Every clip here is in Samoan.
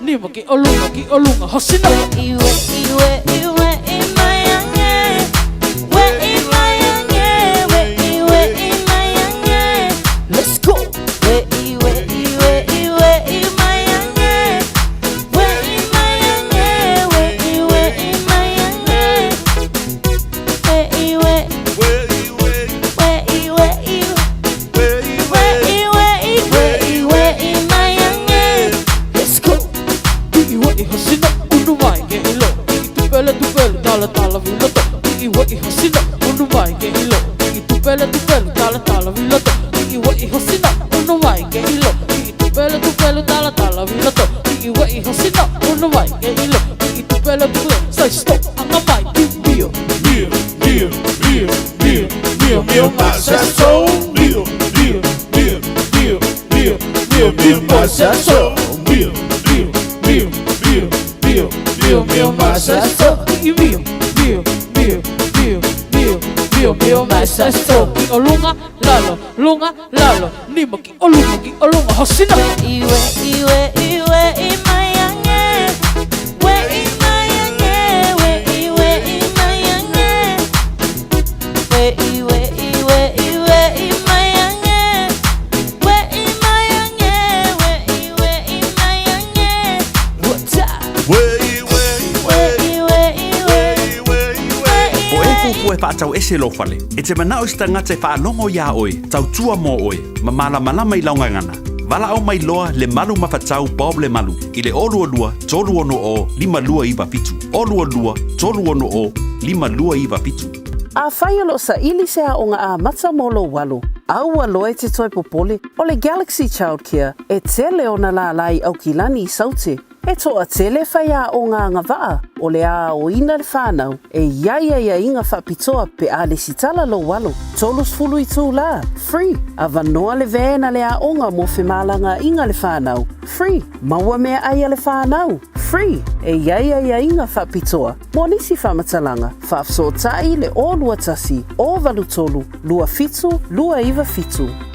Nima ki olunga ki olunga hosina. Let's go. Let's go. I wa i hasina unu mai ke ilo. I tupele tupele tala tala viloto. I wa i hasina unu mai ke ilo. I tupele tupele tala tala viloto. I wa i hasina unu mai ke ilo. I tupele tupele tala tala viloto. I wa i hasina unu mai ke ilo. I tupele tupele say stop anga mai ti mio. Mio, mio, mio, mio, mio, mio, masaso. Mio, mio, mio, mio, mio, mio, mio, masaso. Mio, mio, mio, mio, mio, mio, mio, masaso. I mio, mio, mio, mio, mio, mio, mio, masaso. Ki olunga lalo, lunga lalo. Nima ki olunga hosina. O e fuafua e faatau ese lou fale, e te manao i se tagata e faalogo iā oe, tautua mo oe, ma malamalama i lau gagana. Valaau mai loa Lemalu Mafatau Bob Lemalu i le 022 360 5297. 022 360 5297. Afai o lo o saili se aoga amata mo lou alo, aua loa e te toe popole, o le Galaxy Childcare e tele ona lālā i Aukilani i Saute. E toatele faiaoga agavaa o le a aoina le fanau e i ai aiaiga faapitoa pe a lesitala lou alo. 30 itulā, free, avanoa le van a le aoga mo femalagaaiga a le fanau, free, maua meaai a le fanau, free, e i ai aiaiga faapitoa mo nisi faamatalaga, faafesootai le 021 083 27 297.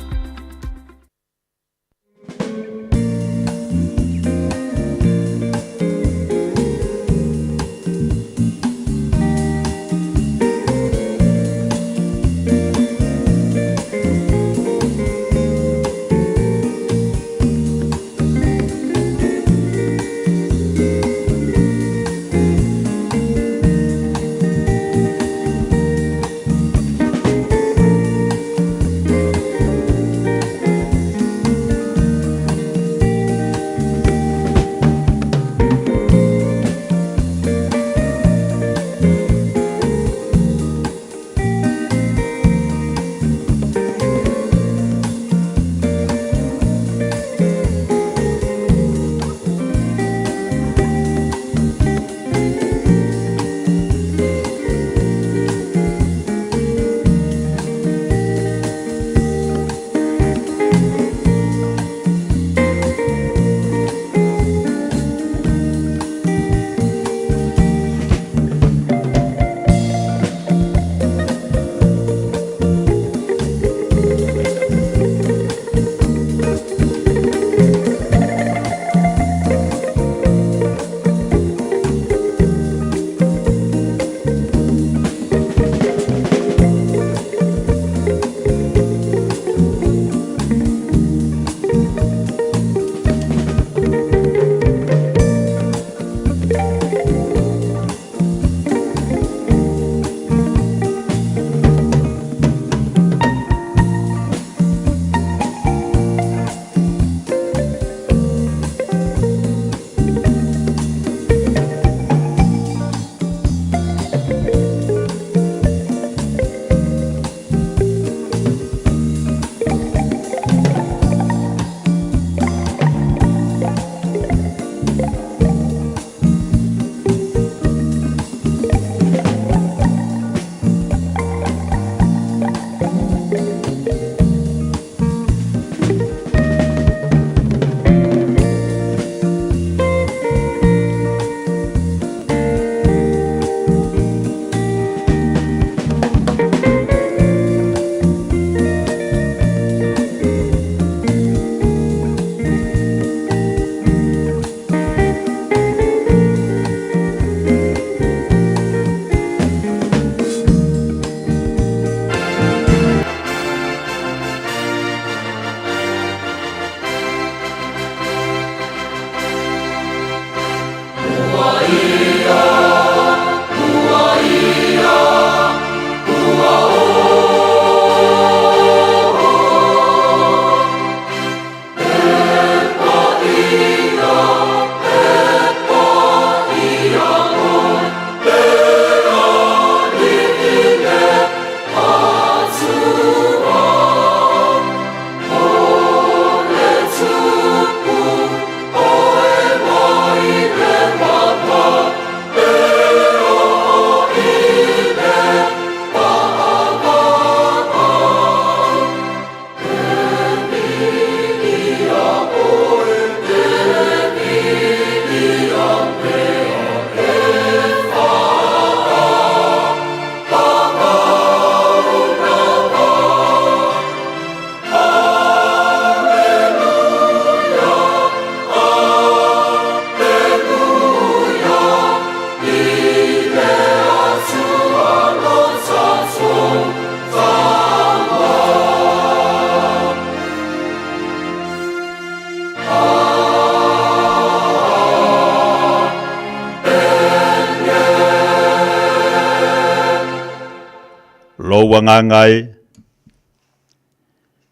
Lou agaga e,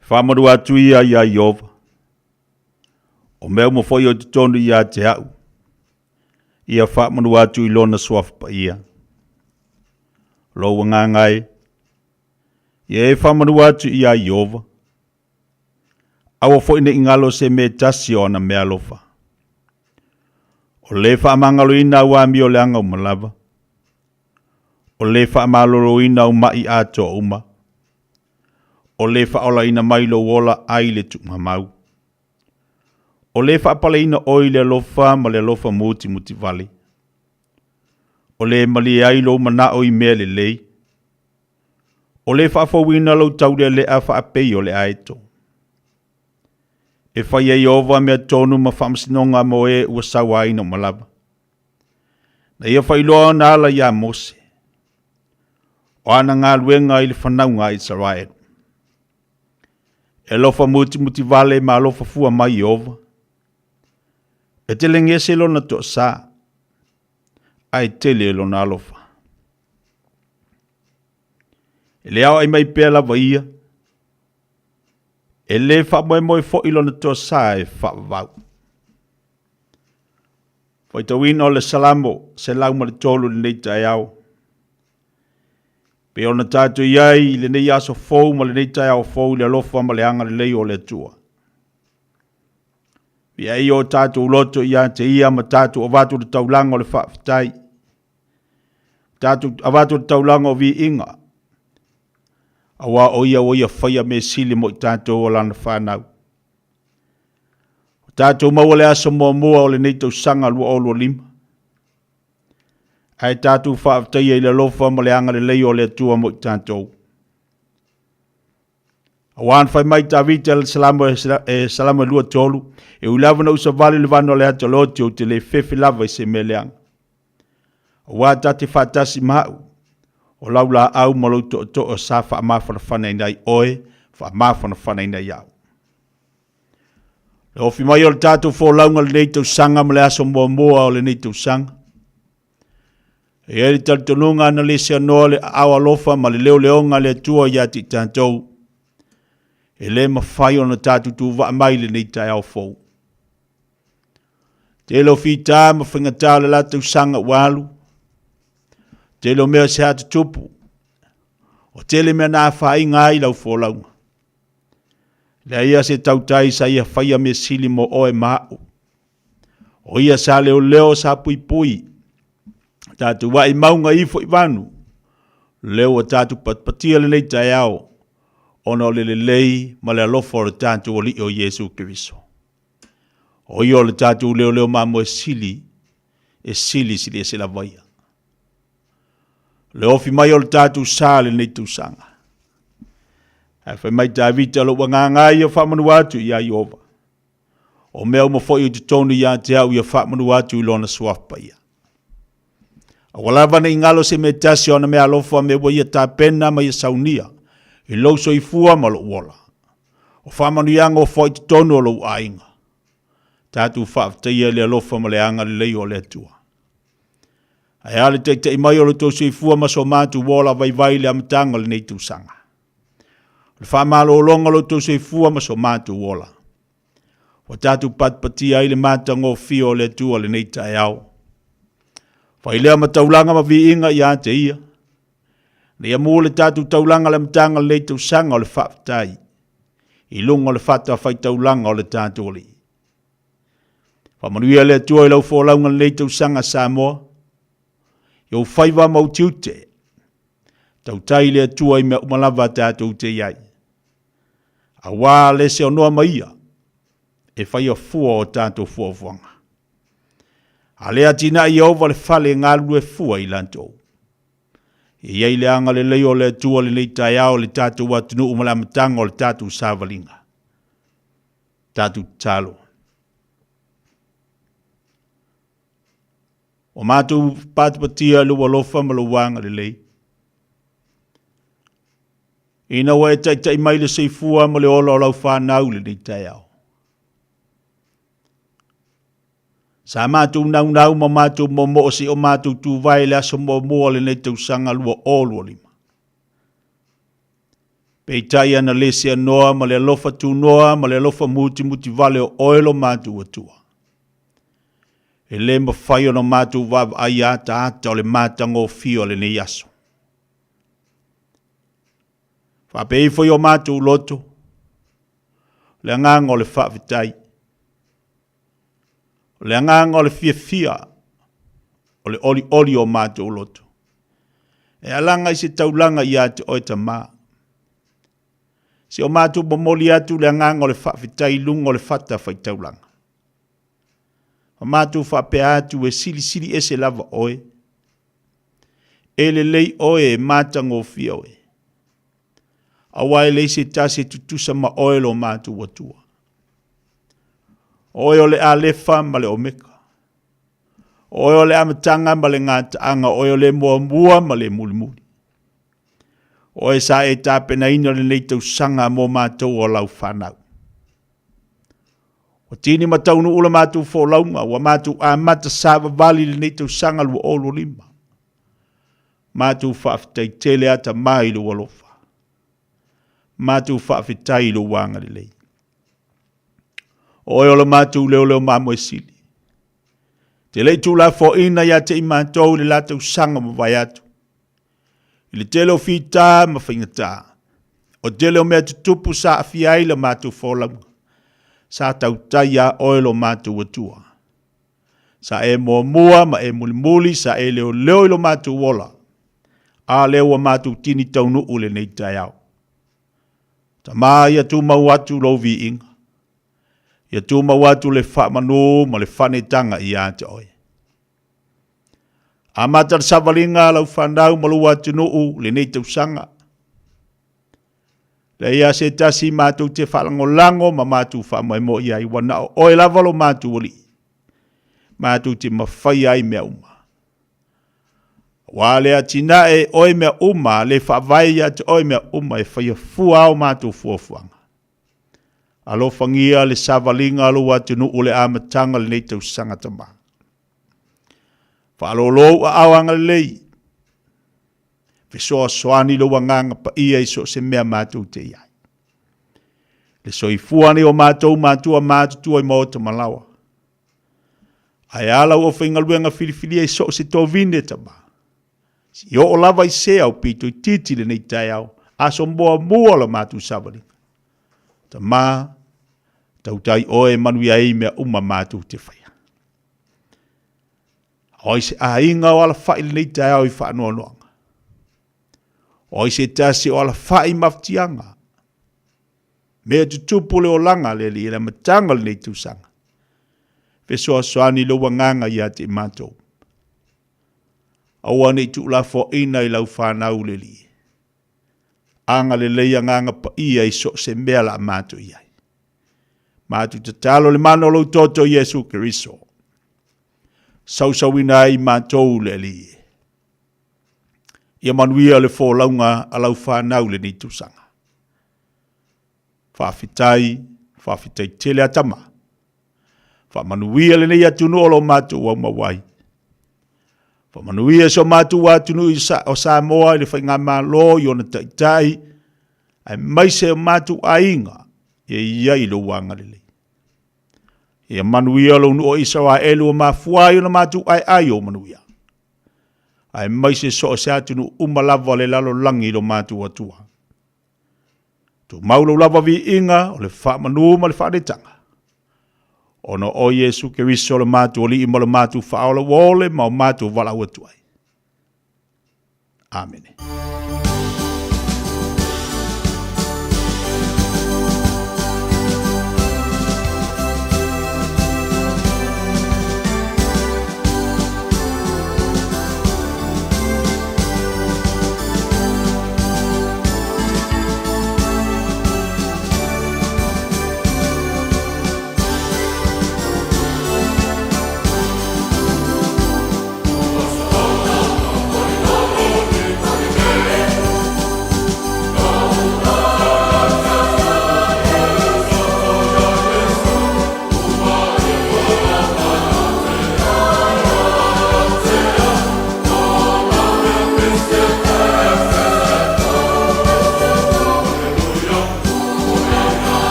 faamalu atu ia iā Ieova, o mea uma foi o i totonu ia te a'u, ia faamalu atu i Lona Suafa Paia. Lou agaga e, ia e faamalu atu iā Ieova, aua foi ne i galo se mea e tasi o ana meaalofa. O le faamagaloina au amioleaga uma lava, o le faamaloloina au maʻi atoa uma, o le faaolaina mai lou ola ai le tuugamau, o le faapaleina oe i le alofa ma le alofa mutimutivale, o le malie ai lou manao i mea lelei, o le faafouina lou taulealea faapei o le aeto. E fai e Ieova mea tonu ma faamasinoga mo e ua sauaina uma lava. Na ia faailoa ona ala iā Mose, o ana galuega i le fanauga a Isaraelu. E alofa mutimutivale ma alofa fua mai Ieova. E telegese lona toasā, ae tele lona alofa. E le aoai mai pea lava ia, e le faamoemoe foi lona toasā e faavavau. Faitauina o le Salamo 103 i lenei taeao. Pei ona tatou i ai i lenei aso fou ma lenei taeao fou i le alofa ma le agalelei o le Atua. Viia o tatou loto ia te ia ma tatou avatu le taulaga o le faafetai. Tatou avatu le taulaga o viiga. Aua o ia ua ia faia mea sili mo i tatou o lana fanau. Ua tatou maua le aso muamua o lenei tausaga 2025. Ae tatou faafetaia i le alofa ma le agalelei o le Atua mo i tatou. Aua na fai mai Tavita le Salamo e Salamo e 23, e ui lava na ou savali le vana o le ata lote, ou te le fefe lava i se mea leaga. Aua ta te faatasi ma au, o lau laau ma lou tootoo sa faamafanafanaina ai oe, faamafanafanaina ai au. Le ofi mai o le tatou folauga lenei tausaga ma le aso muamua o lenei tausaga. E i ai le talitonuga na le seanoa le aao alofa ma le leoleoga a le Atua ia te i tatou. E le mafai ona tatou tuvaa mai lenei taeao fou. Tele o fita ma faigata o le la tausaga ua alu. Tele o mea se atutupu. O tele mea na afaina ai lau folauga. Leai ia se tautai sa ia faia mea sili mo oe ma a'u. O ia sa leoleo sa puipui. Tatou a'i mauga ifo i vanu. Leo ua tatou patipatia lenei taeao ona o le lelei ma le alofa o le tatou Alii o Iesu Keriso. O ia o le tatou leoleo mamoe sili e sili sili ese lava ia. Le ofi mai o le tatou sa lenei tausaga. Ae fai mai Tavita, lou agaga ia faamanu atu iā Ieova. O mea uma foi o i totonu ia te au ia faamanu atu i lona suafa paia. Aua lava ne i galo se mea tasi o ana mea alofa me ua ia tapena ma ia saunia i lou soifua ma lou ola. O faamanuiaga o foi i totonu o lou aiga. Tatou faafetaia i le alofa ma le agalelei o le Atua. Ae a le taitai mai o lo outou soifua ma so matou ola vaivai i le amataga o lenei tausaga. O le faamalologa o lo outou soifua ma so matou ola. Ua tatou patipatia ai le matagofie o le Atua lenei taeao. Fai lea ma taulaga ma viiga ia te ia. Na ia mu le tatou taulaga le amataga o lenei tausaga o le faafetai i luga o le fata faitaulaga o le tatou Alii. Faamanuia le Atua i lau folauga lenei tausaga Samoa, i ou faiva ma ou tiute. Tautai le Atua i mea uma lava tatou te i ai. Aua le seonoa mai ia e faia fua o tatou fuafuaga. A le atinae Ieova le fale e galulue fua i latou. E i ai le agalelei o le Atua lenei taeao i le tatou atunuu ma le amataga o le tatou savaliga. Tatou tatalo. Ua matou patipatia i lou alofa ma lou agalelei. Ina ua e taitai mai le soifua ma le ola o lau fanau i lenei taeao. Sa matou naunau ma matou momoo seia o matou tuvae i le aso muamua o lenei tausaga 2025. Peitai ana le seanoa ma le alofa tunoa ma le alofa mutimuti vale o oe lo matou Atua. E le mafai ona matou vaavaai ataata o le matagofie o lenei aso. Faapea ifo i o matou loto, le agaga o le faafetai, o le agaga o le fiafia, o le olioli o matou loto. E alaga i se taulaga ia te oe Tamā. Se o matou momoli atu le agaga o le faafetai i luga o le fata faitaulaga. Ma matou faapea atu e silisili ese lava oe. E lelei oe e matagofie oe. Aua e leai se tasi e tutusa ma oe lo matou Atua. O oe o le Alefa ma le Omeka. O oe o le amataga ma le gataaga, o oe o le muamua ma le mulimuli. O oe sa e tapenaina lenei tausaga mo matou o lau fanau. Ua tini ma taunuu la matou folauga, ua matou amata savavali lenei tausaga 2025. Matou faafetai tele ata mai i lou alofa. Matou faafetai i lou agalelei. O oe o le matou leoleo mamoe sili. Te le i tuulafoaiina ia te i matou i le la tausaga ua mavae atu. I le tele o fita ma faigata, o tele o mea tutupu sa aafia ai la matou folauga, sa tautai iā oe lo matou Atua. Sa e muamua ma e mulimuli, sa e leoleo i lo matou ola, a lea ua matou tini taunuu i lenei taeao. Tama, ia tumau atu lou viiga. Ia tumau atu le faamanu ma le faanetaga ia te oe. Amata le savaliga a lau fanau ma lou atunuu lenei tausaga. Leai lava se tasi matou te faalagolago ma matou faamoemoe i ai, ua na o oe lava lo matou Alii, matou te mafaia ai mea uma. Aua le atinae e oe mea uma, le faavae ia te oe mea uma e faia fua ao matou fuafuaga. Alofagia le savaliga a lou atunuu le amataga o lenei tausaga Tama. Faalōlō aao agalelei, fesoasoani lou agaga paia i so o se mea matou te i ai. Le soifua nei o matou matua matutua i maota ma laoa. Ae a lau aufaigaluega filifilia i so o se tovine Tama. Se i oo lava i se au pito itiiti lenei taeao, aso muamua o la matou savaliga. Tama, tautai oe e manuia ai mea uma matou te faia. O ai se aiga o alafai lenei taeao i faanoanoaga? O ai se tasi o alafai i mafatiaga? Mea tutupu le olaga a le Alii i le amataga o lenei tausaga. Fesoasoani lou agaga ia te i matou. Aua ne i tuulafoaiina i lau fanau le Alii. Agalelei agaga paia i so o se mea la matou i ai. Matou tatalo le mana o lou toto Iesu Keriso. Sausauina ai matou le Alii. Ia manuia le folauga a lau fanau lenei tausaga. Faafetai, faafetai tele a Tama. Faamanuia lenei atunuu o lo matou aumau ai. Faamanuia si o matou atunuu o Samoa i le faigamalo i ona taitai, aemaise o matou aiga, ia i ai lou agalelei. Ia manuia lou nuu o Isaraelu ua mafua ai ona matou aeae i ou manuia. Aemaise so o se atunuu uma lava o le lalolagi i lo matou Atua. Tumau lou lava viiga o le faamanu ma le faanetaga. Ona o Iesu Keriso le matou Alii ma le matou Faaola ua ole ma o matou valaau atu ai. Amene.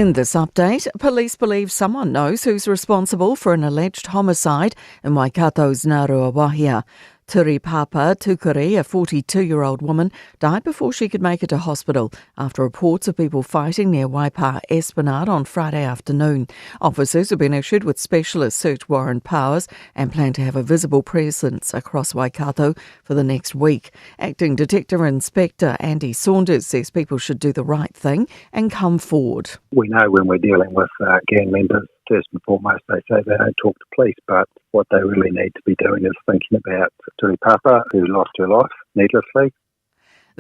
In this update, police believe someone knows who's responsible for an alleged homicide in Waikato's Ngāruawāhia. Turi Papa Tukuri, a 42-year-old woman, died before she could make it to hospital after reports of people fighting near Waipa Esplanade on Friday afternoon. Officers have been issued with specialist search warrant powers and plan to have a visible presence across Waikato for the next week. Acting Detective Inspector Andy Saunders says people should do the right thing and come forward. We know when we're dealing with uh, gang members, first and foremost, they say they don't talk to police, but what they really need to be doing is thinking about Turi Papa, who lost her life needlessly.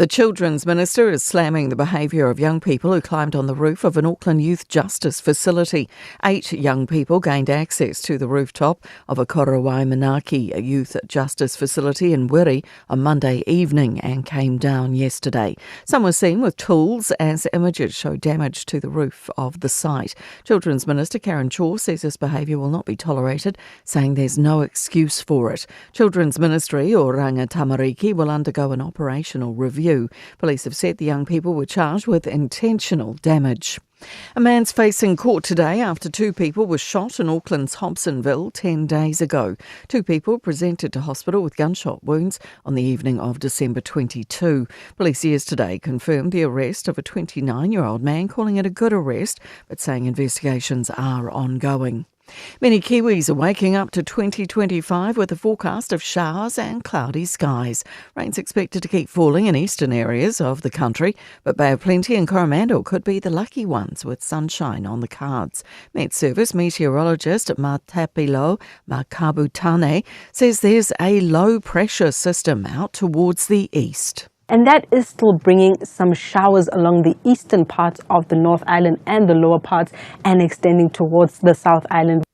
The Children's Minister is slamming the behaviour of young people who climbed on the roof of an Auckland youth justice facility. Eight young people gained access to the rooftop of a Korowai Manaaki youth justice facility in Wiri on Monday evening and came down yesterday. Some were seen with tools as images show damage to the roof of the site. Children's Minister Karen Chhour says this behaviour will not be tolerated, saying there's no excuse for it. Children's Ministry, Oranga Tamariki, will undergo an operational review. Police have said the young people were charged with intentional damage. A man's facing court today after two people were shot in Auckland's Hobsonville 10 days ago. Two people presented to hospital with gunshot wounds on the evening of December 22. Police yesterday confirmed the arrest of a 29-year-old man, calling it a good arrest, but saying investigations are ongoing. Many Kiwis are waking up to 2025 with a forecast of showers and cloudy skies. Rain's expected to keep falling in eastern areas of the country, but Bay of Plenty and Coromandel could be the lucky ones with sunshine on the cards. Met Service meteorologist Mmathapelo Makhabutlane says there's a low pressure system out towards the east. And that is still bringing some showers along the eastern parts of the North Island and the lower parts and extending towards the South Island.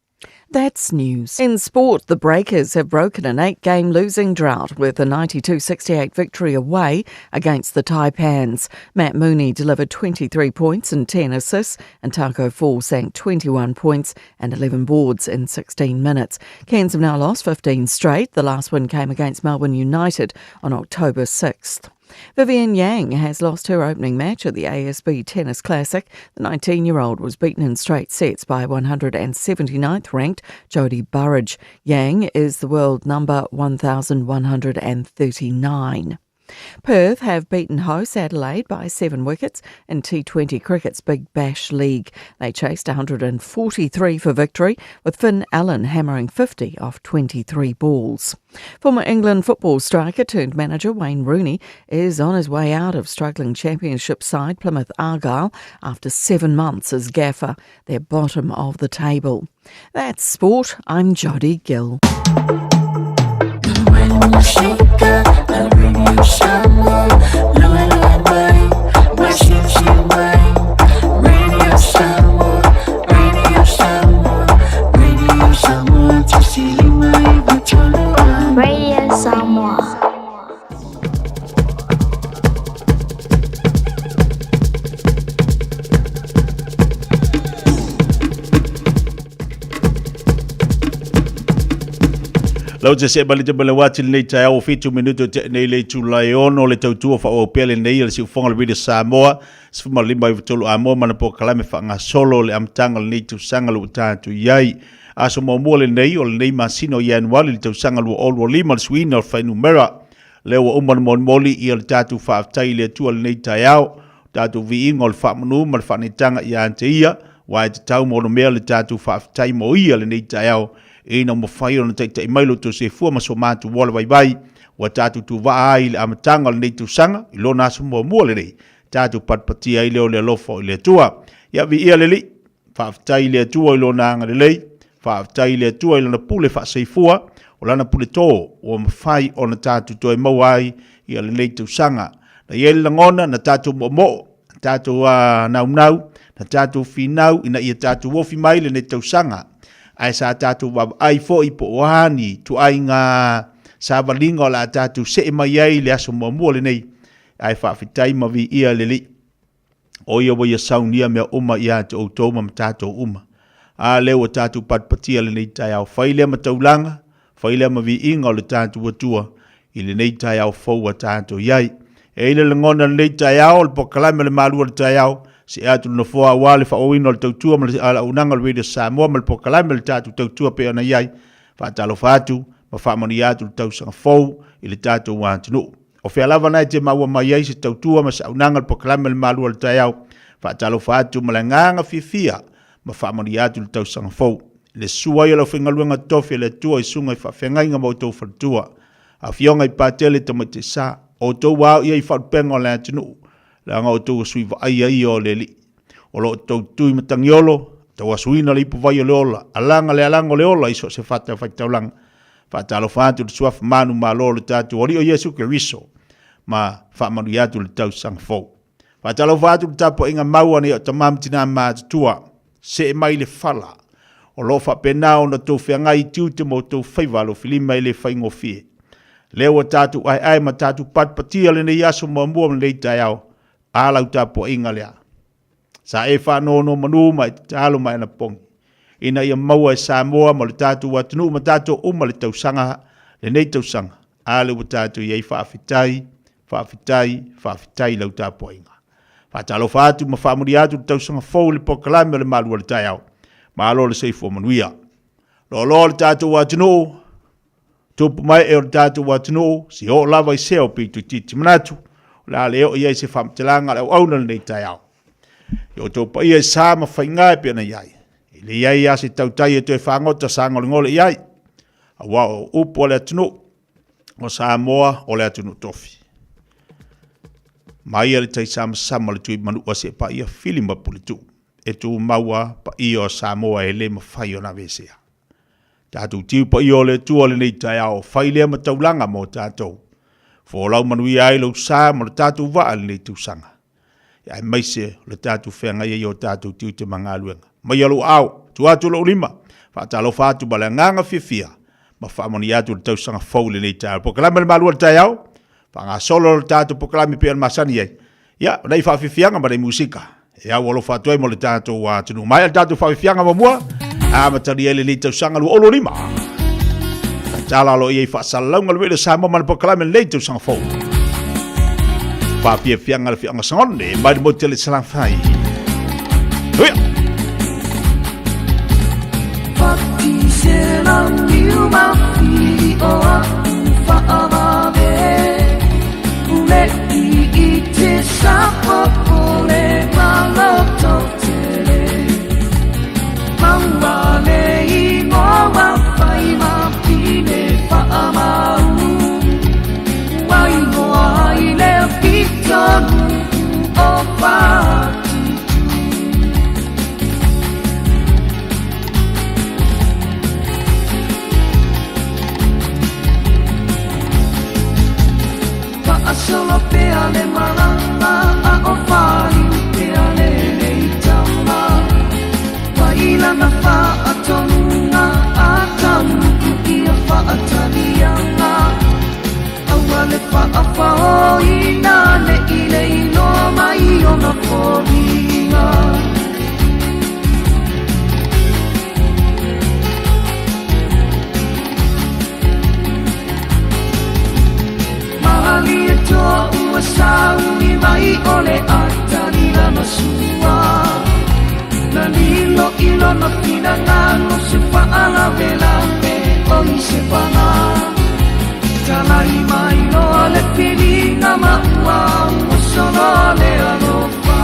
That's news. In sport, the Breakers have broken an eight-game losing drought with a 92-68 victory away against the Taipans. Matt Mooney delivered 23 points and 10 assists, and Tacko Fall sank 21 points and 11 boards in 16 minutes. Cairns have now lost 15 straight. The last win came against Melbourne United on October 6th. Vivian Yang has lost her opening match at the ASB Tennis Classic. The 19-year-old was beaten in straight sets by 179th ranked Jodie Burrage. Yang is the world number 1,139. Perth have beaten hosts Adelaide by 7 wickets in T20 cricket's Big Bash League. They chased 143 for victory, with Finn Allen hammering 50 off 23 balls. Former England football striker turned manager Wayne Rooney is on his way out of struggling championship side Plymouth Argyle after 7 months as gaffer. They're bottom of the table. That's sport. I'm Jodie Gill. Radio Samoa. Lau te se bali te bale wati lenei taeao o whitu minuto te nei le itula e ono le tautua wha pea le nei le siufonga le Radio Samoa sefuma lima i tolu amoa mana po kalame whaangasolo le amtanga le nei tausaga le ua tatou i ai. Aso muamua lenei o lenei masina o Ianuali le tausaga 2025 le suiina o le fuainumera. Lea ua uma ona molimoli ia le tatou faafetai i le Atua i lenei taeao, o tatou viiga o le faamanu ma le faaneetaga ia te Ia, aua e tatau ma onomea le tatou faafetai mo Ia lenei taeao, ina ua mafai ona taitai mai lo outou soifua ma so matou ola vaivai, ua tatou tuvaa ai i le amataga o lenei tausaga, i lona aso muamua lenei, tatou patipatia ai lea o le alofa o le Atua. Ia viia le Alii, faafetai i le Atua i lona agalelei, faafetai i le Atua i lana pule faaseifua, o lana pule tō ua mafai ona tatou toe maua ai ia lenei tausaga. Na i ai le lagona, na tatou moomoo, na tatou uh, naunau, na tatou finau ina ia tatou ofi mai lenei tausaga. Ae sa tatou vaavaai foi po o a ni tuaiga savaliga o le a tatou see mai ai i le aso muamua lenei. Ae faafetai ma viia le Alii. O ia ua ia saunia mea uma ia te outou ma tatou uma. A lea ua tatou patipatia lenei taeao, fai lea ma taulaga, fai lea ma viiga o le tatou Atua i lenei taeao fou ua tatou i ai. E i ai le lagona i lenei taeao, o le polokalame o le malu o le taeao, See atu le nofoa aua le faaauauina o le tautua ma le auaunaga o le Radio Samoa ma le polokalame o le tatou tautua pei ona i ai. Faatalofa atu ma faamanuia atu le tausaga fou i le tatou atunuu. O fea lava na e te maua mai ai se tautua ma se auaunaga o le polokalame o le Malu o le Taeao. Faatalofa atu ma le agaga fiafia ma faamanuia atu le tausaga fou. I le susu ai o le aufaigaluega totofi a le Atua i susuga i faafeagaiga ma outou faletua, afioga i Patele Tamaitaisa, o outou ua ao i ai faalupega o le atunuu, leaga o outou o sui vaaia ia o le Alii. O lo o outou tui matagiolo, tauasuina le ipuvai o le ola, alaga le alaga o le ola i so o se fatafaitaulaga. Faatalofa atu i le Suafa manumalo o le tatou Alii o Iesu Keriso, ma faamanuia atu le tausaga fou. Faatalofa atu i le tapuaiga mau a nai o tama ma tina matutua, see mai le fala, o lo o faapena ona outou feagai i tiute ma outou faiva alofilima e le faigofie. Lea ua tatou aeae ma tatou patipatia lenei aso muamua ma lenei taeao, a lau tapuaiga lea. Sa e faanonomanu ma e tatalo ma e anapogi, ina ia maua e Samoa ma le tatou atunuu ma tatou uma le tausaga, lenei tausaga, a lea ua tatou i ai, faafetai, faafetai, faafetai i lau tapuaiga. Faatalofa atu ma faamanuia atu le tausaga fou i le polokalame o le Malu o le Taeao. Malo le soifua manuia. Loaloa le tatou atunuu, tupu mai e o le tatou atunuu, se oo lava i sea o pito itiiti manatu, o le a le oo i ai se faamatalaga a le auauna lenei taeao. I outou paia i sa ma faiga e pei ona i ai, e leai lava se tautai e toe fagota sagolegole i ai, aua o upu a le atunuu, o Samoa o le atunuu tofi. Mai a le taisamasama o le Tuimanua seia paia Fili ma Puletuu, e tumau a paia o Samoa e le mafai ona aveesea. Tatou tiu paia o le Atua lenei taeao, fai lea ma taulaga mo tatou. Folau manuia ai lou sa ma lo tatou vaa i lenei tausaga. Aemaise o le tatou feagai ai i o tatou tiute ma galuega. Mai a lou aao, tua atu lou lima, faatalofa atu ma le agaga fiafia, ma faamanuia atu le tausaga fou i lenei taeao. Polokalame le Malu o le Taeao, faagasolo le tatou polokalame pei ona masani ai. Ia, o nei faafiafiaga ma nei musika, e au alofa atu ai mo le tatou atunuu. Maea le tatou faafiafiaga muamua, amatalia ai lenei tausaga 2025. Tala alo i ai faasalalauga le wele Samoa ma le polokalame lenei tausaga fou. Faafiafiaga le fiaga sagone, mai le motu tele Salafai. Huia! Whati se rangi uma i o aku whaavave Ule i i te sapopole maloto tele Maua le ingoa whai ma pine whaamau Ua ingoa i le pitonu o Whatitu. Faasolo pea le malama a o whaliu pea le lei tama. Wailana whaatonunga a taunuku ia whaatalianga. Aua le whaawhaoina ne i le iloa mai ona foliga. Malie toa ua sauni mai o le atali lana sua. Na lilo i lona finagalo se faalavelave o i se pala. Talai mai loa le piliga ma ua ua solo le alofa.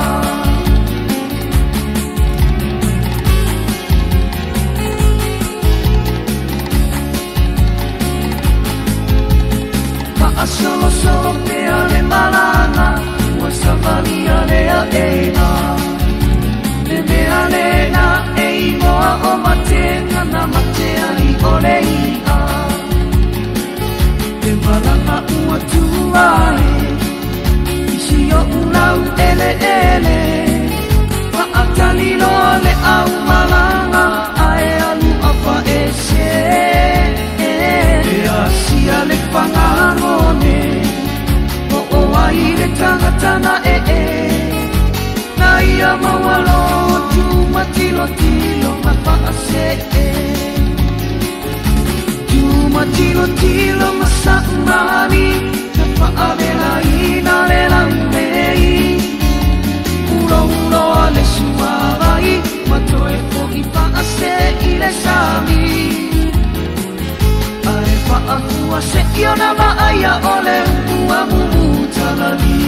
Faasolosolo pea le malaga ua savalia lea ea. Le mea lena e igoa o Matega na mate ai o le i'a. Le malaga ua tua e i si oʻu lau eleele. Faatali loa le au malaga ae alu a faese. E asia le fagagone o ai le tagata na ee. Na ia maua lotu matilotilo ma faasee. Tumatilotilo ma saumani na faavelaina le laumei. Uloulo ua seʻi ona vaai ʻaʻole ua mumu talali.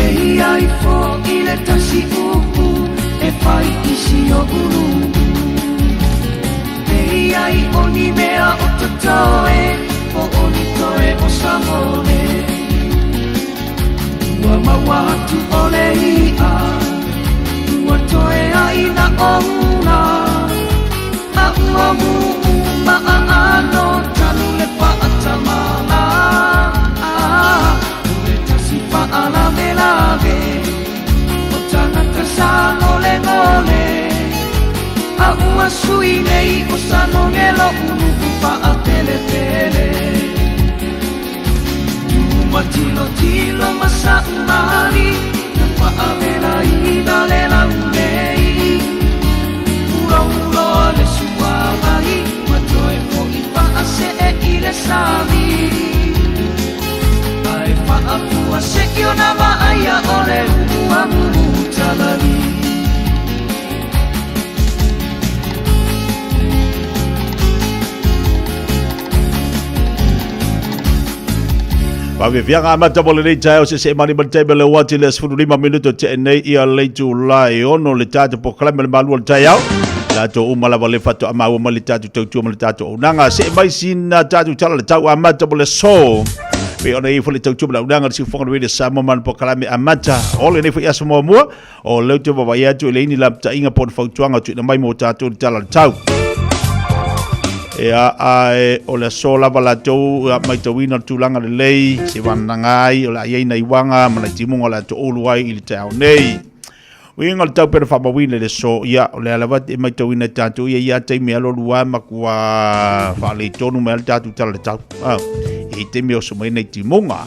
Eia ifo i le tasi upu e fai i si oʻu nuʻu. Eia i o ni mea o totoe, po o ni toe o Samone. Ua maua atu o le iʻa, ua toe ai na ona. A ua muʻu maʻaʻa no tanu le paʻatamala. O le tasi faalavelave, o tagata sa golegole. A ua sui nei o Sanoge loʻu nuʻu paʻapelepele. Tuma tilotilo ma saʻu mali, na paʻawelaina le lau nei. Ulouloa le suavai, ma toe foʻi faʻaseʻe i le sami. Ae faʻafua seʻi ona vaai ʻaʻole ua mumu talali. Faafefiaga amata mo lenei taeao seseʻe mani ma le taimi o le uati le 15 minuto teʻe nei ia le itula e ono le tatou polokalame o le malu o le taeao. Latou uma lava le faatoa maua mai le tatou tautua ma le tatou auaunaga. Seʻe mai sina tatou tala le tau amata mo le aso. Pei ona i ai foi le tautua ma le auaunaga le siufofoga o le Radio Samoa ma le polokalame amata o lenei foi aso muamua. O lea ou te vaavaai atu e leai ni lapataiga po o ni fautuaga o tuuina mai mo tatou i le Tala o le Tau. Ea, ae o le aso lava latou a maitauina le tulaga lelei, se vananaga ai, o le a i ai nai uaga ma nai timuga o le a toulu ai i le taeao nei. Uiga o le tau pena faamauina i le aso, ia, o lea lava e maitauina e tatou ia ia taimi e alualu a matua faaleitonu mai a le tatou Tala o le Tau. Ah, e i taimi e oso mai ai nai timuga,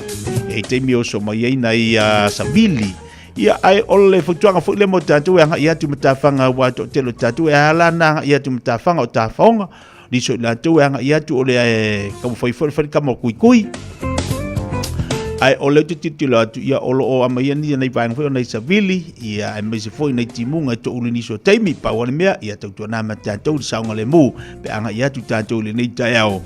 e i taimi e oso mai ai nai savili, Ia, ae o le fautuaga foi lea mo tatou e agai atu i matafaga aua e toatele o tatou e ala ana agai atu i matafaga o tafaoga. Nisi o i latou e agai atu o le taumafai foi e fai le kama o kuikui. Ae o lea ou te tilotilo atu, ia o lo o aumaia ni nai vaega foi o nai savili, ia aemaise foi nai timuga e toulu i nisi o taimi. Pau o le mea, ia tautuana ma tatou le saogalemu pe agai atu tatou i lenei taeao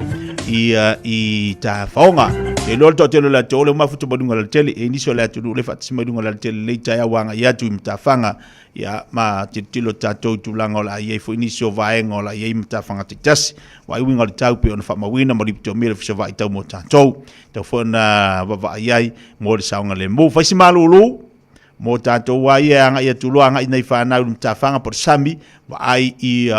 ia i tafaoga. E iloa le toatele o le atunuu, o le mafuta mai luga o le alatele, e nisi o le atunuu le faatasi mai luga o le alatele i lenei taeao ua agai atu i matafaga, ia ma tilotilo tatou i tulaga o le a i ai foi nisi o vaega o le a i ai matafaga taitasi. Aua e uiga o le tau pei ona faamauina ma lipoti mai le Ofisa Vaai Tau mo tatou. Tau foi ona vaavaai ai mo le saogalemu. Fai si malulu mo tatou a ia e agai atu loa agai nei whanau i matafaga po o le sami, vaai i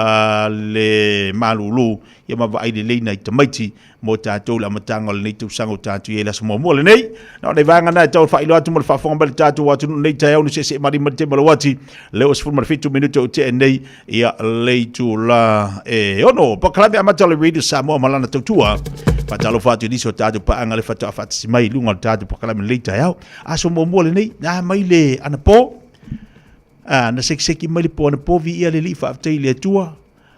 le malulu, ia ma vaai lelei nai tamaiti mo tatou le amataga o lenei tausaga o tatou i ai le aso muamua lenei. Na o nei vaega na e tau faailoa atu mo le faafofoga mai le tatou atunuu nei taeao ni seese mari ma le tema lawati le o 17 minuto o tea nei ia le itula e ono. Pakalame amata o le Radio Samoa ma lana tautua. Faatalofa atu i nisi o tatou paaga le faatoa faatasi mai i luga o le tatou pakalame lenei taeao. Aso muamua lenei, na mai le anapo, na sekiseki mai le po anapo, viia le Alii, faafetai i le Atua.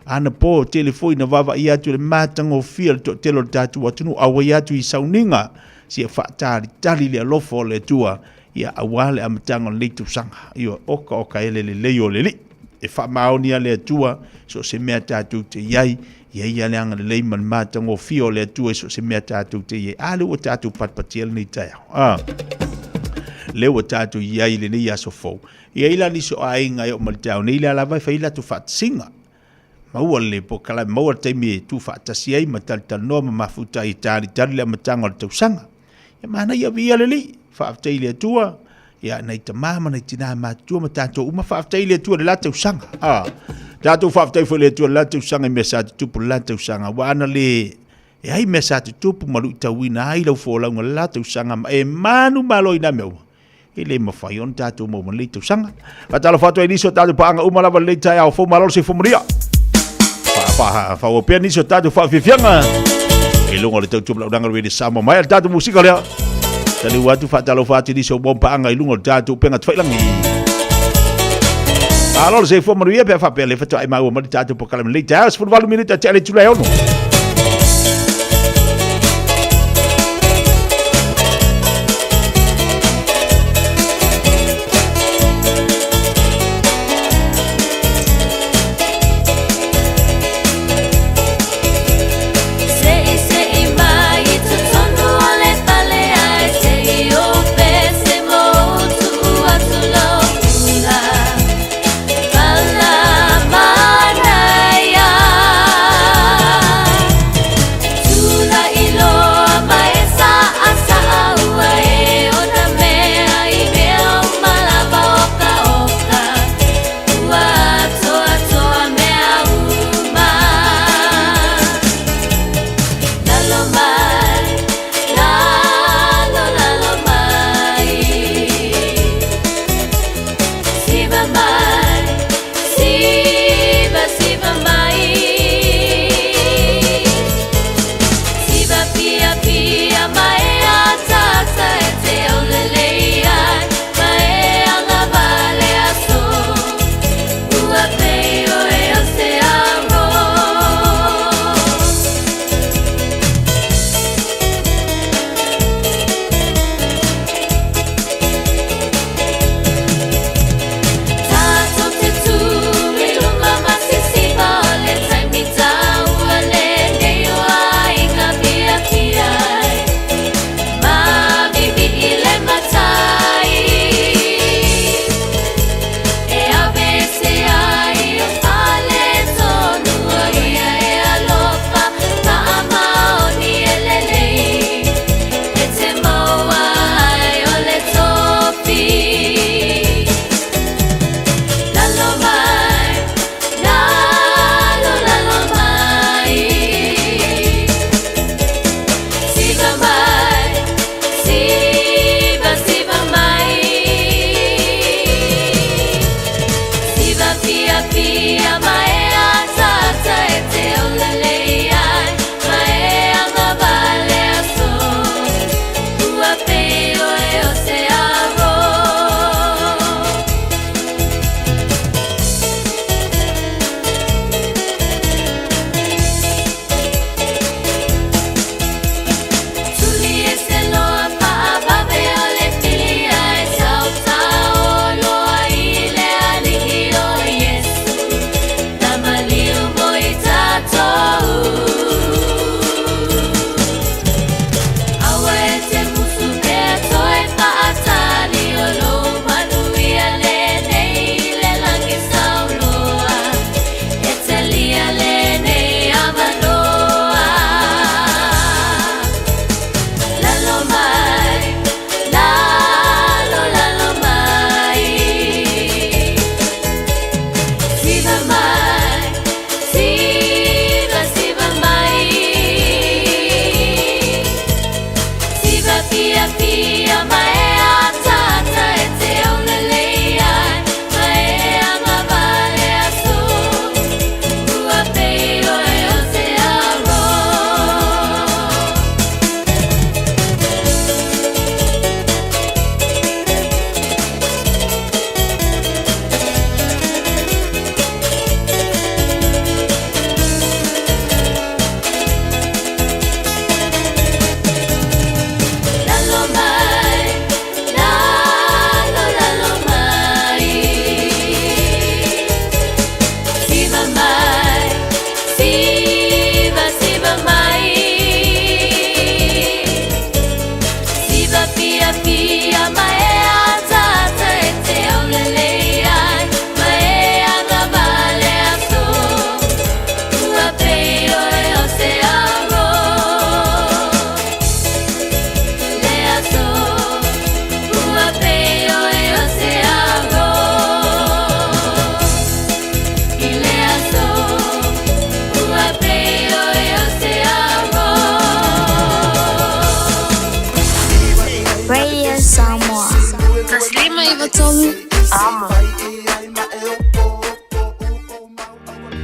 Anapo, tele foi na vaavaai atu i le matagofie o le toatele o le tatou atunuu, auai atu i sauniga, sia faatalitali le alofa o le Atua, ia aua le amataga o lenei tausaga. Ioe, oka oka e le lelei o le Alii. E faamaoni a le Atua, so o se mea tatou te i ai, ia ia le agalelei ma le matagofie o le Atua i so o se mea tatou te i ai. A lea ua tatou patipatia lenei taeao. A lea ua tatou i ai i lenei aso fou. E i ai la nisi o aiga e oo mai le taeao nei, lea lava e fai latou faatasiga. Maua le polokalame, maua le taimi e tuufaatasi ai ma talatalanoa ma mafuta ai e talitali le amataga o le tausaga. Ia manaia viia le Alii, faafetai i le Atua, ia nai tama ma nai tina matutua ma tatou uma, faafetai i le Atua i le la tausaga. Ah, tatou faafetai foi i le Atua i le la tausaga i mea sa tutupu i le la tausaga, ua ana le e ai mea sa tutupu ma luitauina ai lau folauga i le la tausaga ma e manumalo i nā mea uma. E le mafai ona tatou maua mai lenei tausaga. Faatalofa atu ai nisi o tatou paaga uma lava lenei taeao fou malo le soifua manuia. Faaauau pea nisi o tatou faafiafiaga i luga o le tautua ma le auaunaga o le Radio Samoa mai le tatou musika lea. Taliu atu faatalofa atu nisi o mau paaga i luga o le tatou upega tafailangi. Malo le soifua manuia pe a faapea le faatoa e maua mai le tatou polokalame lenei taeao 18 minute tea le itula e ono.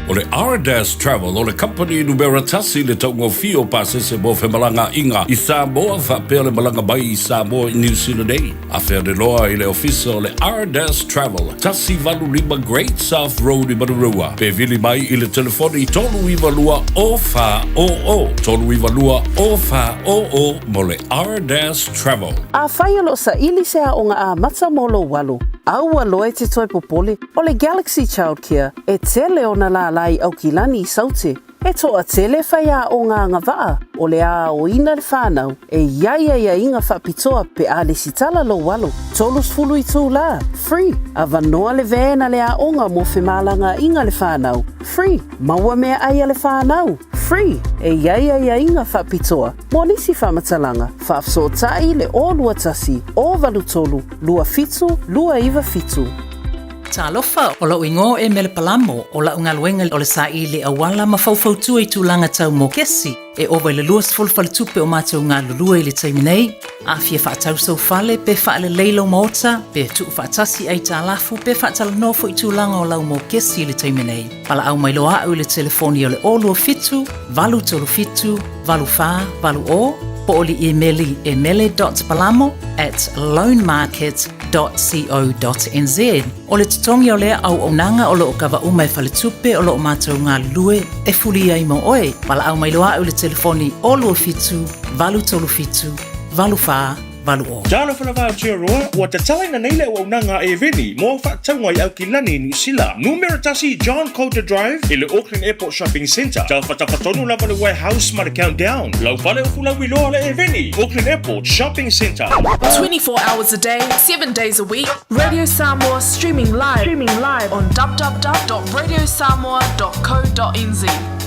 O le Ardas Travel o le kamupani numera tasi i le taugofie o pasese mo femalagaaiga i Samoa faapea le malaga mai i Samoa i Niu Sila nei. Afe ane loa i le ofisa o le Ardas Travel, 185 Great South Road i Manurewa, pe vili mai i le telefoni 392 0400, 392 0400 mo le Ardas Travel. Afai o lo o saili se aoga amata mo lou alo, aua loa e te toe popole, o le Galaxy Childcare e tele ona lālā i Aukilani i Saute, e toatele faiaoga agavaa o le aoina le whānau e i ai aiaiga faapitoa pe a lesitala lou alo, 30 itulā, free, avanoa le van a le aoga mo femalagaaiga le whānau, free, maua meaai a le whānau, free, e i ai aiaiga faapitoa mo nisi faamatalaga, faafesootai le 021 083 27 297. Talofa, o lou igoa e Mele Palamo, o lau galuega o le saili auala ma faufautua i tulaga tau mokesi. E ova i le 20 faletupe o matou galulue i le taimi nei. A fia faatau sou fale, pe faalelei lou maota, pe tuufaatasi aitalafu, pe faatalanoa foi tulaga o lau mokesi i le taimi nei. Valaau mai loa au i le telefoni o le 027 837 8480 po o le imeli e mele.palamo at loanmarket.co.nz. O le totogi o lea auaunaga o lo o kava uma e faletupe o lo o matou galulue e fuli ai mo oe. Valaau mai loa au i le telefoni 027 837 84 80. Talofa lava Aotearoa, ua tatalaina nei le auaunaga a Eveni mo au faatauga i Aukilani i Niu Sila. Numera tasi John Coulter Drive i le Auckland Airport Shopping Centre. Tafatafa tonu lava le Warehouse ma le Countdown. Lau fale o Fulauiloa le Eveni, Auckland Airport Shopping Centre. 24 hours a day, 7 days a week, Radio Samoa streaming live, streaming live on www.radiosamoa.co.nz.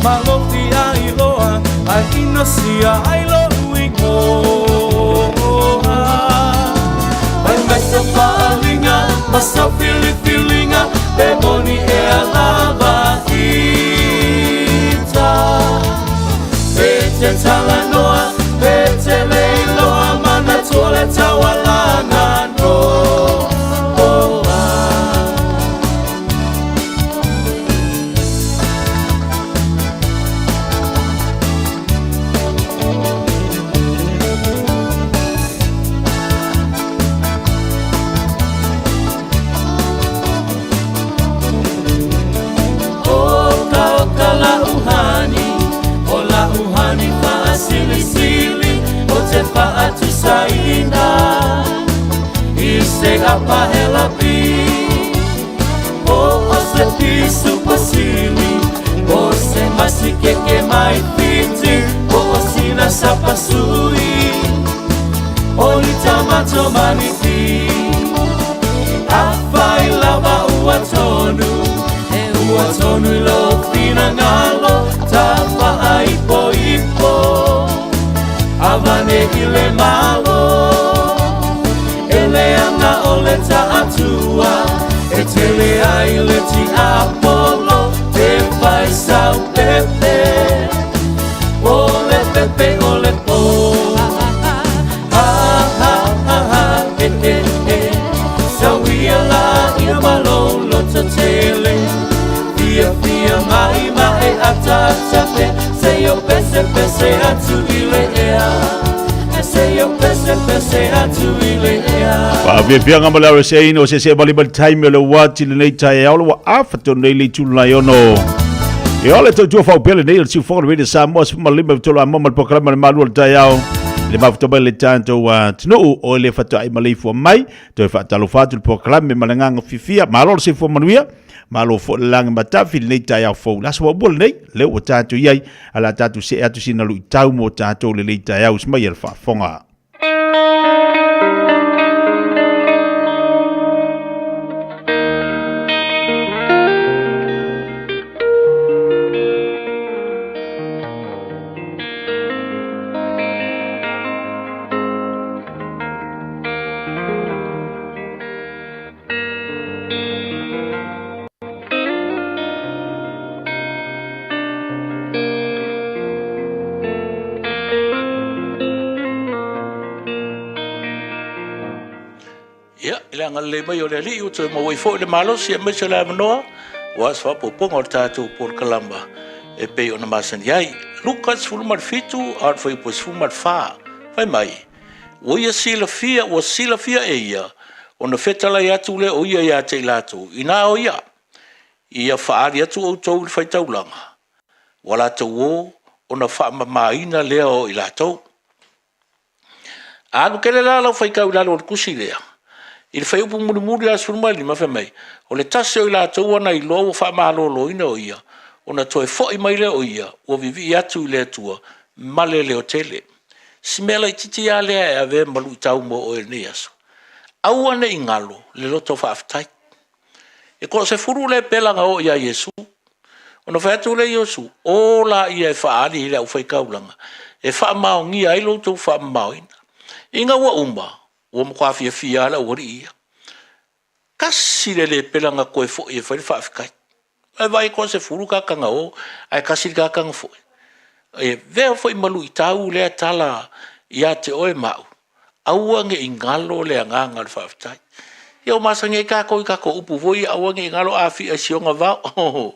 Malofi ai loa ai inosia ai lo'u igoa. Fai mai sa fa'aliga ma sau filifiliga pe moni ea lava ita. Pe te talanoa pe te le iloa manatua le taualaga noa. Oka oka la'u hani, o la'u hani fa'asilisili, o te fa'atusaina i se apahelapi, po o se pisu pasili, po se masikeke mai Fiti, po o sina sapasui, o ni tamato maniki. Afai lava ua tonu, e ua tonu i lou finagalo, tafa'aipoipo, avane i le malo. E leaga o le ta'atua, e tele ai le tiapolo, te fai sau pepe, o le pepe o le pō. Ha ha ha ha he he he, sauia la'ia ma lou loto tele, fiafia mai ma e atatape, seia pesepese atu i le ea, e seia pesepese atu i le ea. Faafiafiaga ma le RSA ina o se se vale ma le taimi o le uati lenei taeao le ua afa tonu nei le itu lenai ono. E ole tautua faupele nei o le siufoga o le Radio Samoa 15 tolu amoa ma le polokalame o le malu o le taeao. Le mafuta mai le tatou atunuu o le fatoai ma leifua mai. Toe faatalofa atu le polokalame ma le agaga fiafia. Malo le soifua manuia. Malo foi le lagi matafi lenei taeao fou. Le aso muamua lenei, lea ua tatou i ai, a le a tatou see atu sina luitau mo tatou lenei taeao usi mai e le faafofoga. Ia, i le agalelei mai o le Alii ua toe maua ai foi le malosi aemaise o le avanoa aua se faaopoopoga o le tatou polokalama e pei ona masani ai. Luka 17 a o le fuaiupu 14, fai mai, Ua ia silafia, ua silafia e ia, ona fetalai atu lea o ia ia te i latou, inā o ia, ia faaali atu outou i le faitaulaga, ua latou o, ona faamamaina lea o i latou. A alu tele la lau faitau i lalo o le tusi lea, i le fuaiupu mulimuli lava 15 fai mai, o le tasi o i latou ua na iloa ua faamaloloina o ia, ona toe foi mai lea o ia, ua vivii atu i le Atua ma le leotele. Si mea laitiiti lava lea e avea ma luitau mo oe i lenei aso. Aua ne i galo le loto faafetai. E toasefulu le pela na oo ia Iesu. Ona fai atu lea Iesu, o laia e faaali i le aufaitaulaga, e faamaonia ai lo outou faamamaoina. Ina ua uma, ua matua fiafia lava le aualii ia. Tasi le lepela na toe foi e fai le faafetai. Ae vaai toasefulu tagata na o, ae tasi le tagata na foi. E avea foi ma luitau lea tala ia te oe ma au, aua ne i galo le agaga o le faafetai. Ia ua masani ai tatou i tatou upu foi ia, aua ne i galo Afia i si ona vao.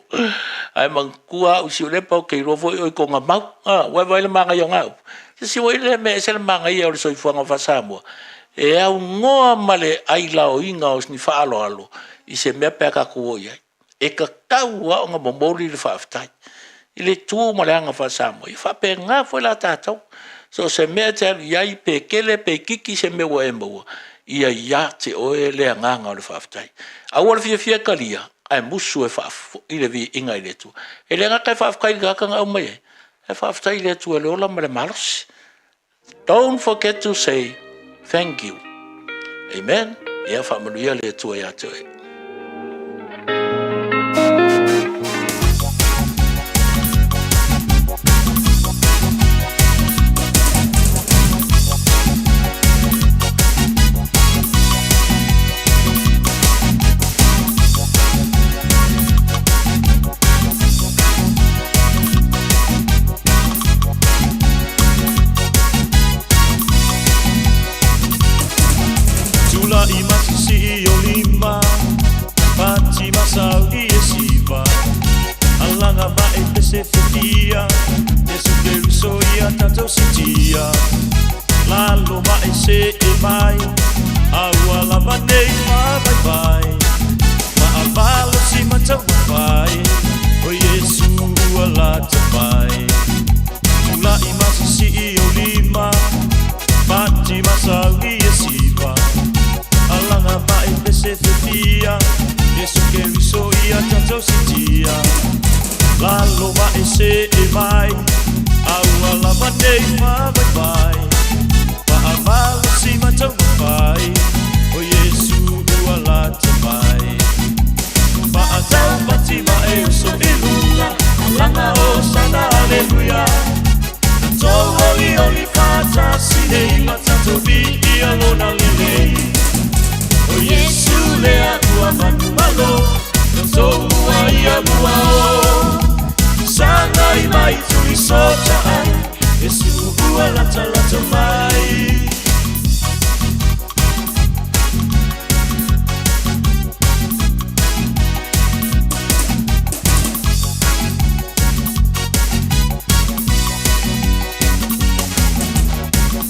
Ae manatua au i Siulepa ou te iloa foi oe i tona mau. Ua e vaai i le manaia o na upu? Se si ua i le mea ese le manaia o le soifuaga faa-Samoa, e aunoa ma le ailaoina o ni faaaloalo i se mea pe a tatou o i ai. E tatau lava ona momoli le faafetai i le tu ma le aga faa-Samoa. Ia faapena foi la tatou. So o se mea e te alu i ai, pe tele pe itiiti se mea ua e maua, ia ia te oe le agaga o le faafetai. Aua le fiafia e talia, ae musu e faafoi le viiga i le Atua. E le gata e faafetai i le tagata na aumai ai, ae faafetai i le Atua i le ola ma le malosi. Don't forget to say thank you. Amen. Ia faamanuia le Atua ia te oe. pese fefia Yesu Keriso ia tatou sitia Lalo ma e se e mai A ua lava nei faavaivai Faavalosi ma taumafai O Iesu ua lata mai Tula'i ma sisi'i o lima Pati ma sauni e siva Alaga ma e pese fefia Iesu Keriso ia tatou sitia Lalo ma e se e mai A ua lava nei faavaivai Faavalosi ma taumafai O Iesu ua lata mai Faataupati ma e uso i luga Alaga hosana aleluia Tatou olioli faatasi nei ma tatou viia lona lelei O Iesu lea ua manumalo Tatou mua ia mua o Sagai mai tuli sota ai Iesu ua latalata mai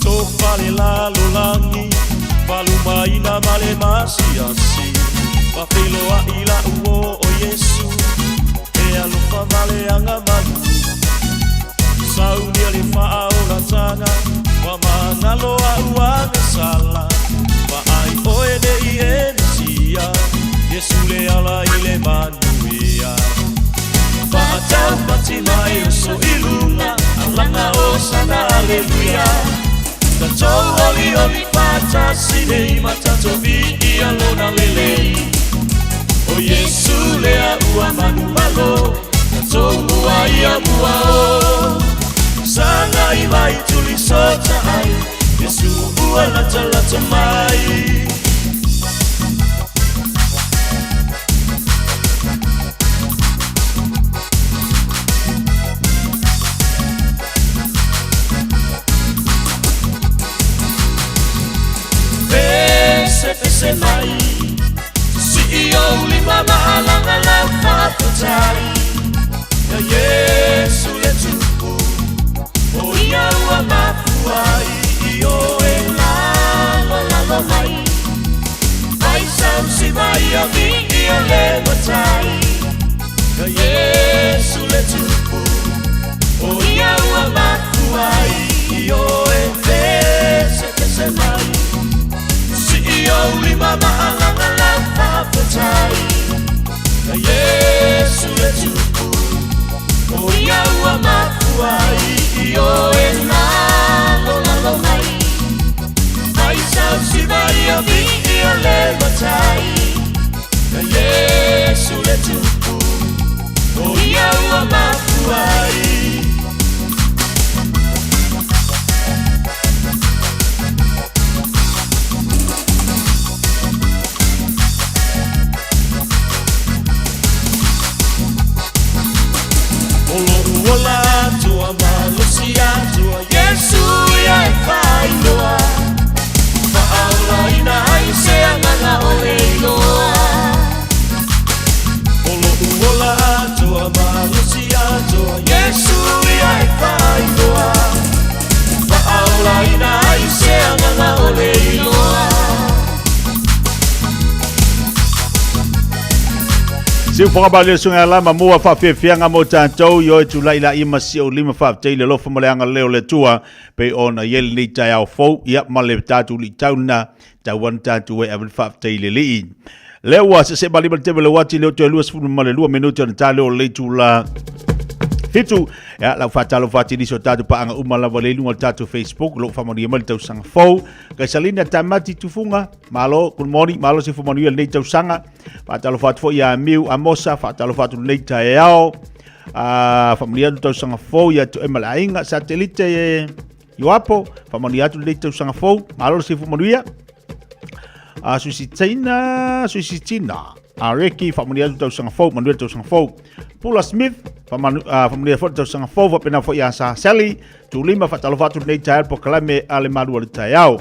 Tofa le lalolagi Falumaina ma le masiasi Faafeiloai la'u uo o Iesu E alofa ma le agamalu Saunia le faaolataga Ua magalo a'u agasala Vaai oe nei e Mesia Iesu le ala i le manuia Faataupati ma e oso i luga Alaga hosana aleluia Tatou olioli faatasi nei ma tatou viia lona lelei O Iesu lea ua manumalo Tatou mua ia mua o Sagai mai tuli sota ai Iesu ua latalata mai Pese pese mai Sii ou lima ma alaga lau faafetai Ia Iesu le Tupu O ia ua mafua ai i oe lalolalo mai Ai sausi mai a viia le Matai Ia Iesu le Tupu O ia ua mafua ai i oe Pese pese mai Sii ou lima ma alaga lau faafetai Ia Iesu le Tupu O ia ua mafua ai i oe lalolalo mai Ai sausi mai a viia le Matai Ia Iesu le Tupu O ia ua mafua ai O lo'u ola atoa malosi atoa Iesu ia e faailoa Faaolaina ai se agaga ʻole iloa O lo'u ola atoa malosi atoa Iesu ia e faailoa Faaolaina ai se agaga ʻole iloa Siu whakabau le sunga alama mua whawhiawhianga mo tātou i oe tūlai la ima si o lima whawhitei le lofa ma le anga leo le tua pe ona i ele nei tai ao fou ia ma le tātou li tauna tau ana tātou e awe whawhitei le lii. Le ua se se malima le teve le wati le o toe 22 ma le 2 minuti ona tā leo le tūla fitu. Ia, lau whātalo whāti nisi o tātou paanga uma lava le lunga o le tātou Facebook, lo whamani mai le tausaga fou. Kaisalina Tamati Tufunga, malo, good morning, malo se whamanuia lenei tausaga. Whātalo whātu fo ia Miu Amosa, whātalo whātu lenei taeao. Whamanuia atu tausaga fou ia tu e malainga, satelite e Ioapo, whamanuia atu lenei tausaga fou, malo le se whamanuia. Suisitaina, Suisitina, a Reki, whamanuia atu tausaga fou, manuia tausaga fou. Pula Smith, whamanuia fo tausaga fou, whapena fo ia Sa Sally, Tulima, whatalofa atu lenei taeao, po kalame a le malu o le taeao.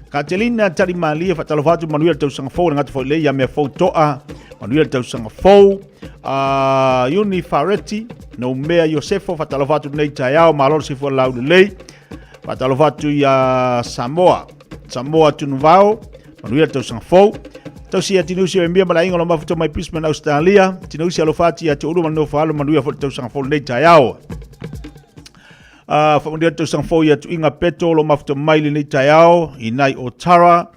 Katelina Talimalie, faatalofa atu, manuia le tausaga fou, le gata foi lea ia mea fou toa, manuia le tausaga fou. Iuni Fareti, Noumea Iosefo, faatalofa atu lenei taeao, malo le soifua laulelei. Faatalofa atu ia Samoa, Samoa Tunuvao, manuia le tausaga fou. Tausi ia Tinusi o Emia ma le aiga o lo mafuta mai Brisbane, Australia. Tinusi alofa atu ia te oulua ma le nofo alo, manuia foi le tausaga fou lenei taeao. Faamanuia le tausaga fou ia Tuiga Peto o lo mafuta mai lenei taeao i nai o Tara.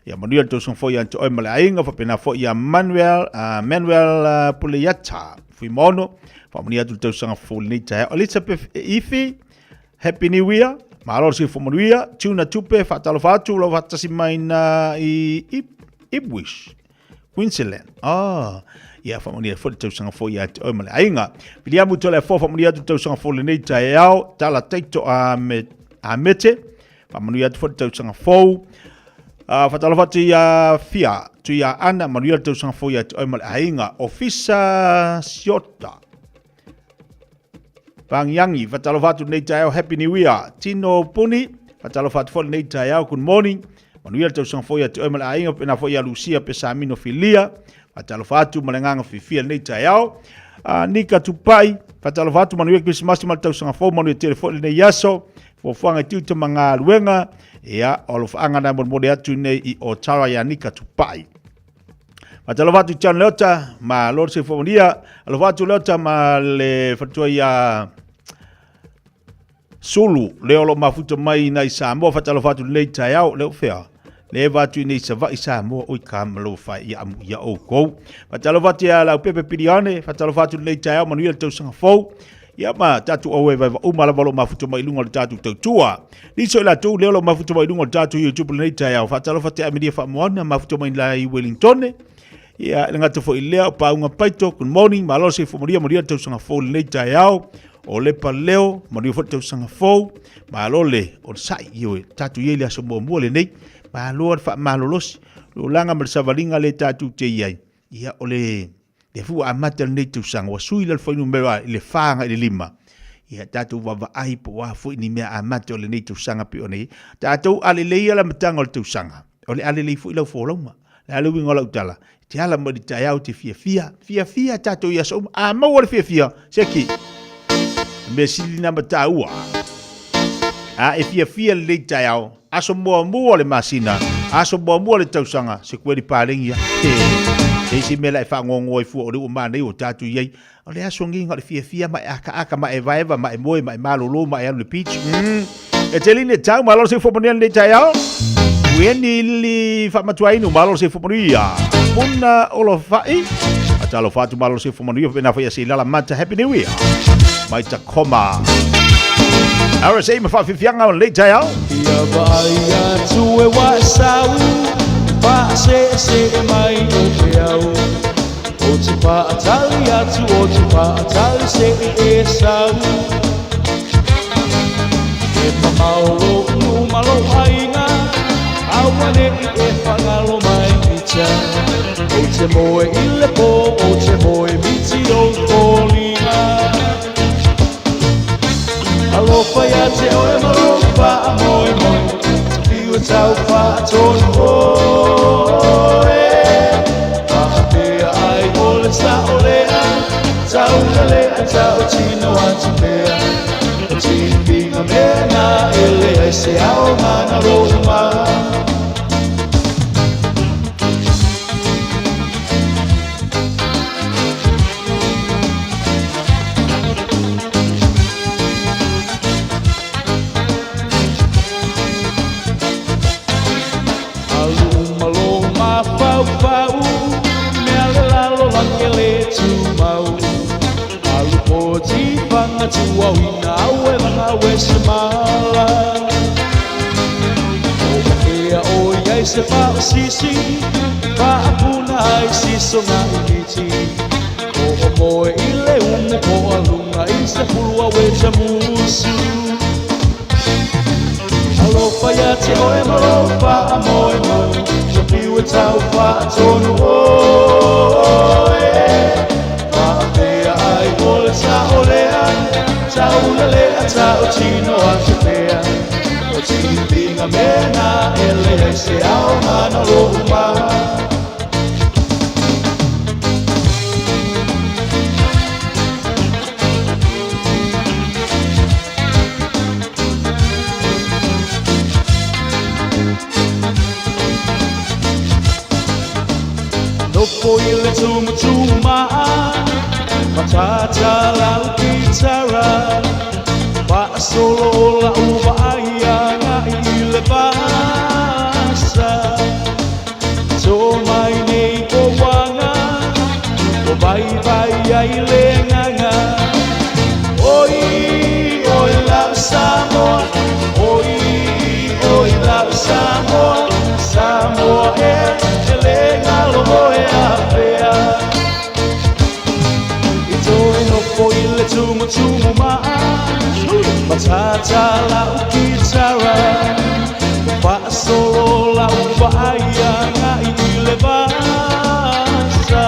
Ia manuia le tausaga fou ia te oe ma le aiga, faapena foi ia Manuel, Manuel Puleiata Fuimaono. Faamanuia atu le tausaga fou lenei taeao. Elizabeth Ifi, Happy New Year. Malo le soifua manuia. Tuna Tupe, faatalofa atu, lo faatasi mai na i Ipswich, Queensland. Ah, ia faamanuia foi le tausaga fou ia te oe ma le aiga. Viliamu Toleafoa, faamanuia atu le tausaga fou lenei taeao. Tala Taito a me, a Mete, faamanuia atu foi le tausaga fou. Faatalofa atu ia Fia, Tuia Ana, manuia le tausaga fou ia te oe ma le aiga. Ofisa Siota, Pagiagi, faatalofa atu lenei taeao, Happy New Year. Tino Puni, faatalofa atu foi lenei taeao, good morning. Manuia le tausaga fou ia te oe ma le aiga, pena foi ia Lucia Pesamino Filia. Faatalofa atu ma le agaga fiafia lenei taeao. Nika Tupai, faatalofa atu, manuia Krisimasi ma le tausaga fou, manuia tele foi lenei aso. Fuafuaga i tiute ma galuega, ia, o alofaaga na molemole atu nei i Otara ia Nika Tupai. Faatalofa atu i John Leota, malo le soifua manuia. Alofa atu Leota ma le faletua ia Sulu, lea o lo o mafuta mai nai Samoa. Faatalofa atu lenei taeao, lea o fea? Le va atu i nei Savaii Samoa, oi ka malo whai ia amu ia oukou. Faatalofa atu ia Laupepe Pilione, faatalofa atu lenei taeao, manuia le tausaga fou. Ia ma tatou aue vaeva uma lava o lo o mafuta mai i luga o le tatou tautua. Nisi o i latou lea o lo o mafuta mai i luga o le tatou YouTube lenei taeao. Faatalofa te Amelia Faamoana, mafuta mai la i Wellington. Ia, le gata foi lea o Pauga Paito, good morning, malo le soifua manuia, manuia le tausaga fou lenei taeao. O Lepa Leo, manuia foi le tausaga fou. Malo le o le sai, ioe, tatou i ai le aso muamua lenei. Malo le faamalolosi, le olaga ma le savaliga le tatou te i ai. Ia, o le lea foi ua amata lenei tausaga, ua sui le fuainumera i le 4 agai i le 5. Ia, tatou vaavaai po o a foi ni mea amata o lenei tausaga pei ona i ai. Tatou alelei le amataga o le tausaga, o le alelei foi lau folauga. Le a le uiga o lau tala, e te ala mai le taeao te fiafia, fiafia tatou i aso uma. A maua le fiafia, seki, mea sili na mataua. A e fiafia lenei taeao, aso muamua o le masina, aso muamua o le tausaga, se kueli palegi ia. Te isi mea la e whaangongo ai fua o le ua mānei o tātou i ai. O le aso nginga o le fiafia ma e akaaka, ma e vaeva, ma e moe, ma e malolo, ma e alu le beach. E te line tau, malo se fo manuia lenei taeao. Ueni li whaamatuainu, malo se fo manuia. Puna olo whai. Atalo whatu malo se fo manuia, wena whai ase lala mata. Happy New Year. Mai Tacoma. RSA ma whawhiwhianga o lenei taeao. Ia vaai atu e wa sau, wha se se mai o te au. O te paatali atu, o te paatali se e sau. E mamao lo nu malo ainga, aua ne i e whangalo mai pita. O te moe i le po, o te moe miti o kōlinga. Alofa ia te oe malofa a moe moe, te whiua tau wha tonu oe. Whakapea ai o le sa o lea, tau lea tau tino atu pea. O tipinga mea nā ele ai se ao ngana roma. Alu malo ma pau pau, mea le lalo la ke le tumau. Alu po ti panga tu au ina au e vanga we se mala. O ea o iai se pa o sisi, pa apuna ai siso ngā imiti. O o moe i le umu po alunga i se pulua we te musu. Alofa ia te oe malofa a moe moe, te piu e tau wha tonu oe. Whaapea ai o le sa o lea, tau lelea tau tino a te pea. O tipinga mena e leai se aoga no lo'u ma. Nofo i le tumutuma'a Matata lau kitara Fa'asolo o la'u va'ai aga'i i le vasa To mai nei o uaga O vaivai ai le agaga Oi, oi lau Samoa Oi, oi lau Samoa Samoa ea e lē galo oe afea I toe nofo i le tumutumu ma'a Matata la'u kitara Fa'asolo la'u va'ai aga'i i le vasa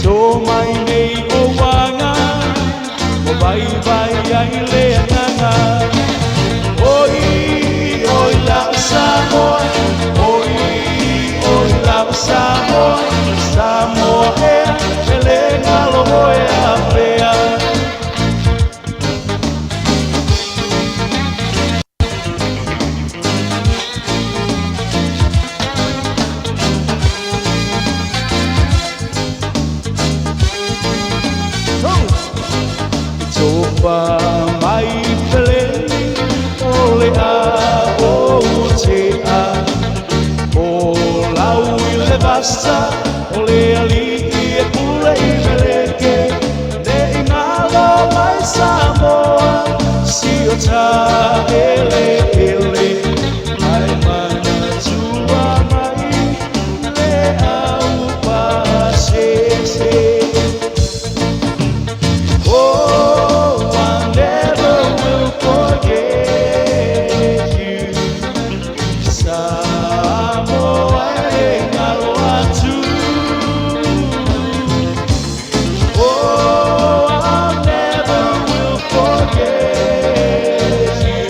To mai nei o uaga Ua vaivai ai le agaga Oi, oi lau Samoa Oi, oi lau Samoa Samoa ea e lē galo oe afea. Tofa mai peleni o le a o tea O lau i le vasa o le ali'i e pule i Meleke Ne'i galo mai Samoa si o ta eleele Ae manatua mai le au pasese. Oh, I never will forget you. Samoa e galo atu. Oh, I never will forget you.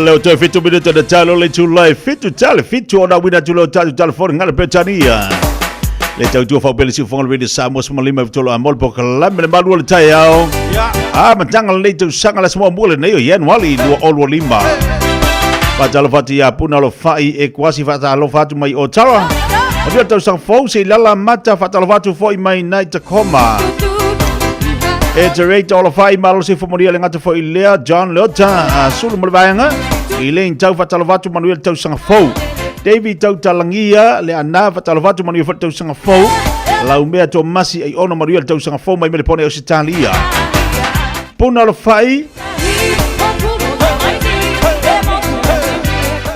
leo toe fitu minuta na talo le tula e fitu tale fitu ona wina tulo tatu telefoni ngale Bretania. Le tau tua whaupele si ufonga le Radio Samoa sma lima vitolo a mol poka lame le malua le tai ao. A matanga le tau sanga la smua mua le nei o Januari 2025. Whatalofa atu ia Puna lo whai e kuasi whatalofa atu mai o Tara. O tua tau sang fou se lala mata whatalofa atu foi mai nai Tacoma. E te reita o lo whai malo se fumoria le ngata foi lea John Leota a sulu mo le vaenga. I le tau whatalofa atu manuia le tau sanga fou. David tau talangia le ana whatalofa atu manuia foi le tau sanga fou. Laumea Tomasi ai ono manuia le tau sanga fou mai Melepone o Sitalia. Puna lo whai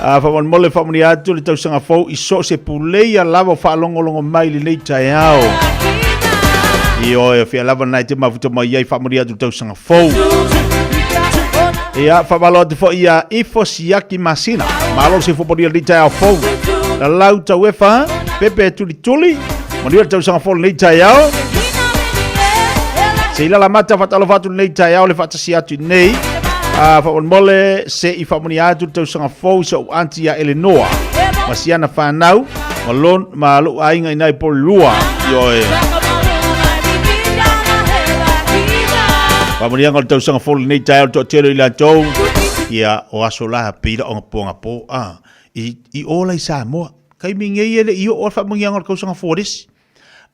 A faamolemole faamanuia atu le tausaga fou i so o se puleia lava o faalogologo mai i lenei taeao. Ioe, o fea lava na e te mafuta mai ai faamanuia atu le tausaga fou. Ia, faamalo atu foi ia Ifo Siaki Masina. Malo le soifua manuia lenei taeao fou. Lalau Tauefa, Pepe Tulituli, manuia le tausaga fou lenei taeao. Se i lalamata faatalofa atu lenei taeao le faatasi atu i nei. A faamolemole se i faamanuia atu le tausaga fou i so'u aunty ia Elenoa ma siana fanau ma lon ma lo'u aiga ina i Porirua. Ioe. Faamanuiaga o le tausaga fou lenei taeao le toatele o i latou. Ia, o aso la pei la o gapo a i i ola i Samoa. Kaimi nei e le i oo le faamanuiaga o le tausaga fou a le isi.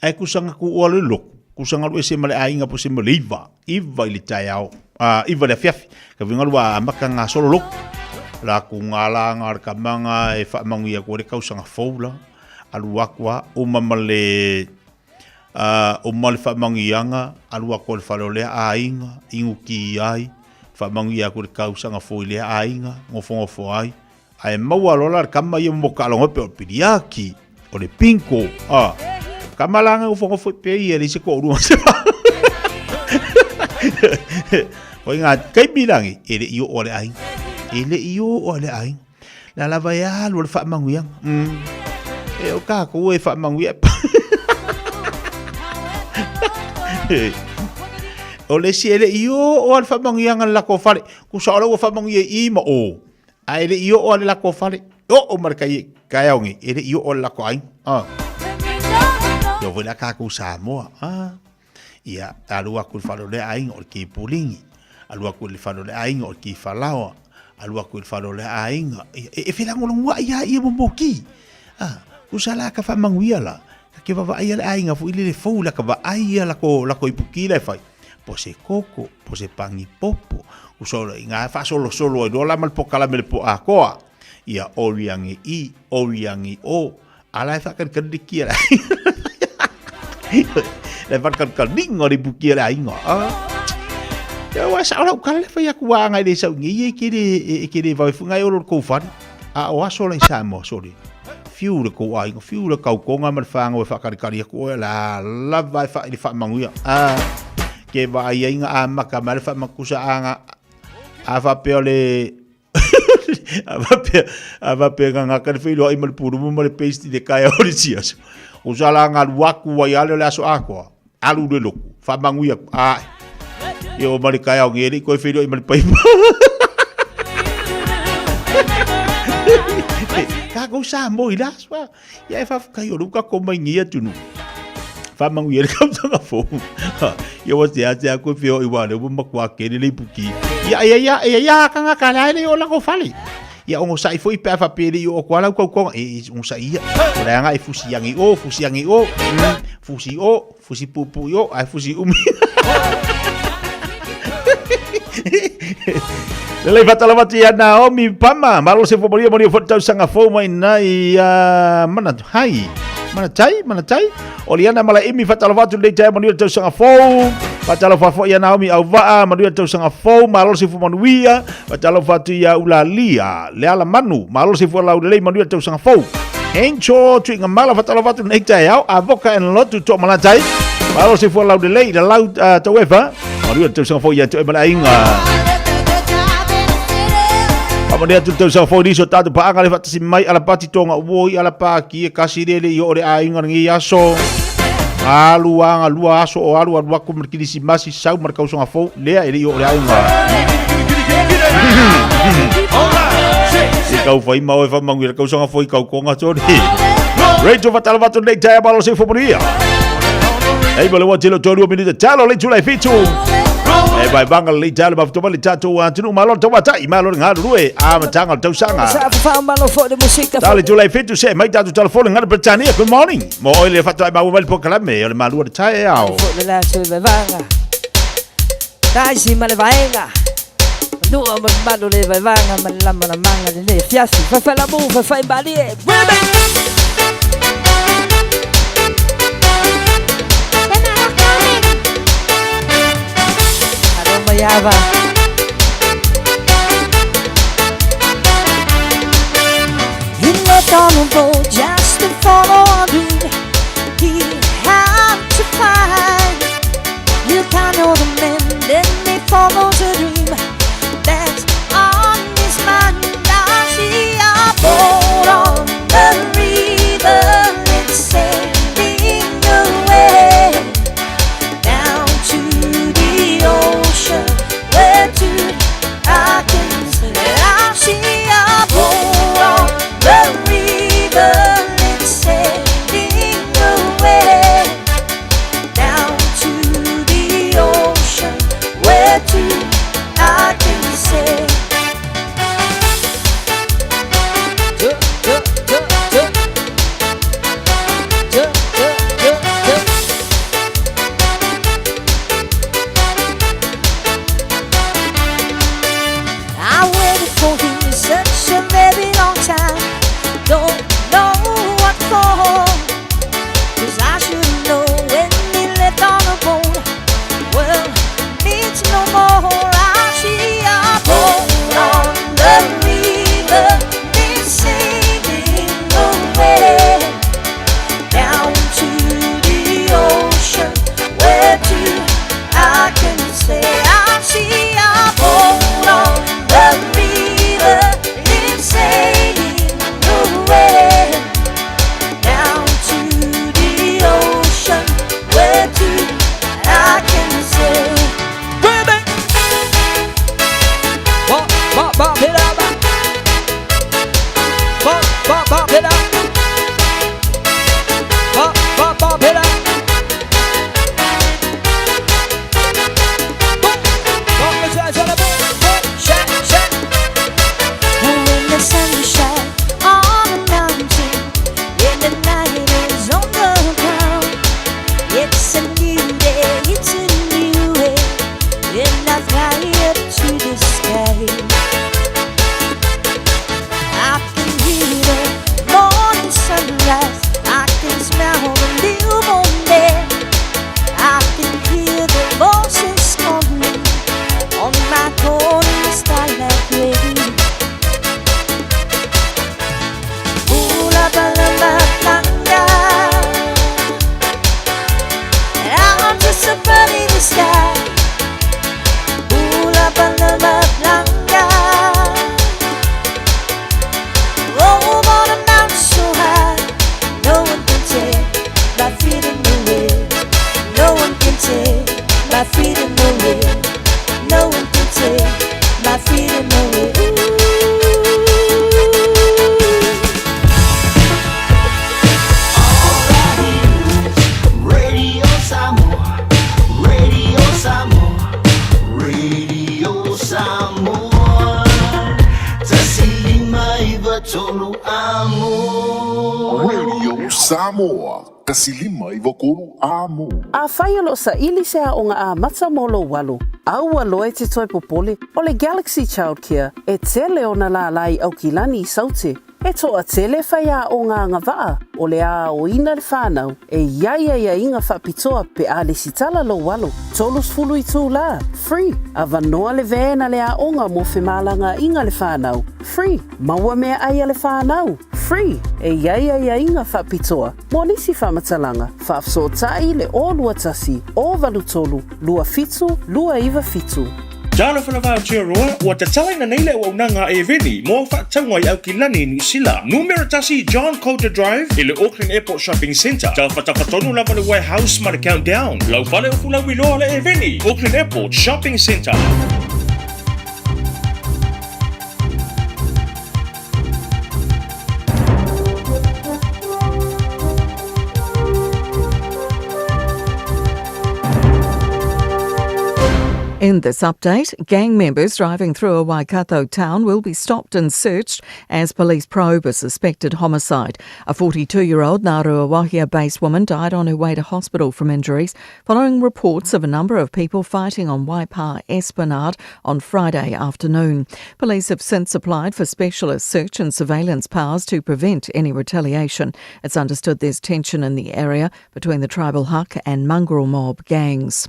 Ae kusa nga ku oa le loku, kusa nga lu ese ma le aiga po se ma le iva, iva i le taeao, a iva le afiafi, ka vinga lua a maka nga solo loku. La ku nga la nga le kamanga e whaamanguia ko le kausanga fou la, alu aku a uma ma le uma le whaamanguianga, alu aku le whale o lea aiga, ingu ki ai, whaamanguia aku le kausanga fou i lea aiga, ngofo ngofo ai, Ae maua loa la le kama ia mo kaaloga pe o le piliaki, o le pinko, a. Kama la ngofo ngofo pe ia le se ko rua se pa. Ko inga kai milangi e le io o le ai. E le io o le ai. La lava e alu le whaamanguianga. E o ka ko e whaamanguia. O le si e le io o le whaamanguianga la ko whare. Kusa o le ua whaamanguia i ma o. Ae le i oo a le lako fale. Oo ma le kai kaeaogi, e le i oo a le lako aiga. Ah. Ia foi la kākou Samoa. Ah. Ia, alu aku i le fale o le aiga o le ki pulingi. Alu aku i le fale o le aiga o le ki falaoa. Alu aku i le fale o le aiga. Ia, e, e felagolagoaʻi lava ia mo ki. Ah, kusa la ka faamanuia la. Ka ke vavaai a le aiga foi lele fou la ka vaai ia lako, lako ipuki la e fai. Po se koko, po se pangi popo. Uso i ngā whaasolosolo ai loa la ma le pokalame le po akoa. Ia oriangi i, oriangi o. Ala e whakanikani le kia la. Le whakanikani ngā ripu kia le ainga. Ah. Ia wa sa ora ukale whai aku wā ngai le sau ngi e kere e kere vai funga e oro kou whare. A o aso lai Samoa, sorry. Fiu le kou aiga, fiu le kaukonga ma le whāngau e whakanikani aku oe la lava e wha i le whaamanguia. Ah. Ke vaai ai nga amaka ma le whaamakusa a nga a whapea o le a whapea a whapea nga ngaka le whailoa i ma le purumu ma le paste le kaea o le siaso. O sa la nga luaku wai ale o le aso akoa. Alu le loku, whaamanguia ku, a e o ma le kaea o ngere i koe whailoa i ma le paipa. Ka kou sa mo i la aswa. Ia e whawhakai o luka ko mai ngi atu nu. Whamangu ia le kautanga fou. Ia wa te ate a koe whio i wale uma makua kere le ipuki. Ia ia ia ia ia kanga ka la le o la ko fale. Ia ongo sai foi pe fa pere i o ko ala kau konga e ongo sai ia. O la nga e fusi yangi o fusi yangi o. Fusi o fusi pupu i o ai fusi umi. Lelei whatalava atu ia Naomi Pama. Malo se fo maria maria fo tausaga fou mai nai mana hai. Mana tai, mana tai. O Liana mala imi whatalava atu lei tai manuia tausaga fou. Whatalava fo ia Naomi Auvaa manuia tausaga fou. Malo se fo manuia. Whatalava atu ia Ulalia. Le ala manu. Malo se fo lau lelei manuia tausaga fou. Encho tuinga mala whatalava atu nei tai au. Avoka en lotu to malatai. Malo se fo lau lelei la lau tauefa. Manuia tausaga fou ia te oe ma le aiga. Faamanuia atu le tausaga fou i nisi o tatou paaga le faatasi mai alapati tonga uoi alapaki e kasi lele i oo le aiga lenei aso. Alu anga lua aso o alu alu aku ma le kilisimasi sau ma le kausaga fou lea e le i oo le aiga. I kau whai mau e whamangu i le kausanga foi kau konga toni. Rachel Fatala Vato nei taia malo se fo manuia. Ei mo le wa tilo tolu minute talo le tula fitu. E vai vanga le talo ma fito le tato atunu malo to wata i malo ngā rue a matanga o tausaga. Sa fa malo fo de musika. Talo le tula fitu se mai tato telefone ngā Britannia. Good morning. Mo oi le fato ai mau mai pokalame o le malua le tae ao. Fo le la se vai vanga. Tai si ma le vaenga. Nua ma malo le vai vanga ma la ma la manga le le fiasi. Fa fa la mu fa fa mbali. Women. Mayava. He left on a boat just to follow a dream. He had to find. You can't know the man, then they follow the dream. That's on his mind. I see a boat on the river. It's sailing away down to the ocean. Where to I can see. I see a boat on the river. It's sailing away down to the ocean. Where to I can say. Tu, tu, tu, tu. Tu, tu, tu, tu. I waited for him such a very long time. Don't know what for. 'Cause I should know when he left on the boat. Well, needs no more. I see a boat on the river. It's sailing away down to the ocean. Where to I can say I see a boat on the river. It's sailing away down to the ocean. Where to I can say. Baby. Ba ba ba ba ba. Ba ba ba ba. Ba ba ba ba. When the sun shines on the mountain, and the night is on the ground, it's a new day, it's a new way, and I fly up to the sky. I can hear the morning sunrise, I can smell the newborn air, I can hear the voices calling on my golden starlight way. Ula balama planga. I'm just a bird in the sky. Ula balama planga. Oh, on a mountain so high, no one can take my freedom away. No one can take my freedom away. No one can take my freedom away. Radio Samoa, Radio Samoa, Radio Samoa. 1593 amo. Radio Samoa, 1593 amo. Afai o loo saili se aoga amata mo lou alo, aua loa e te toe popole, o le Galaxy Childcare e tele ona lālā i Aukilani i Saute. E toatele faiaoga agavaa o le aoaoina le fanau e i ai aiaiga faapitoa pe a lesitala lou alo. 30 itulā, free, avanoa le van a le aoga mo femalagaaiga le fanau, free, maua meaai a le fanau, free, e i ai aiaiga faapitoa. Mo nisi faamatalaga, faafesootai i le 021 083 27 297. Talofa lava Aotearoa, ua tatalaina nei le auaunaga a Airveni mo au faatauga i Aukilani, Niu Sila. Numera 1 John Coulter Drive i le Auckland Airport Shopping Centre. Tafatafatonu lava le Warehouse ma le Countdown. Lau fale o fulauiloa le Airveni, Auckland Airport Shopping Centre. In this update, gang members driving through a Waikato town will be stopped and searched as police probe a suspected homicide. A 42-year-old Ngāruawāhia-based woman died on her way to hospital from injuries following reports of a number of people fighting on Waipa Esplanade on Friday afternoon. Police have since applied for specialist search and surveillance powers to prevent any retaliation. It's understood there's tension in the area between the tribal Huk and mongrel mob gangs.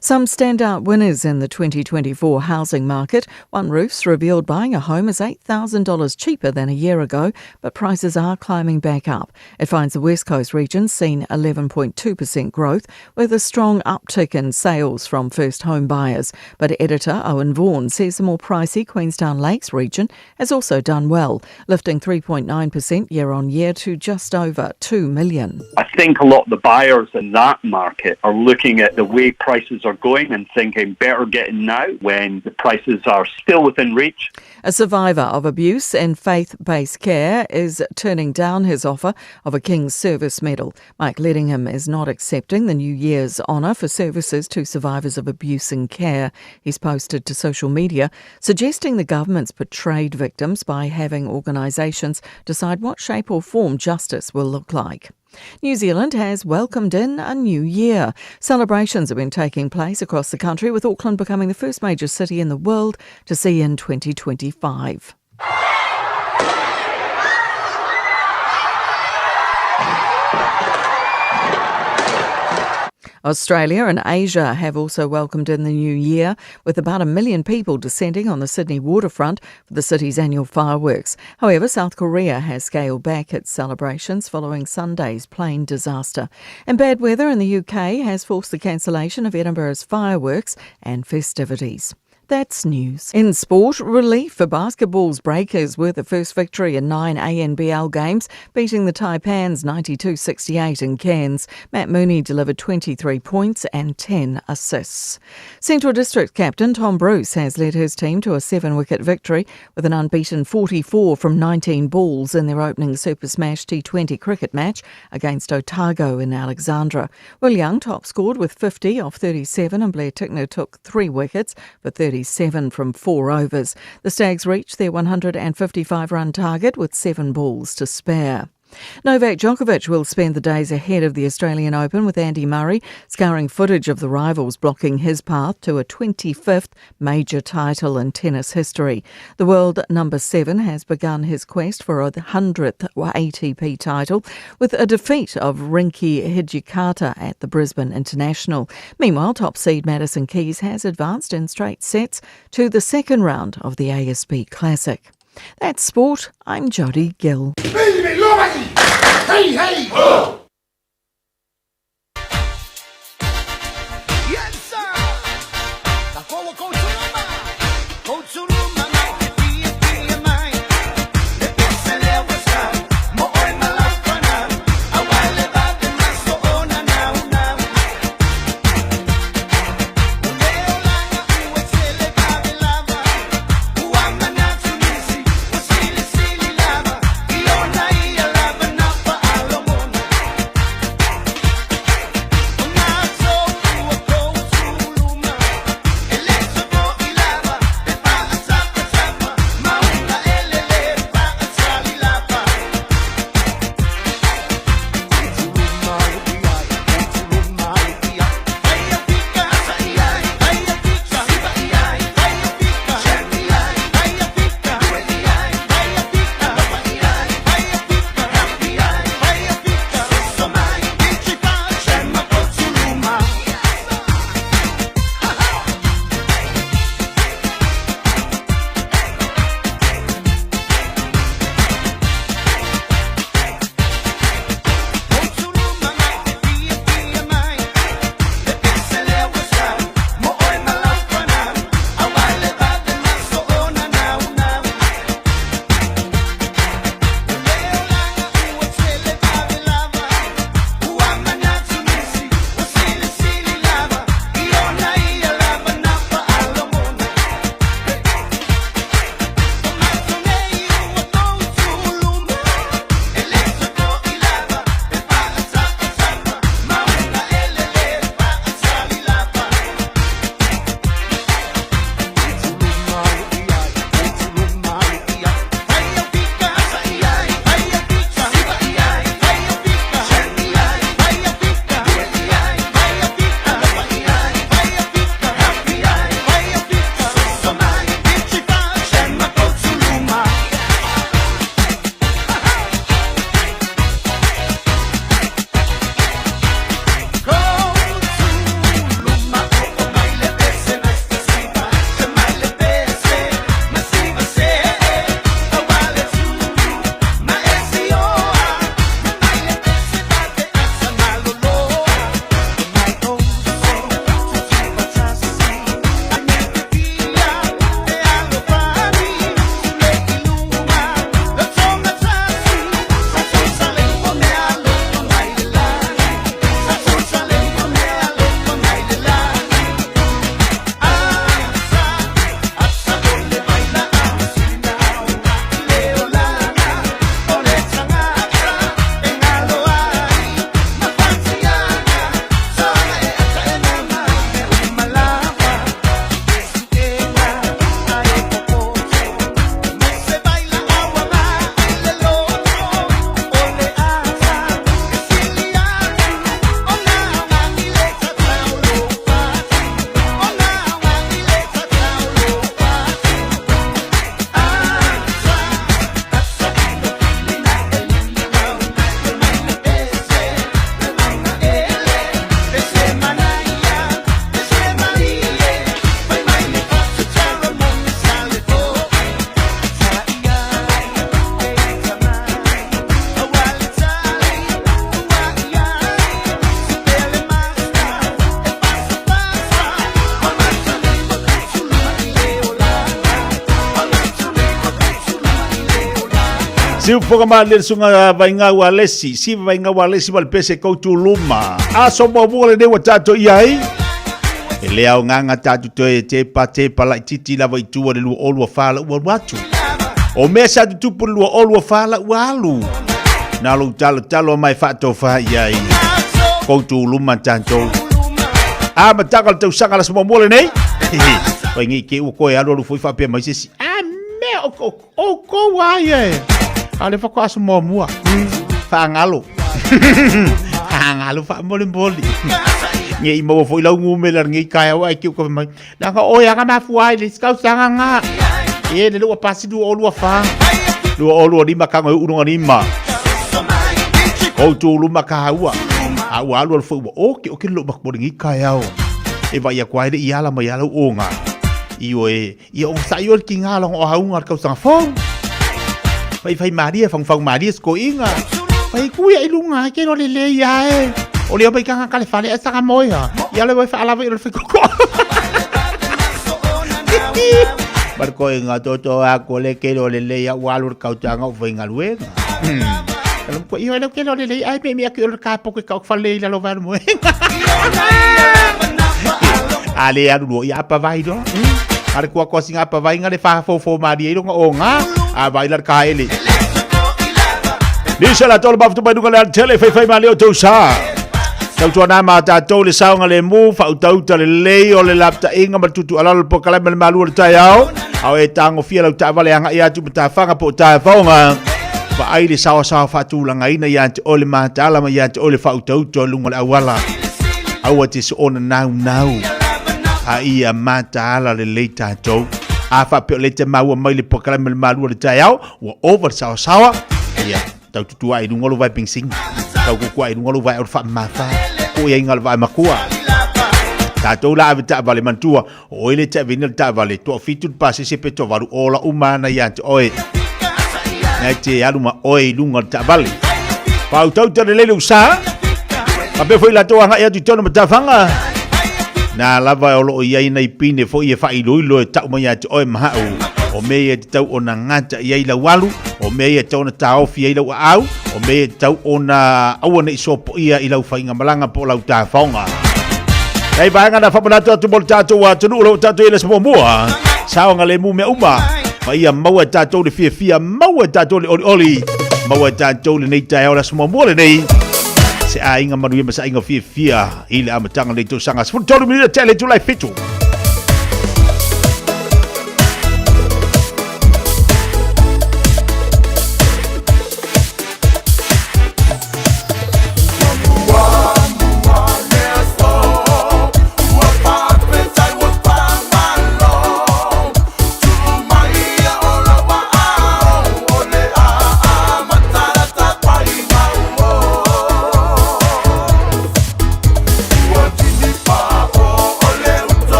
Some standout winners in the 2024 housing market. OneRoof's revealed buying a home is $8,000 cheaper than a year ago, but prices are climbing back up. It finds the West Coast region seen 11.2% growth, with a strong uptick in sales from first home buyers. But editor Owen Vaughan says the more pricey Queenstown Lakes region has also done well, lifting 3.9% year on year to just over 2 million. I think a lot of the buyers in that market are looking at the way prices are going and thinking better get in now when the prices are still within reach. A survivor of abuse and faith-based care is turning down his offer of a King's Service Medal. Mike Ledingham is not accepting the New Year's honour for services to survivors of abuse and care. He's posted to social media suggesting the government's betrayed victims by having organisations decide what shape or form justice will look like. New Zealand has welcomed in a new year. Celebrations have been taking place across the country, with Auckland becoming the first major city in the world to see in 2025. Australia and Asia have also welcomed in the new year, with about 1 million people descending on the Sydney waterfront for the city's annual fireworks. However, South Korea has scaled back its celebrations following Sunday's plane disaster. And bad weather in the UK has forced the cancellation of Edinburgh's fireworks and festivities. That's news. In sport, relief for basketball's Breakers were the first victory in 9 ANBL games, beating the Taipans 92-68 in Cairns. Matt Mooney delivered 23 points and 10 assists. Central District captain Tom Bruce has led his team to a 7-wicket victory with an unbeaten 44 from 19 balls in their opening Super Smash T20 cricket match against Otago in Alexandra. Will Young top scored with 50 off 37 and Blair Tickner took 3 wickets for 37 from 4 overs. The Stags reached their 155-run target with 7 balls to spare. Novak Djokovic will spend the days ahead of the Australian Open with Andy Murray, scouring footage of the rivals blocking his path to a 25th major title in tennis history. The world number 7 has begun his quest for a 100th ATP title with a defeat of Rinky Hijikata at the Brisbane International. Meanwhile, top seed Madison Keys has advanced in straight sets to the second round of the ASB Classic. That's sport. I'm Jodie Gill. Hey, hey! Oh. Yes, sir! Siufoga ma le sunga vainga ua lesi, si vainga ua lesi ma le pese kou tu luma. Aso muamua lenei ua tatou i ai. E le aogaga tatou toe tepa tepa laitiiti lava i tua le 2024 la ua alu atu. O mea sa tutupu le 2024 la ua alu. Na lou talotalo mai faatofa i ai. Kou tu luma tatou. Amataga o le tausaga le aso muamua lenei. Pai nei ke ua koe alu alu foi faapea mai se isi. A mea o o o kou ai e. A le whako aso muamua. Whaangalo. Whaangalo whaamolimoli. Nge i maua foi lau ngumela lenei taeao ae ke uka mai. Langa oe aga mafua ai le tausaga ngā. E le lua pasi 2024. 2025 ka ngoi ulunga lima. Kou tu luma ka ua. A ua alu alu foi ua oke oke lo bak lenei taeao. E vai aku ai le i ala mai ala o ngā. I o e, i o sa i o ki ngā longo o haunga le tausaga fou. Fai fai maria, fang fang maria sko inga. Fai kui ai lunga ke lo le le ia e. O le mai kanga ka le fale e sanga moia. Ia le wai fa ala vai o le fai koko. Mar ko inga toto a ko le ke lo le le ia ua alu le kautanga o fai ngaluenga. Alam ko iyo le ke lo le le ai me me aki o le ka po ke ka fale i la lo valu moenga. A le alu lo ia pa vai do. Are kua kua singa pa vai nga le fa fo fo mari i longa o nga. A vai la ka ele. Nisa la tolo bafutu mai lunga le al tele fai fai ma leo tau sa. Tau tua nā mā tātou le saonga le mū, whautauta le lei o le lapta inga ma tutu alalo po kalama le malua le tai ao. Ao e tāngo fia lau taavale anga i atu ma tāwhanga po tāwhaonga. Fa ai le sawa sawa whaatūlanga ina ia te ole mātāla ma ia te ole whautauta o lunga le awala. Aua te so ona nau nau. A ia mātāla le lei tātou. A whapeo le te maua mai le po kalama le malua le tai ao. Ua over le sawa sawa. Ia. Tau tutu ai lunga lo vai pingsing. Tau kuku ai lunga lo vai o whaamafa. Ko ia inga le vai makua. Tātou la ave taavale mantua. O oe le taavina le taavale. Toa fitu le pasese pe toa valu ola uma ana ia te oe. Ngai te alu ma oe i lunga le taavale. Pau tau te lele usa. Ka pe foi la toa ngai atu i tona matawhanga. Nā lava o loo iai nei pine foi e whailoilo e tau mai ia te oe mahau. O me ia te tau o na ngata i ai lau alu. O mea ia e tatau ona taofi ai lau aau, o mea ia e tatau ona aua ne i sopoia i lau faiga malaga po o lau tafaoga. Nei vaega na faamanatu atu mo le tatou atunuu o lo o tatou i ai le aso muamua. Saogalemu mea uma. Ma ia maua e tatou le fiafia, maua e tatou le olioli, maua e tatou lenei taeao le aso muamua lenei. Se aiga manuia ma se aiga fiafia i le amataga o lenei tausaga. 13 minute tele itula e 7.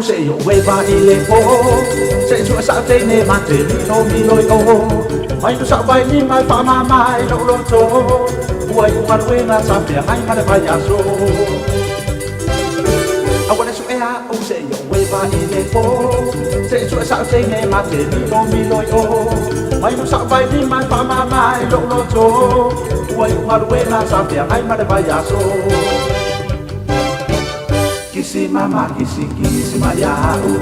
au se i o e va i le po Se i sua sa te ne ma te milo milo i o Mai tu sa vai ni mai wha ma mai lo lo to Ua i unga ruena sa pia ngai ma le vai aso Awa le su e a au se i o e va i le po Se i sua sa te ne ma te milo milo i o Mai tu sa vai ni mai wha ma mai lo lo to Ua i unga ruena sa pia ngai ma le vai aso Kisi mama kisi kisi mai au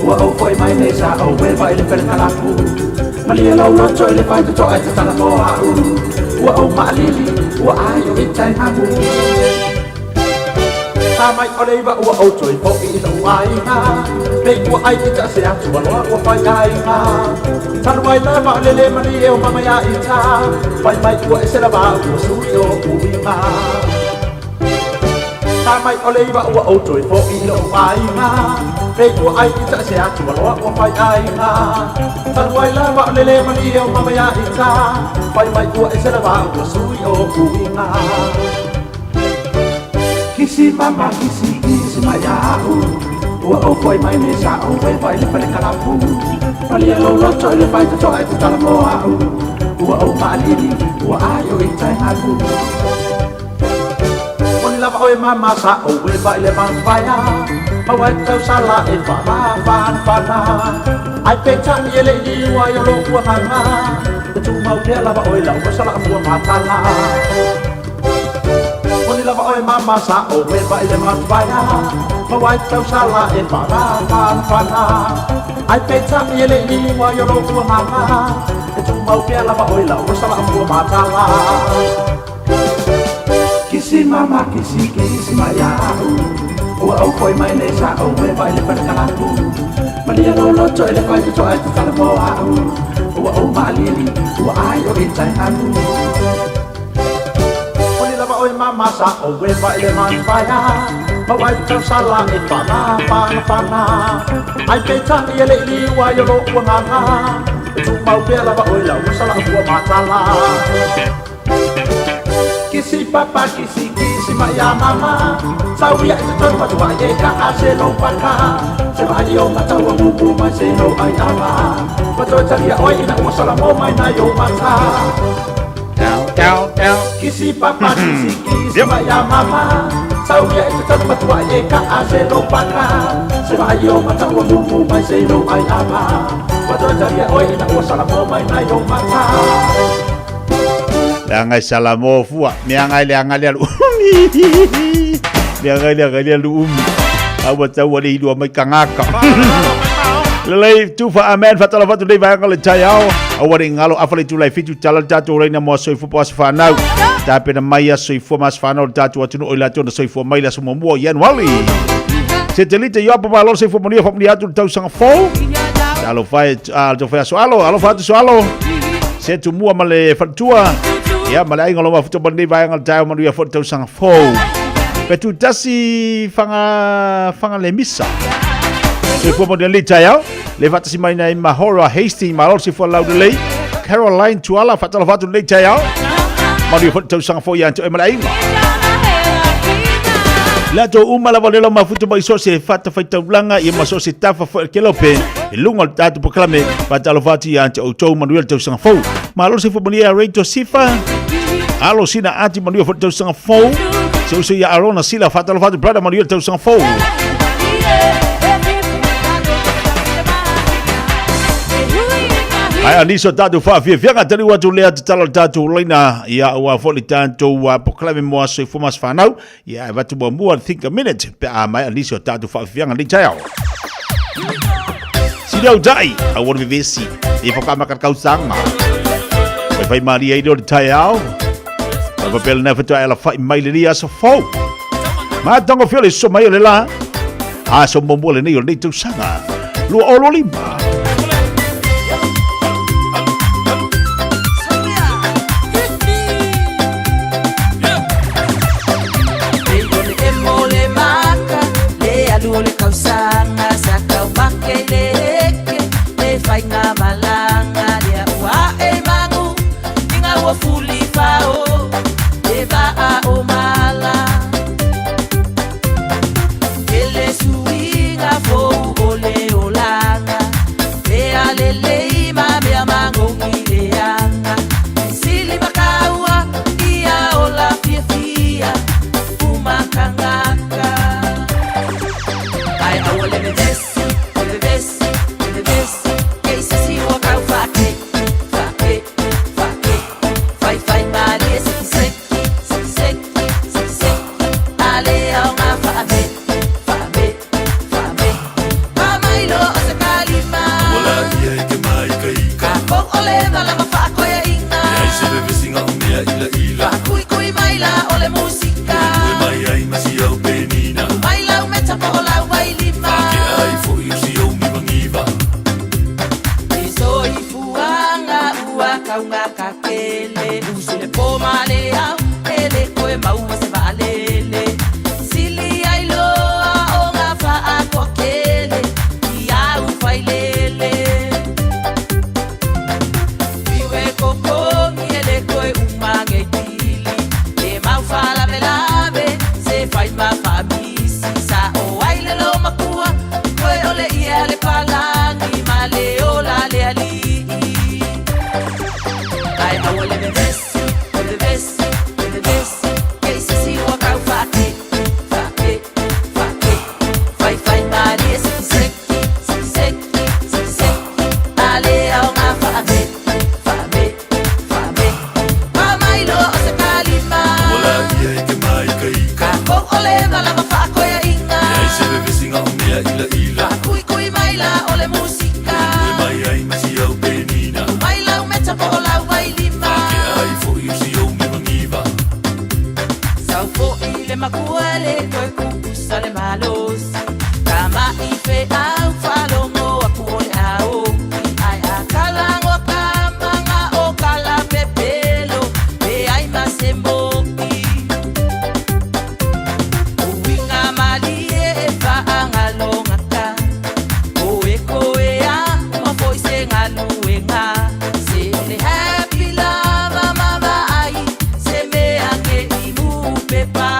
Ua au foi mai nei sa au e vai le pele kalapu Malia lau loto i le fai toto e te tala mo au Ua au maalili ua ai o i tai hamu Ta mai o leiva ua au toi po i lau aiga Pei ua ai i ta se atu aloa ua fai aiga Tanu ai lava o lele mani e o mama ia i ta Pai mai ua e se lava ua sui o uiga Ta mai o leiva ua au toi po i lau aiga Pei ua ai i ta se atu aloa ua fai aiga Tanu ai lava o lele mani e o mama ia i ta Pai mai ua e se lava ua sui o uiga Kisi mama kisi kisi mai au Ua au foi mai nei sa au e vai le pele kalapu Malia lau loto i le fai toto e te tala mo au Ua au maalili ua ai o i tai halu Moni lava oe mama sa au e vai le mangpaia Maua e tau sala e wha whan whana Ai peta i ele i ua i o lo ua nganga Te tūmau pea lava oe lau ua sala afua matala Moni lava oe mama sa o e vai le mangpaia Maua e tau sala e wha whan whana Ai peta i ele i ua i o lo ua nganga Te tūmau pea lava oe lau ua sala afua matala Kisi mama kisi kisi mai au Ua au foi mai nei sa au e vai le pele kalapu Malia lau loto i le fai toto e te tala mo au Ua au maalili ua ai o i tai halu Moni lava oe mama sa au e vai le mangpaia Maua e tau sala e whana whana whana Ai peta i ele i ua i o lo ua nganga E tūmau pea lava oe lau ua sala afua matala Kisi papa kisi kisi mai a mama Sau ia i te tonu matua e ka a se lo paka Se vai o mataua mumu mai se lo ai ama Matoa taria oi ina ua sala mo mai nai o mata Down, down, down. Kisi papa kisi kisi mai a mama Sau ia i te tonu matua e ka a se lo paka Se vai o mataua mumu mai se lo ai ama Matoa taria oi ina ua sala mo mai nai o mata Leaga e salamo fua. Mea ngai leaga lea lu umi. Mea ngai leaga lea lu umi. A ua tau ua le ilua mai kagaka. Lelei tufa amen fatalofa atu nei vaega o le taeao. Aua ne i galo afa le itula e fitu tala le tatou laina mo aso soifua po aso fanau. Tapena mai aso soifua ma aso fanau o le tatou atunuu i latou na soifua mai le aso muamua o Ianuari. Setelite Ioapo malo soifua manuia faamanuia atu le tausaga fou. Talofa e alofa aso alo, alofa atu so alo. Se tumua ma le faletua. Ia ma le aiga o lo mafuta ma lenei vaega o le taeao manuia foi le tausaga fou. Pe tutasi whanga, whanga le misa. Soifua manuia lenei taeao. Le faatasi mai nei ma Hora Hastings, malo le soifua laulelei. Caroline Tuala, faatalofa atu lenei taeao. Manuia foi le tausaga fou ia te oe ma le aiga. Latou uma lava o le mafuta mai so se fata faitaulaga ia ma so se tafa foi o le kelope i luga o le tatou polokalame faatalofa atu ia te outou manuia le tausaga fou. Malo le soifua manuia Rachel Sifa. Alo sina ati manuia foi le tausaga fou. Se uso ia Arona Sila faatalofa atu brother manuia le tausaga fou. Ai a nisi o tatou faafiafiaga taliu atu lea tatala le tatou laina ia ua foi le tatou polokalame mo aso soifua ma aso fanau ia e avatu muamua le think a minute pe a maea nisi o tatou faafiafiaga nei taeao. Sili au tai, aua le vevesi, e whakamaka le kausaga. Whai whai maria i leo le taeao. Whai whapela nea whatua e ala whai mai le lia aso fou. Mā tonga whio le so mai o le la. A so muamua lenei o lenei tausaga. 2025. vailele. Fiu e kokogi e le toe uma nei pili. E mau faalavelave se fai ma faamisi. Sa o ai le lo makua, koe o le ia le palagi ma le ola le alii. Ai aua le vevesi, le vevesi, le vevesi, ke i se si ua kau whaake, whaake, whaake. Fai fai malie seki seki, seki seki, seki seki. Ale ao ngā whaame, whaame, whaame. Wha mai loa o se kalima. Wala ia e ke mai ka ika. Ka kou o le malama whaakoea inga. Leai se vevesiga o mea ilaila. Kui kui mai la o le musika. Ue mai ai ma si au penina. Mai lau meta po o lau wailima. Faakea ai foʻi o si ou givagiva. Sau foʻi le makua le toe kukusa le malosi. Tamaʻi feʻau faalogo aku o le aoki. Ae a kalagoa kamaga o kala pepelo. E ai ma se moʻi. Uiga malie e faagalogata. Koe koe a ma foi se galuega. Se o le happy lava ma vaai. Se mea ke i mupepa.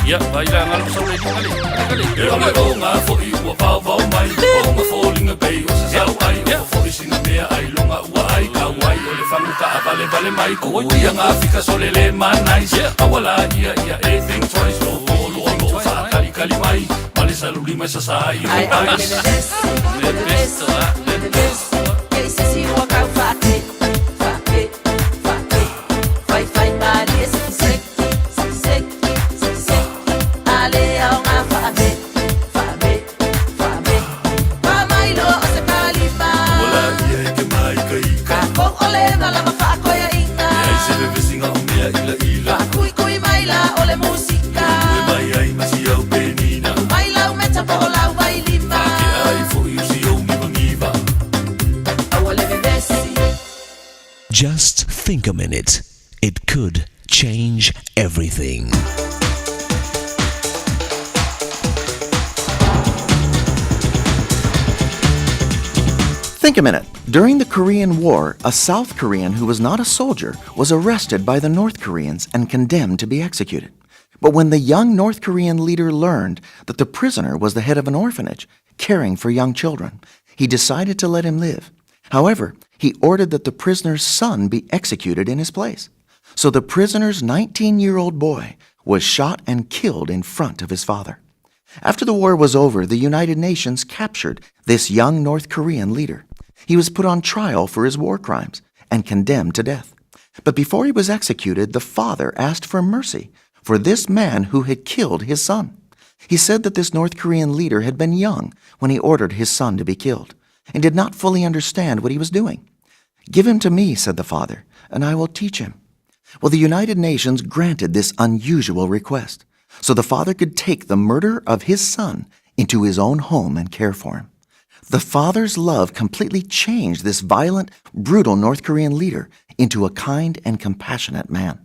Ia, vai la ngalo sau le kale. Kale. E o le oga foʻi ua vaovao mai. O mafoliga pei o se sau ai. O foʻi sina mea ai loga ua ai. Kau ai o le fagu kaʻavalevale mai. Ko ia gafika solele manais. Aua laia ia e think twice. Lo lo lo faakalikali mai. Ma le salulima e sasā ai o Ai le aua le ice. vevesi, le vevesi, le vevesi. Ke i se si ua kau whaake, whaake, whaake. Fai fai malie seki seki, seki seki, seki seki. Ale ao ngā whaame, whaame, whaame. Wha mai loa o se kalima. Ua laia e ke mai ka ika. Ka kou o le malama whaakoea inga. Leai se vevesiga o mea ilaila. Kui kui mai la o le musika. Ue mai ai ma si au penina. Mai lau meta po o lau wailima. Faakea ai foʻi o si ou givagiva. Aua le vevesi. Just think a minute. It could change everything. Think a minute. During the Korean War, a South Korean who was not a soldier was arrested by the North Koreans and condemned to be executed. But when the young North Korean leader learned that the prisoner was the head of an orphanage caring for young children, he decided to let him live. However, he ordered that the prisoner's son be executed in his place. So the prisoner's 19 year old boy was shot and killed in front of his father. After the war was over, the United Nations captured this young North Korean leader. He was put on trial for his war crimes and condemned to death. But before he was executed, the father asked for mercy for this man who had killed his son. He said that this North Korean leader had been young when he ordered his son to be killed and did not fully understand what he was doing. Give him to me, said the father, and I will teach him. Well, the United Nations granted this unusual request so the father could take the murder of his son into his own home and care for him. The father's love completely changed this violent, brutal North Korean leader into a kind and compassionate man.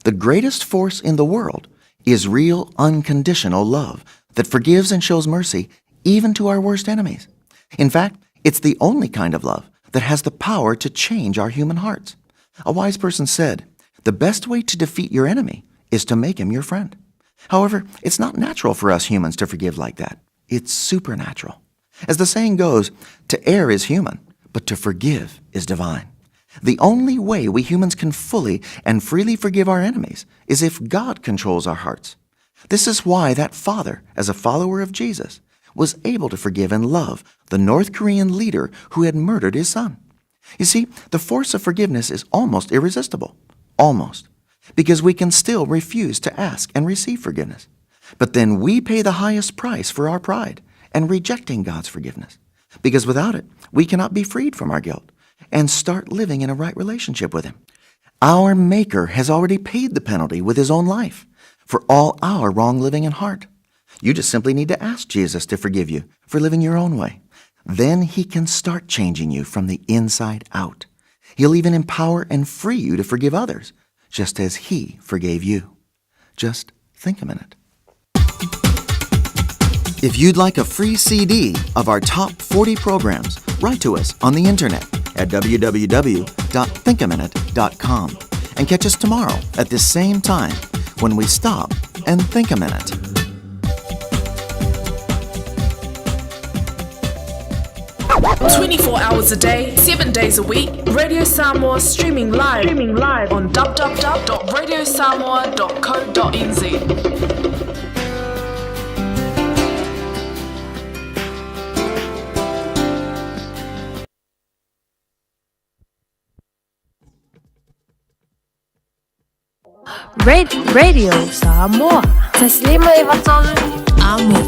The greatest force in the world is real, unconditional love that forgives and shows mercy even to our worst enemies. In fact, it's the only kind of love that has the power to change our human hearts. A wise person said, The best way to defeat your enemy is to make him your friend. However, it's not natural for us humans to forgive like that. It's supernatural. As the saying goes, to err is human, but to forgive is divine. The only way we humans can fully and freely forgive our enemies is if God controls our hearts. This is why that father, as a follower of Jesus, was able to forgive and love the North Korean leader who had murdered his son. You see, the force of forgiveness is almost irresistible. Almost. Because we can still refuse to ask and receive forgiveness. But then we pay the highest price for our pride and rejecting God's forgiveness. Because without it, we cannot be freed from our guilt and start living in a right relationship with Him. Our Maker has already paid the penalty with His own life for all our wrong living and heart. You just simply need to ask Jesus to forgive you for living your own way. Then He can start changing you from the inside out. He'll even empower and free you to forgive others, just as He forgave you. Just think a minute. If you'd like a free CD of our top 40 programs, write to us on the internet at www.thinkaminute.com and catch us tomorrow at this same time when we stop and think a minute. 24 hours a day, 7 days a week, Radio Samoa streaming live, streaming live on www.radiosamoa.co.nz. Radio Samoa. Taslima Amo.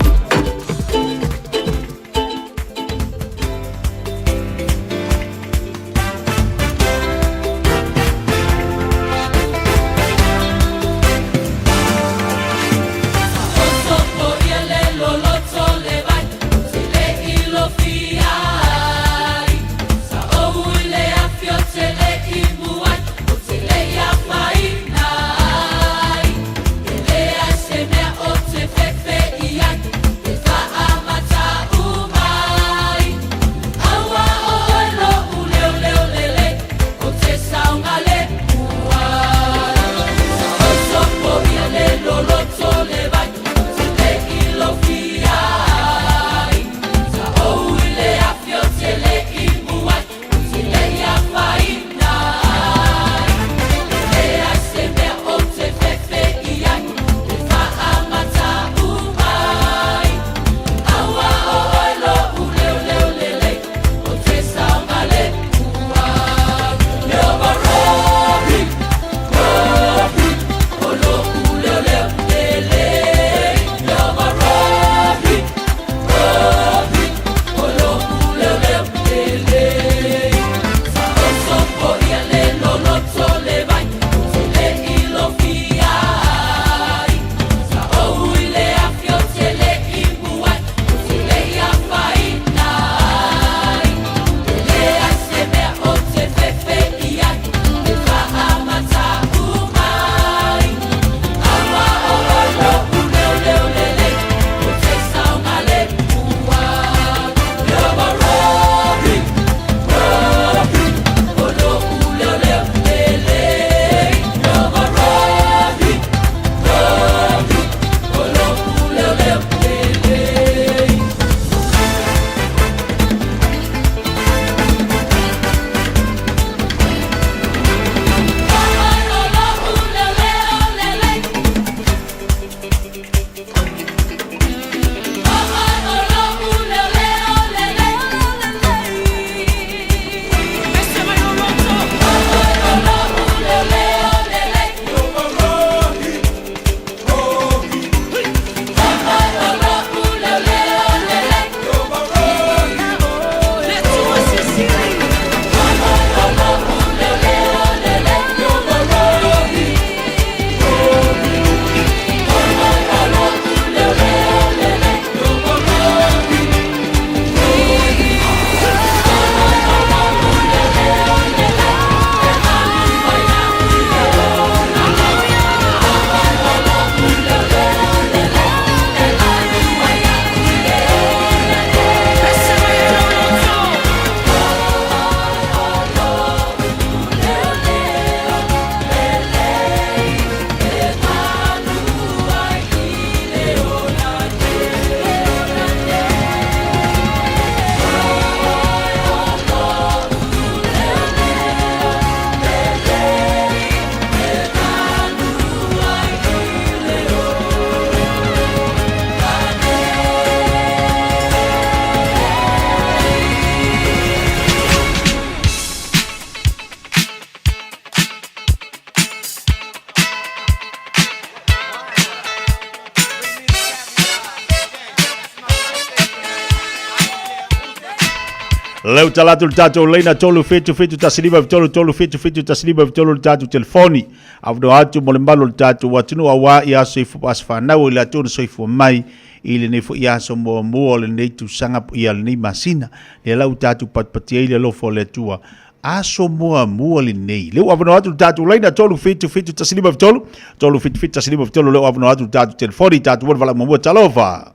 Leu talatu le tatou laina 3 7 7 1 9 3 3 7 7 1 9 3 le tatou telefoni. Avanoa atu mo le malu o le tatou atunuu auā i aso soifua aso fanau i latou na soifua mai i lenei foi aso muamua o lenei tausaga ia lenei masina. Lea la ua tatou patipati ai le alofa o le Atua. Aso muamua lenei. Lea ua avanoa atu le tatou laina 3 7 7 1 9 3 3 7 7 1 9 3 lea ua avanoa atu le tatou telefoni tatou ua valaau muamua talofa.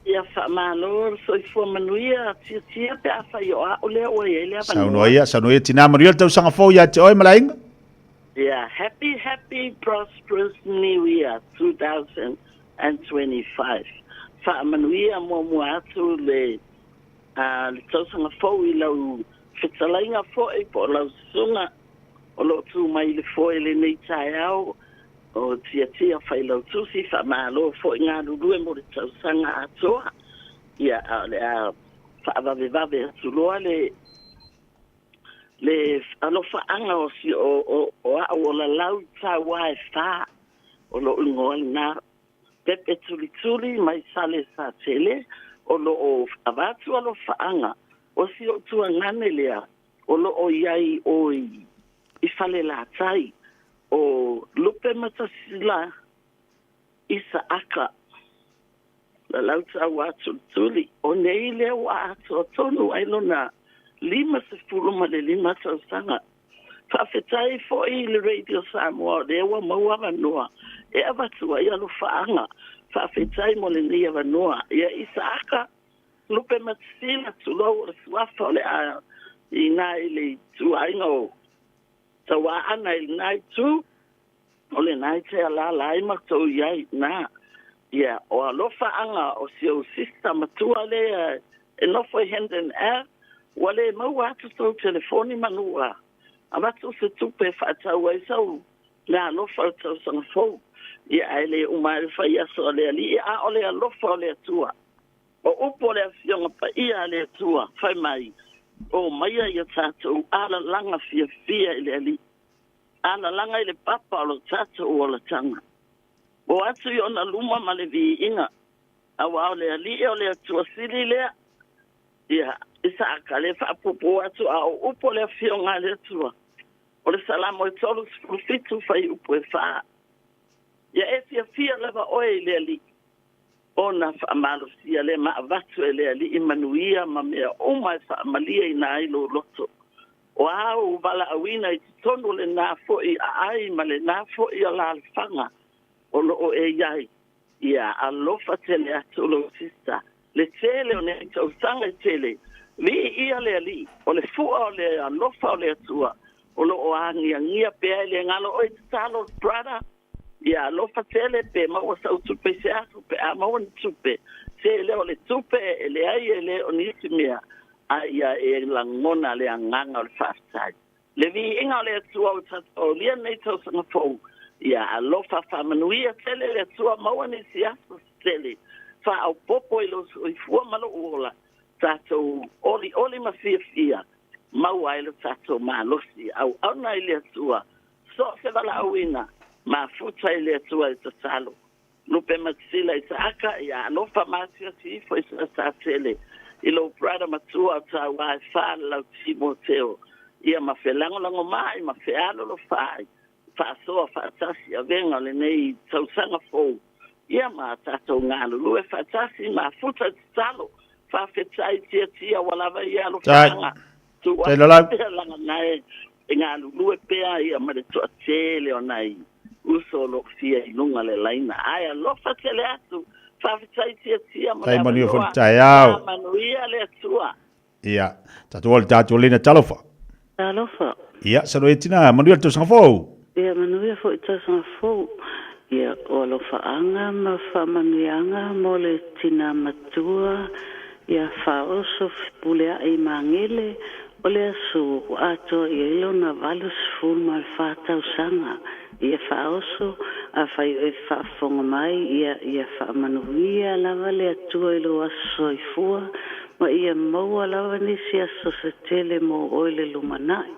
Ia faamalo le soifua manuia Tiatia pe afai o a'u lea ua i ai le avanoa. Saunoa ia, saunoa ia tinā, manuia le tausaga fou ia te oe ma le aiga. Ia, happy happy prosperous new year 2025. Faamanuia muamua atu le le tausaga fou i lau fetalaiga foi po o lau susuga o lo o tu mai i le foe i lenei taeao o Tiatia Failautusi, faamalo foi galulue mo le tausaga atoa. Ia, a o le a faavavevave atu loa le le alofaaga o si o, o, o a'u o Lalau Tauā e Fā, o lo'u igoa lenā, Pepe Tulituli mai Salesatele, o lo o avatu alofaaga o si o'u tuagane lea o lo o i ai o i i Falelatai, o Lupematasila Isaaka Lalau Tauā Tulituli. O nei lea ua atoa tonu ai lona 55 tausaga. Faafetai foi i le Radio Samoa o lea ua maua avanoa e avatu ai alofaaga. Faafetai mo lenei avanoa. Ia Isaaka Lupematasila, tulou o le suafa o le a i ina i le ituaiga o Tauaana i lena itu, o lena e te alaala ai matou i ai ina. Ia, o alofaaga o si ou sister matua lea e nofo i Hendon Ave, ua le maua atu tou telefoni manua avatu se tupe e faatau ai sau meaalofa o le tausaga fou. Ia, ae le uma ai le fai aso a le Alii, a o le alofa o le Atua. O upu o le Afioga Paia a le Atua, fai mai, Omaia ia tatou alalaga fiafia i le Alii, alalaga i le papa o lo tatou olataga. O atu i ona luma ma le viiga, auā o le Alii o le Atua sili lea. Ia, Isaaka le faapuupuu atu, a o upu o le Afioga a le Atua, o le Salamo e 37 fuaiupu e 4. Ia e fiafia lava oe i le Alii, ona faamalosia lea ma avatu e le Alii manuia ma mea uma e faamalieina ai lou loto. O a ou valaauina i totonu o lenā foi aai ma lenā foi alaalafaga o lo o e i ai, ia alofa tele atu lou sista, le tele o nei tausaga e tele, viiia le Alii, o le fua o le alofa o le Atua o lo o agiagia pea e le galo oe tatalo brother. Ia alofa tele pe maua sau tupe i se aso pe a maua ni tupe. Se e le o le tupe e leai e le o nisi mea, a ia e lagona le agaga o le faafetai. Le viiga o le Atua ua tatou aulia lenei tausaga fou, ia alofa faamanuia tele le Atua maua nisi aso se tele faaopoopo i lou soifua ma lou ola, tatou olioli ma fiafia maua ai lo tatou malosi auauna i le Atua. So o se valaauina, mafuta i le Atua e tatalo. Lupematasila Isaaka, ia alofa masiasi ifo i Salesatele i lou brother matua o Tauā e Fā le lau Timoteo, ia ma felagolagomai ma fealolofaai, faasoa faatasi avega o lenei tausaga fou, ia ma tatou galulue faatasi, mafuta i tatalo, faafetai Tiatia ua lava ia alofaaga. Tuu atu pea laganae e galulue pea ia ma le toatele o nai uso o lo o fia i luga le laina. Ae alofa tele atu, faafetai Tiatia mo le avanoa, faamanuia le Atua. Ia, tatou o le tatou lena talofa. Talofa. Ia, salo e tina, manuia le tausaga fou. Ia, manuia foi tausaga fou. Ia, o alofaaga ma faamanuiaga mo le tinā matua ia Faaoso Fepuleai Magele o le aso ua atoa i ai lona 84 tausaga. Ia Faaoso, afai o e faafofoga mai, ia ia faamanuia lava le Atua i lou aso soifua ma ia maua lava nisi aso se tele mo oe i le lumanai.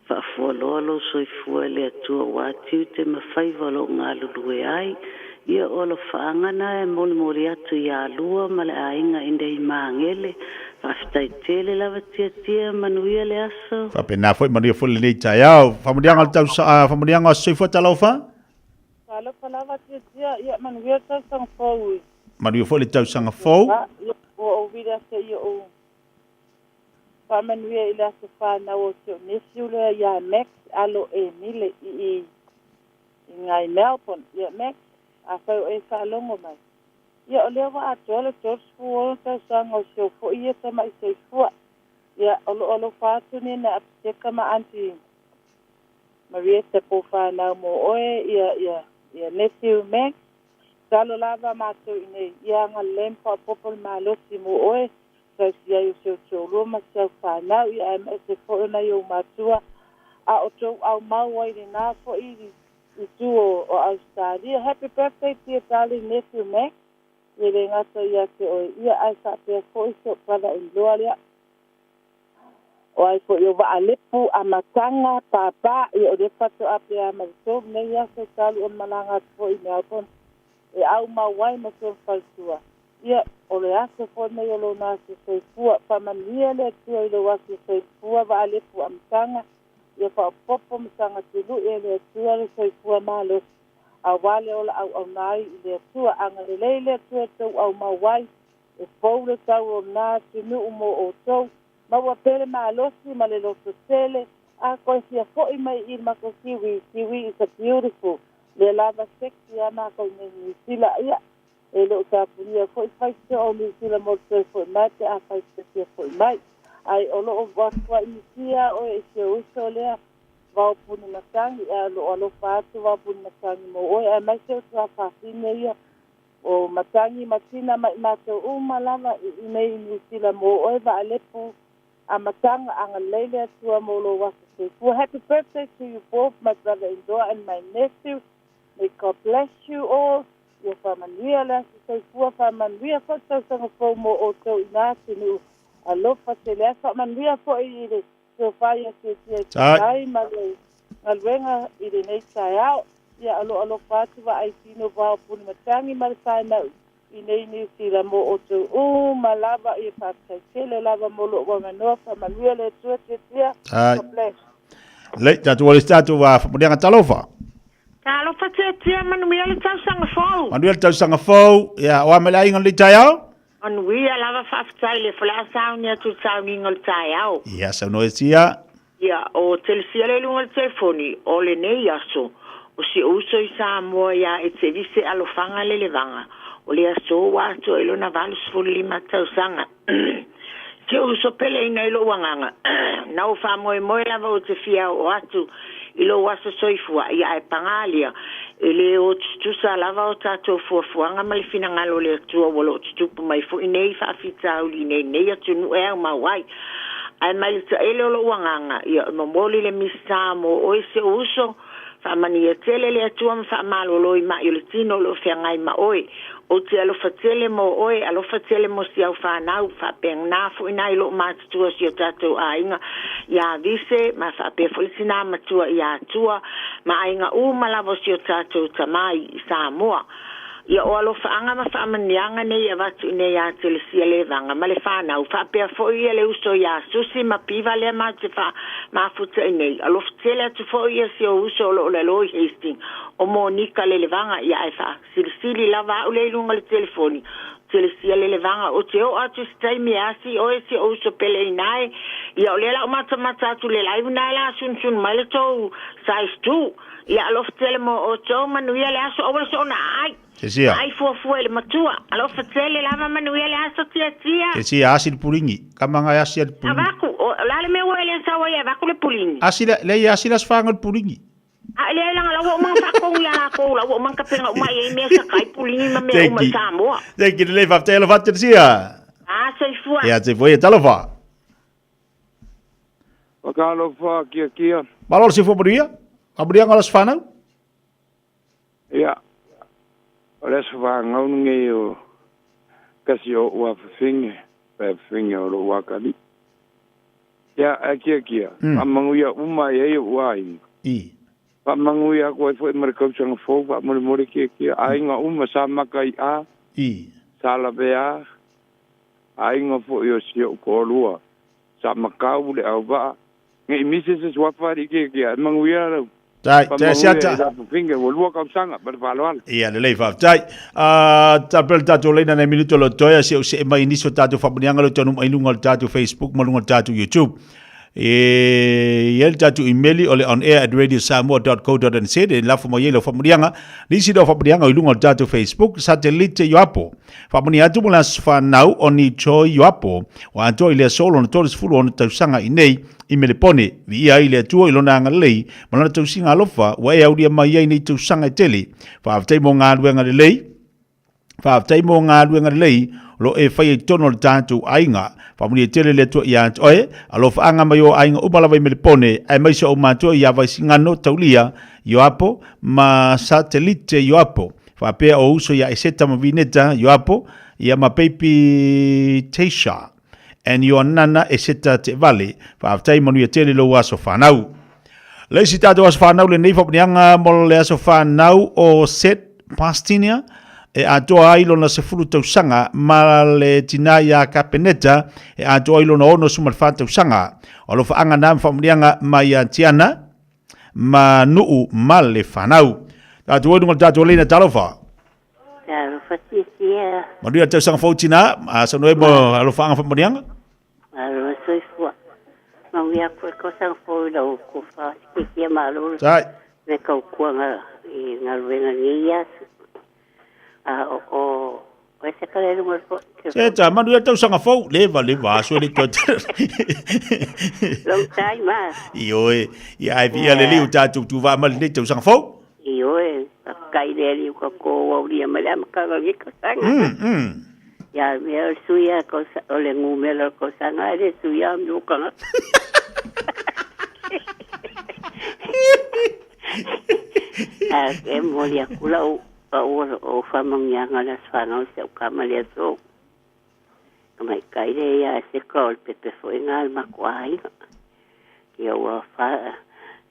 Faafualoa lou soifua e le Atua ua tiute ma faiva o lo o galulue ai. Ia o alofaaga na e molimoli atu ia lua ma le aiga i nei Magele. Faafetai tele lava Tiatia, manuia le aso. Faapena foi, manuia foi lenei taeao. Faamanuiaga o le tausaga, faamanuiaga o aso soifua talofa. Talofa lava Tiatia, ia manuia le tausaga fou. Manuia foi le tausaga fou. Ia, ua ou vili atu i ou Faamanuia i le aso fanau o si ou nephew lea ia Max Alo Emile i i i Melbourne. Ia Max, afai o e faalogo mai, Ia, o lea ua atoa le 36 tausaga o si ou foi ia tama'i soifua. Ia, o lo'o alofa atu Nina Apiteka ma Aunty Marieta po fanau mo oe, ia, ia, ia Nephew Max. Tatalo lava matou i inei, ia agalelei ma faaopoopo le malosi mo oe, tausi ai o si ou toalua ma si au fanau, ia aemaise foi o nai ou matua, a o tou aumau ai lenā foi i tu o Ausetalia. Happy birthday dear darling nephew Max, e le gata ia te oe ia, ae faapea foi si ou brother in law lea, o ai foi o Vaalepu, Amataga, Pāpā, ia o lea faatoa pea ma le 3 nei aso talu ona malaga atu foi i Melbourne e aumau ai ma si ona faletua. Ia, o le aso foi lenei o lona aso soifua. Faamanuia le Atua i lou aso soifua, Vaalepu, Amataga, ia faaopoopo ma sagatului e le Atua le soifua malosi, aua le ola auauna ai i le Atua. Agalelei le Atua i tou aumau ai, e fou le tau o lena atunuu mo outou. Maua pea le malosi ma le lototele, a koe fia foi mai i le matou Kiwi, Kiwi is a beautiful, lea lava sexy a matou i nei Niu Sila, ia, e le o tapunia foi faitotoa o Niu Sila mo le toe foi mai pe afai e te fia foi mai. Ai o lo o atuaimisia oe e si ou uso lea Vaopuni Matangi, ae o lo o alofa atu Vaopuni Matangi mo oe, aemaise o tuafafine ia o Matangi ma Tina ma i matou uma lava i inei i Niu Sila mo oe Vaalepu Amataga, agalelei le Atua mo lou aso soifua. Happy birthday to you both, my brother-in-law and my nephew. May God bless you all. Ia faamanuia le aso soifua, faamanuia foi le tausaga fou mo outou i na atunuu. Alofa tele ae faamanuia foi i le tofa ia Tiatia e tusa ai ma le galuega i lenei taeao. Ia o lo o alofa atu vaai tino vao puni matangi ma le whanau i nei Niu Sila mo outou uma lava. Ia faafetai tele lava mo lou avanoa. Faamanuia le Atua Tiatia. God bless. Lei, tatou ale tatou va famulianga talofa. Talofa Tiatia, manuia le tausaga fou. Manuia le tausaga fou. Ia, o a mai le aiga lenei taeao? Manuia lava, faafetai le fale a sauni atu i le sauniga o le taeao. Ia, saunoa e tia. Ia, o Telesia le luga o le telefoni, o lenei aso, o si ou uso i Samoa ia Etevise Alofaga Lelevaga, o le aso ua atoa i lona 85 tausaga. Si ou uso pele ina i lou agaga, na ou faamoemoe lava ou te fia oo atu i lou aso soifua, ia ae pagalia, e le o tutusa lava o tatou fuafuaga ma le finagalo o le Atua ua loo tutupu mai foi nei faafitauli i nei atunuu e aumau ai. Ae mai le taele o lou agaga, ia e momoli le misa mo oe si ou uso, Faamanuia tele le Atua ma faamalolo i maʻi o le tino o lo o feagai ma oe. Ou te alofa tele mo oe, alofa tele mo si au fanau, faapena foi nai loo matutua o si o tatou aiga ia Vise, ma faapea foi le tinā matua ia Atua, ma aiga uma lava o si o tatou tama i Samoa. Ia o alofaaga ma faamanuiaga nei e avatu i inei ia Telesia Levaga ma le fanau, faapea foi ia le uso ia Susi ma Piva lea matou te faamafuta i nei. Alofa tele atu foi ia si ou uso o lo o lalo i Hastings, o Monika Lelevaga, ia ae faasilisili lava au lea i luga o le telefoni. Telesia Lelevaga, ou te oo atu i se taimi e asi oe si ou uso pele ina e. Ia o lea la o matamata atu i le live na e la sunusunu mai le tou size 2. Ia alofa tele mo outou, manuia le aso, aua le soona aai. Tesia. Aai fuafua i le matua. Alofa tele lava, manuia le aso, Tiatia. Tesia, asi le puligi. Kamanga e asi le puligi. Avaku, o la le mea ua e le sau ai e avaku le puligi. Asi le, le ia asi le asfaga le puligi. A e leai langa la ua uma faatogi ia latou, la ua uma kapena uma i ai mea sakai puligi ma mea uma i Samoa. Thank you, lelei, faafetai alofa atu, Tesia. Ah, soifua. Ia, soifua ia, talofa. Whakaalofa kia kia. Malo le soifua manuia. Faamanuiaga o le aso fanau. Ia, o le aso fanau lenei o kasi o ou afafine, pe afafine o lou akalii. Ia, ae kia kia, faamanuia uma ai ai ou aiga. I. Faamanuia atu ai foi ma le tausaga fou, faamolemole kia kia, aiga uma sa maka i a, I. sa lavea, aiga foi o si ou toalua, sa makau le auvaa, ne i misi se suafa alii tiatia, e manuia lau Tai, tai faamanuia i siata. la fafine, ua lua tausaga ma le faaaloalo. Ia, lelei, faafetai. Uh, tapea le tatou leina nei minuto lo toea se o se mai nisi o tatou faamanuiaga lo tonu mai luga o le tatou Facebook ma luga o le tatou YouTube. E i ai le tatou imeli o le onair@radiosamoa.co.nz e lafo mai ai lau faamanuiaga. Nisi o faamanuiaga i luga o le tatou Facebook, Satelite Ioapo. Faamanuia atu mo le aso fanau o ni Joy Ioapo, ua atoa i le aso lona 36 tausaga i nei i Melepone. Viia ai le Atua i lona agalelei ma lana tausiga alofa ua e aulia mai ai nei tausaga e tele. Faafetai mo galuega lelei. Faafetai mo galuega lelei o lo o e faia i totonu o le tatou aiga. Faamanuia tele le Atua ia te oe. Alofaaga mai o aiga uma lava i Melepone, aemaise ou matua ia Vaisigano Taulia Ioapo ma Satelite Ioapo, faapea o uso ia Eseta ma Vineta Ioapo, ia ma Baby Taysha and Ioanana Eseta Teevale. Faafetai, manuia tele lou aso fanau. Le isi tatou aso fanau lenei faamanuiaga mo le aso fanau o Seth Pastinia e atoa ai lona 10 tausaga ma le tinā iā Kapeneta e atoa ai lona 64 tausaga. O alofaaga na ma faamanuiaga mai ia Tiana ma Nuu ma le fanau. Tatou ai luga o le tatou leina talofa. Talofa tia. Manuia le tausaga fou tinā, a saunoa ai mo alofaaga faamanuiaga. Malo soifua. Manuia atu e tausaga fou i lau tofa sikitia malo Tai. le tautuaga i galuega nei aso. A o o o se kale luga o le Se ta manuia le tausaga fou, leva leva aso le toe. Long time ah. Ioe, ia ai via le liu tatou tuva ma lenei tausaga fou. Ioe, kai le liu ka ko au lia mai le amataga o lenei tausaga. Ia mea o le suia ko o le numera o le tausaga e le suia o kanga. A e momoli atu lau pau o faamanuiaga o le aso fanau i si au tama i le aso. Tamaitai lea ia Eseka o le pepe foi lena a le matou aiga. Ia ua fa,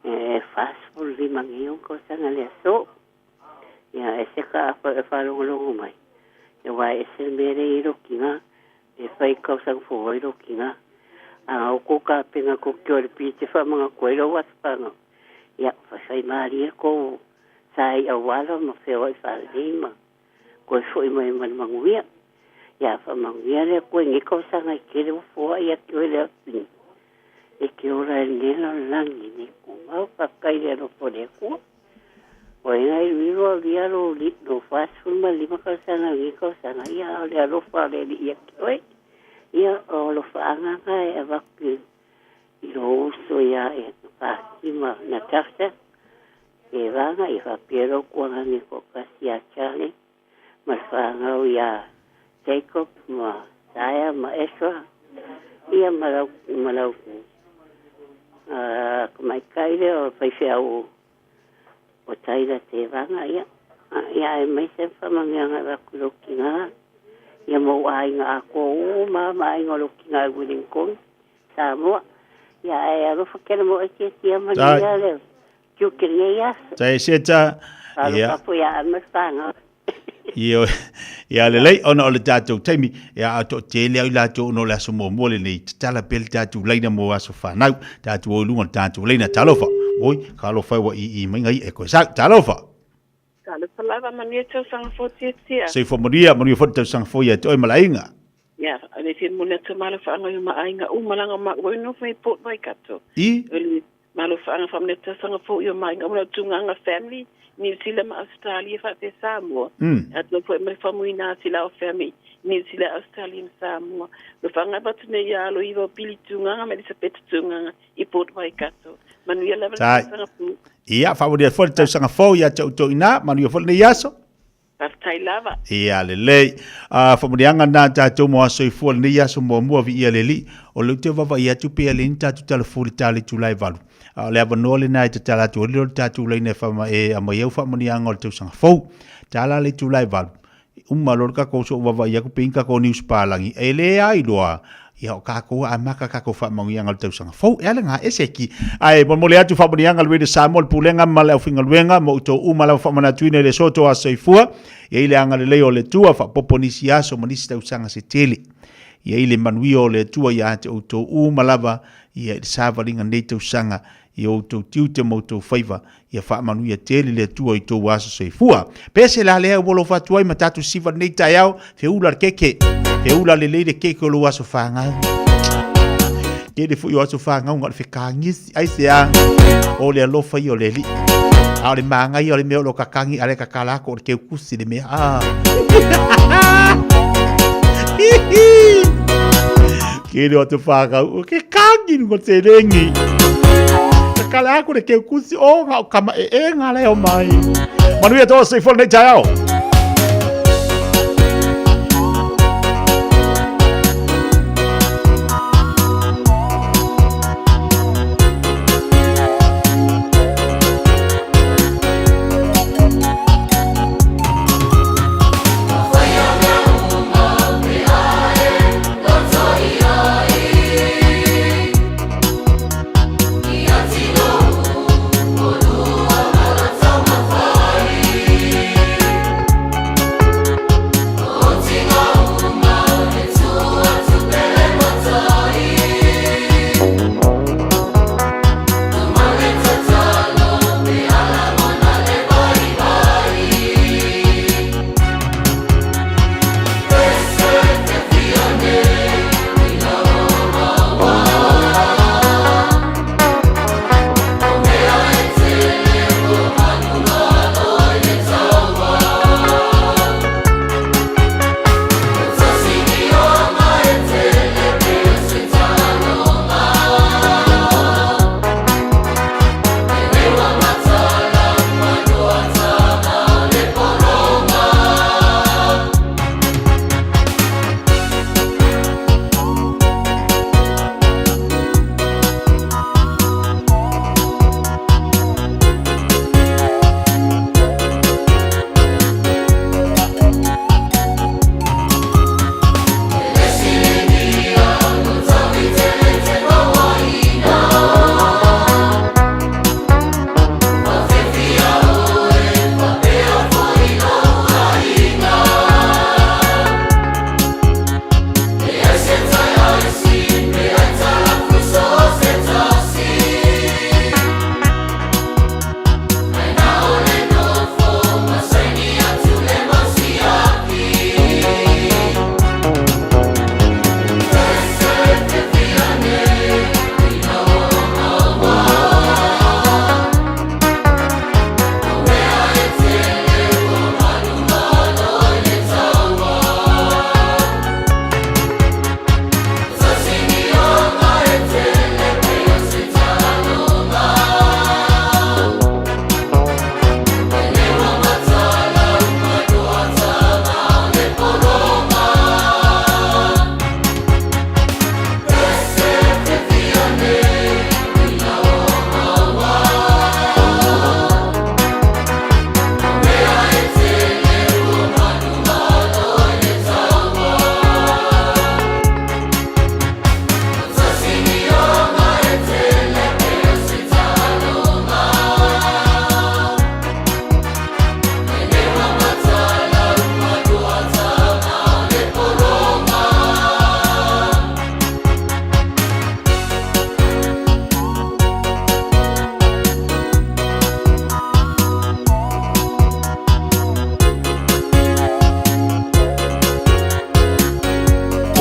e 45 nei ona tausaga i le aso. Ia Eseka a e faalogologo mai, ia aua e ese le mea lea e i ai lou tina, e fai tausaga fou ai lou tina. A o tou tapena tou te o i le pite faamanatu ai lou aso fanau, ia faifai malie tou sa i auala ma feoai faalelei ma toe foi mai ma le manuia. Ia faamanuia le Atua i nei tausaga e tele ua foai atu ai le afine e te ola i lenei lalolagi nei tumau. Faafetai i le alofa o le Atua. O ai na iloilo aulia lo 45 tausaga i lenei tausaga, ia o le alofa o le Alii ia te oe. Ia o alofaaga na e avatu i lou uso ia Pasi ma Natasha e vaga ia faapea lou tualagi toatasi ia Charlie ma le fanau ia Jacob ma Saia ma Ezra ia ma lau ma lau tamaitai lea o faifeau o Taylor Tevaga ia ia aemaise faamanuiaga e avatu i lou tina ia ma ou aiga atoa uma ma aiga o lou tina i Wellington Samoa. Ia ae alofa kena mo e tia manuia le tiute lenei aso. Tai seta. Ia. Alofa ia ama whanga. Io, ia lelei ona o le tatou taimi, ia a to tele au i latou ona o le aso muamua lenei, tatala pea le tatou laina mo aso fanau, tatou o i luga o le tatou laina, talofa, oi, ka alofa e ua i i mai ngai e koe sau, talofa. Talofa lava, manuia tausaga fou tiatia. Soifua manuia, manuia foi le tausaga fou ia te oe ma le aiga. Ia, le fia momoli atu malofaaga i uma aiga uma leaga o maua i nofo i Port Waikato. I? O le malofaaga faamanuia tausaga fou i o ma aiga uma lau tuganga family, New Zealand ma Australia faapea Samoa. Atu foi ma le famuina atu i lau family, New Zealand, Australia ma Samoa. Alofaga avatu nei ia Aloiva o Pili Tuganga ma Elisapeta Tuganga i Port Waikato. Manuia lava le tausaga fou. Ia, faamanuia foi le tausaga fou ia te outou i ina, manuia foi lenei aso. Faafetai lava. Ia lelei. A faamanuiaga na tatou mo aso soifua lenei aso muamua viia le Alii. O lea ou te vaavaai atu pe a leai ni tatou talafou i le ta le itula e 8. A o le avanoa lena e tatala atu ai le tatou laina e faama e aumai au faamanuiaga o le tausaga fou. Tala le itula e 8. Uma loa le tatou so vaavaai atu pe i ni tatou news palagi. E le ai loa. Ia o tatou a amata tatou faamanuiaga o le tausaga fou. E ala ngā ese ki. Ae molemole atu faamanuiaga le Radio Samoa, le Pulega ma le aufaigaluega ma outou uma lava faamanatuina i le soto aso soifua. Ia i le agalelei o le Atua faaopoopo nisi aso ma nisi tausaga se tele. Ia i le manuia o le Atua ia te outou uma lava ia i le savaliga nei tausaga i outou tiute ma outou faiva. Ia faamanuia tele le Atua i tou aso soifua. Pese la lea ua alofa atu ai ma tatou siva lenei taeao, feula le keke, feula lelei le keke o lou aso fanau. Tele foʻi o aso fāgauga o le fekagisi, aisea? O le alofa ia o le Alii. A o le māgaia o le mea o lo o kakagi, a le kakala aku o le keukusi le mea. Ah. Tele o aso fāgau, o ke kagi luga o le seleni. Kakala aku le keukusi, o nga o kama e e ngā leo mai. Manuia tō soifua lenei taeao.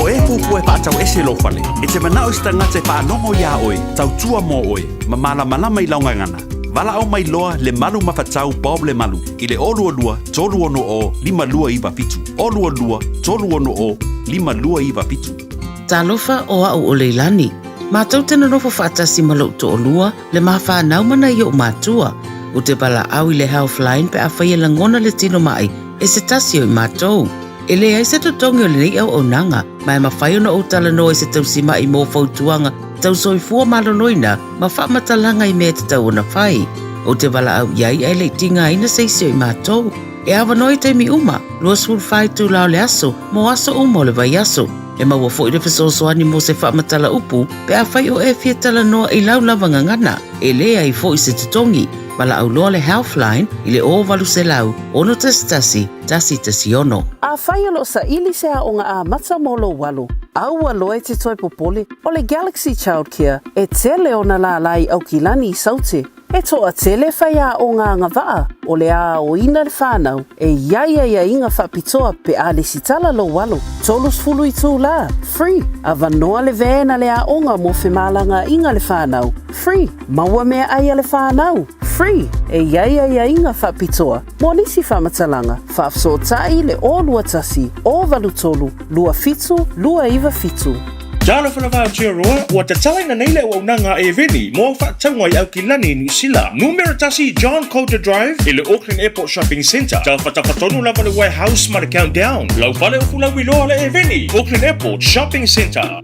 O e fuafua e faatau ese lou fale, e te manao i se tagata e faalogo iā oe, tautua mo oe, ma malamalama i lau gagana. Valaau mai loa le malu mafatau Bob Lemalu i le 022 360 5297. 022 360 5297. Talofa o a'u o Leilani. Matou te nonofo faatasi ma lo'u to'olua, le ma fanau ma nai o'u matua. Ou te valaau i le Healthline pe afai e lagona le tino ma'i e se tasi o i matou. E leai se totogi o lenei auaunaga, ma e mafai ona ou talanoa i se tausima'i mo fautuaga tau soifua maloloina ma faamatalaga i mea e tatau ona fai. Ou te valaau i ai ae le i tigaina se isi o i matou. E avanoa i taimi uma, 24 itula o le aso, mo aso uma o le vaiaso. E maua foi le fesoasoani mo se faamatala upu pe afai o e fia talanoa i lau lava gagana, e leai foi se totogi. Valaau loa le Healthline i le 0800 611 116. Afai o lo o saili se aoga amata mo lou alo, aua loa e te toe popole, o le Galaxy Childcare e tele ona lālā i Aukilani i Saute. E toatele faiaoga agavaa o le aoina le whanau e i ai aiaiga faapitoa pe a lesitala lou alo. 30 itulā, free. Avanoa le van a le aoga mo femalagaaiga a le whanau, free. Maua meaai a le whanau, free. E i ai aiaiga faapitoa mo nisi faamatalaga, faafesootai le 021 083 27 297. Talofa lava Aotearoa, ua tatalaina nei le auaunaga a Eveni mo au faatauga i Aukilani, Niu Sila. Numera 1 John Coulter Drive i le Auckland Airport Shopping Centre. Tafatafa tonu lava le warehouse ma le Countdown. Lau fale o fulauiloa le Eveni, Auckland Airport Shopping Centre.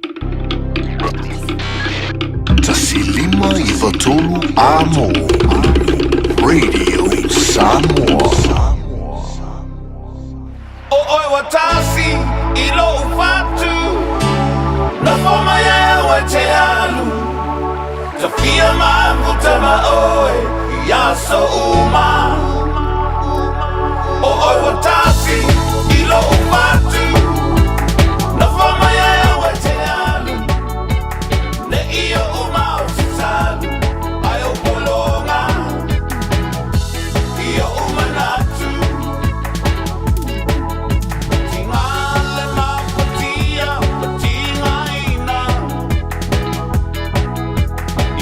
1 5 93 Amo Radio Samoa. O oe ua tasi i lou fatu Nofo mai au e te alu Tafia mafuta ma oe i aso uma O oe ua tasi i lou fatu Nofo mai au e te alu Ne i oʻu mau salu Ai o pologa I oʻu manatu Tigale mafatia ma tigaina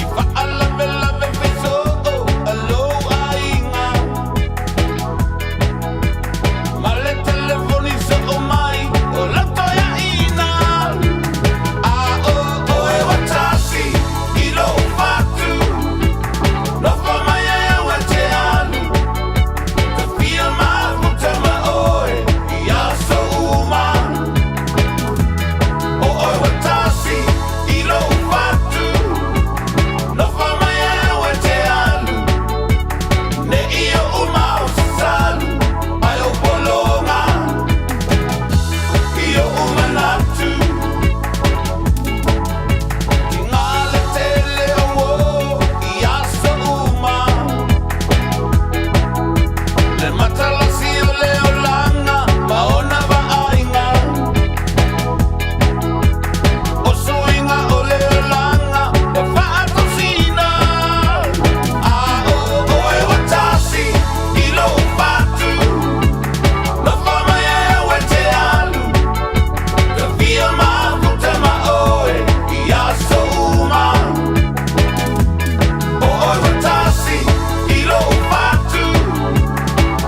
I faalavelave fesoo a lou aiga Ma le telefoni soo mai o lau toeaina A o oe ua tasi i lou fatu Nofo mai ai au e te alu Tafia mafuta ma oe i aso uma O oe ua tasi i lou fatu Nofo mai ai au e te alu Ne i oʻu mau salu Ai o pologa I oʻu manatu Tigale tele o uō i aso uma Le matalasi o le olaga ma ona vaaiga O suiga o le olaga e faatosina A o oe ua tasi i lou fatu Nofo mai ai au e te alu Tafia mafuta ma oe i aso uma O oe ua tasi i lou fatu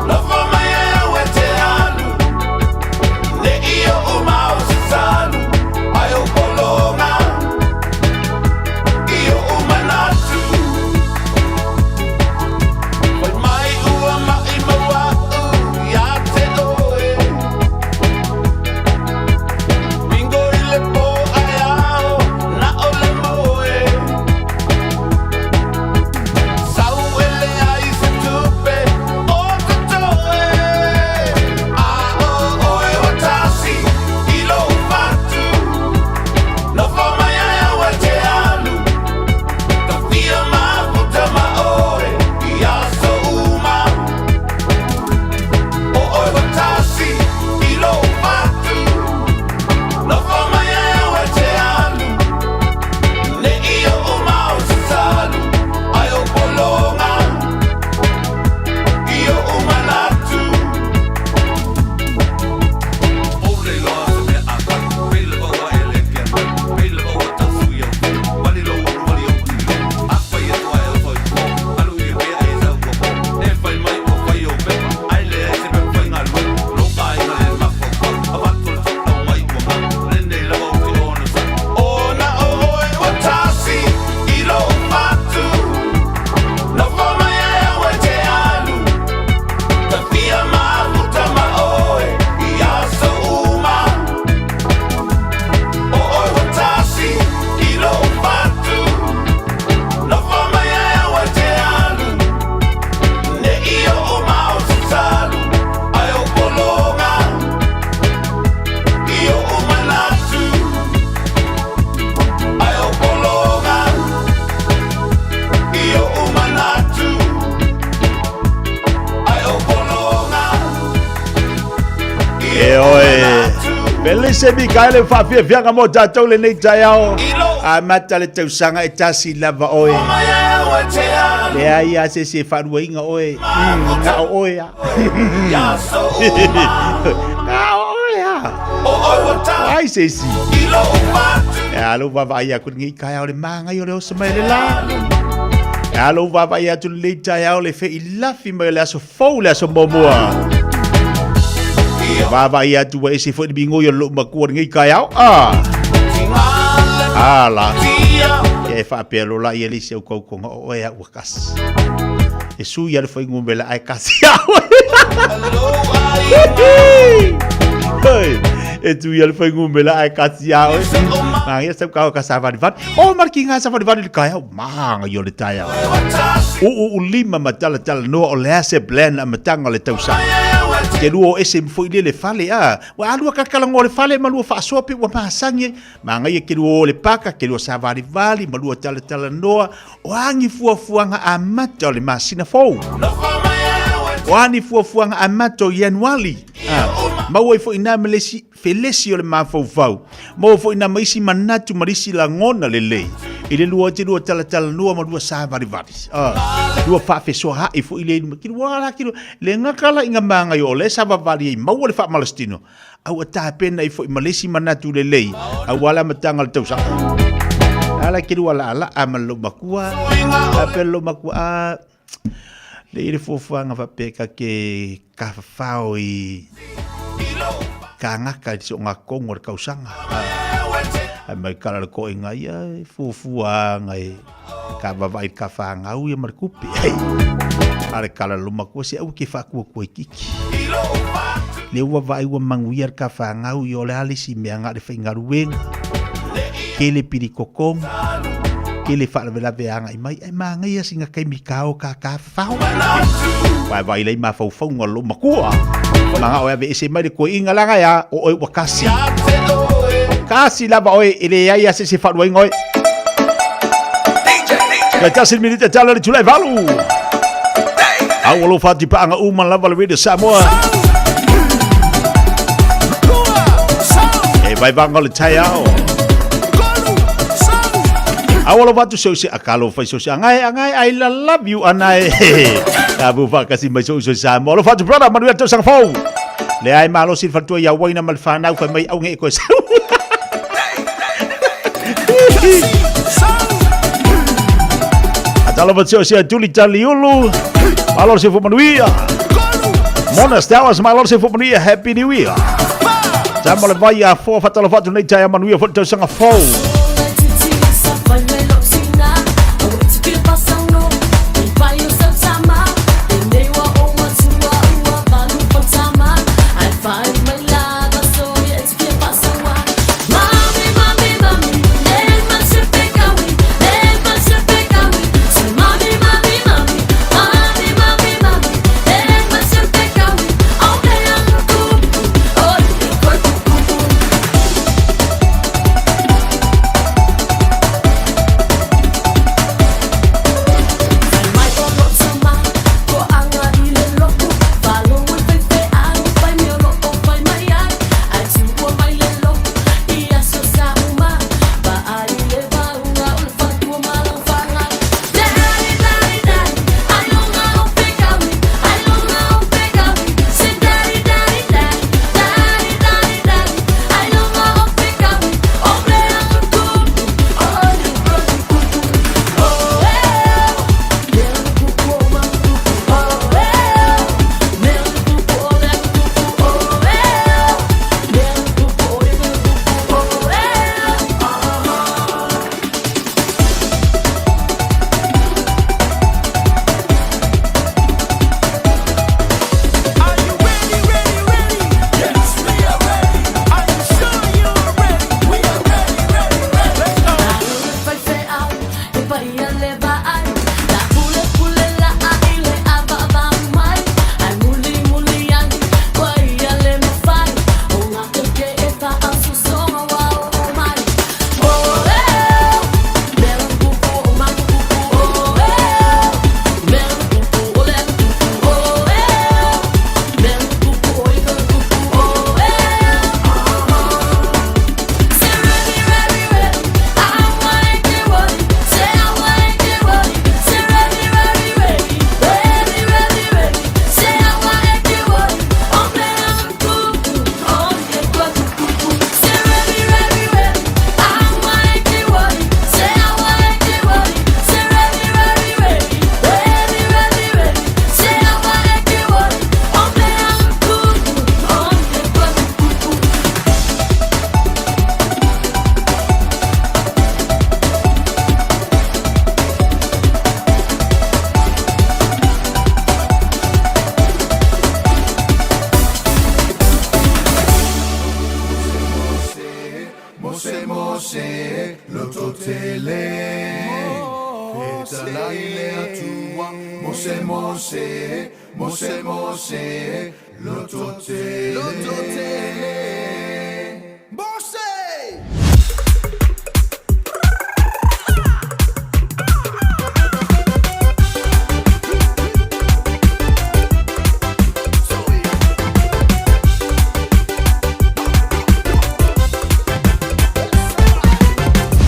Nofo mai ai au e te alu Ne i oʻu mau salu Ai o pologa I oʻu manatu Fai mai ua maʻimau aʻu ia te oe Bingo i le pō ae ao na o le moe Sau e leai se tupe o totoe A o oe ua tasi i lou fatu Nofo mai ai au e te alu Tafia mafuta ma oe i aso uma O oe ua tasi i lou fatu Nofo mai ai au e te alu Ne i oʻu mau salu Ai o pologa I oʻu manatu Ona o oe ua tasi i lou fatu Nofo mai ai au e te alu Tafia mafuta ma oe i aso uma O oe ua tasi i lou fatu Nofo mai ai au e te alu Ne i oʻu mau salu Ai o pologa I oʻu manatu Ai o pologa I oʻu manatu Ai o pologa I E oʻu oe. manatu Felise Mikaele faafiafiaga mo tatou lenei taeao. Amata le tausaga e tasi lava oe. Leai a se isi e faaluaina oe, na o oe a. Na o oe a. Ai se isi. E a lou vaavaai atu i lenei taeao i le manaia o le oso mai o le la. E a lou vaavaai atu i lenei taeao i le feilafi mai o le aso fou le aso muamua. E vaavaai atu ua ese foi le migoi o lou matua i lenei taeao. Ah. Ala. Ia e faapea loa la ia le isi au tautoga o oe a ua kasi. E sui a le fuainumera ae kasi a oe. Hei, e tui a le fuainumera ae kasi a oe. Māngia sau kao ka savalivali. O mariki ngā savalivali le taeao. Māngia o le taeao. Uu u lima ma talatala noa o le a se plan amataga o le tausaga. Ke lua o ese foi le le fale a. Ua alua kalakalagoa o le fale ma lua faasoa pe ua masani ai. Magaia ke lua o le paka, ke lua savalivali ma lua talatalanoa o a ni fuafuaga amata o le masina fou. O a ni fuafuaga amata o Ianuali. Ah, maua ai foi nā ma le isi felesi o le mafaufau. Maua foi nā ma isi manatu ma isi lagona lelei. I le lua o te lua talatalanoa ma lua savalivali. Ah, lua faafesoaai foi le luma. Ki lua la ki lua. Le ngaka la inga magai o le savavali ai maua le faamalositino. A ua tapena ai foi ma le isi manatu lelei aua le amataga o le tausaga. Ala ke lua laalaa ma le lou matua. A pe le lou matua, a le i le fuafuaga faapea ka ke tafafao i kāgaka i se ogatotonu o le tausaga. Ae mai kala le toʻiga ia e fuafuaga e ka vavaai i ka fanau ia ma le tupe. Ai, a le kala le lou matua se aua ke faatuatua itiiti. Le ua vaai ua manuia le ka fanau ia o le a le isi mea na o le faigaluega, tele pili totogi, tele faalavelave agai mai, ae manaia sina taimi ka o ka tafafao. Vae vaai lai mafaufauga o lou matua. Manao e aveese mai le toeaina laga e a, o oe ua kasi. Kasi lava oe e leai a se isi e faaluaina oe. Tai tasi le minute tala le tulai valu. Au alofa atu i paaga uma lava le Radio Samoa. E vaivanga o le taeao. Au alofa atu se ose akalo fai se ose angae angae I love you anae. Tapu whakasi mai so so Samoa. Alofa atu brother manuia tausaga fou. Le ai malosi le faletua ia Waina ma le whanau whai mai au nge e koe sau. Atalofa tio sia tuli tali ulu. Malo se fo manuia. Mona Stowers malo se fo manuia. Happy New Year. Tama le vai a fo fatalofa atu nei tai a manuia fo tausaga fou. tele Fetalai le Atua Mose Mose Mose Mose Loto tele Loto tele Mose!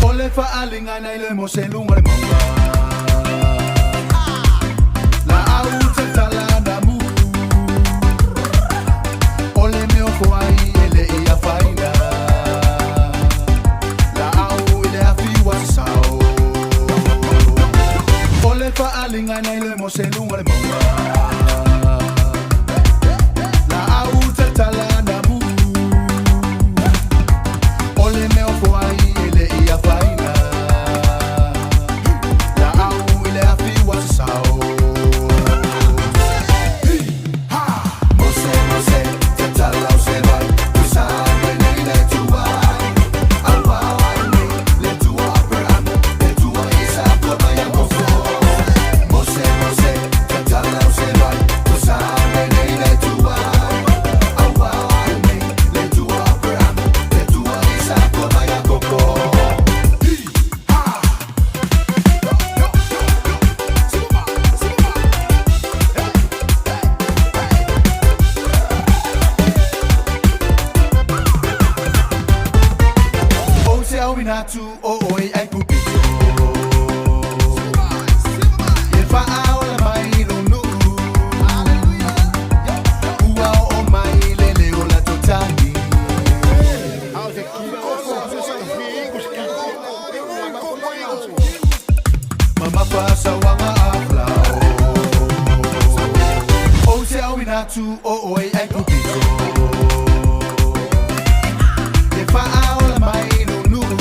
O le faalingana i le mose luga le mauga La au tatala na mu O le mea o ai e le ia faina La au i le afi wa sao O le faalingana i le mose luga le mauga La au tatala na mu O le mea o ai e le ia faina La au i le afi wa sao Mose, Mose, tatala o se vai Usa nei le tuai Aua nei le tua Abraham Le tua Isaka ma Iakopo Mose, Mose, tatala o se vai Usa nei le tuai Aua nei le tua Abraham Le tua Isaka ma Iakopo O te au inatu o oi ai kupito E whaaola mai lo nuu Ua o mai le leo la totani Mama whasawanga a flao O te au inatu o oi ai kupito E whaaola mai lo nuu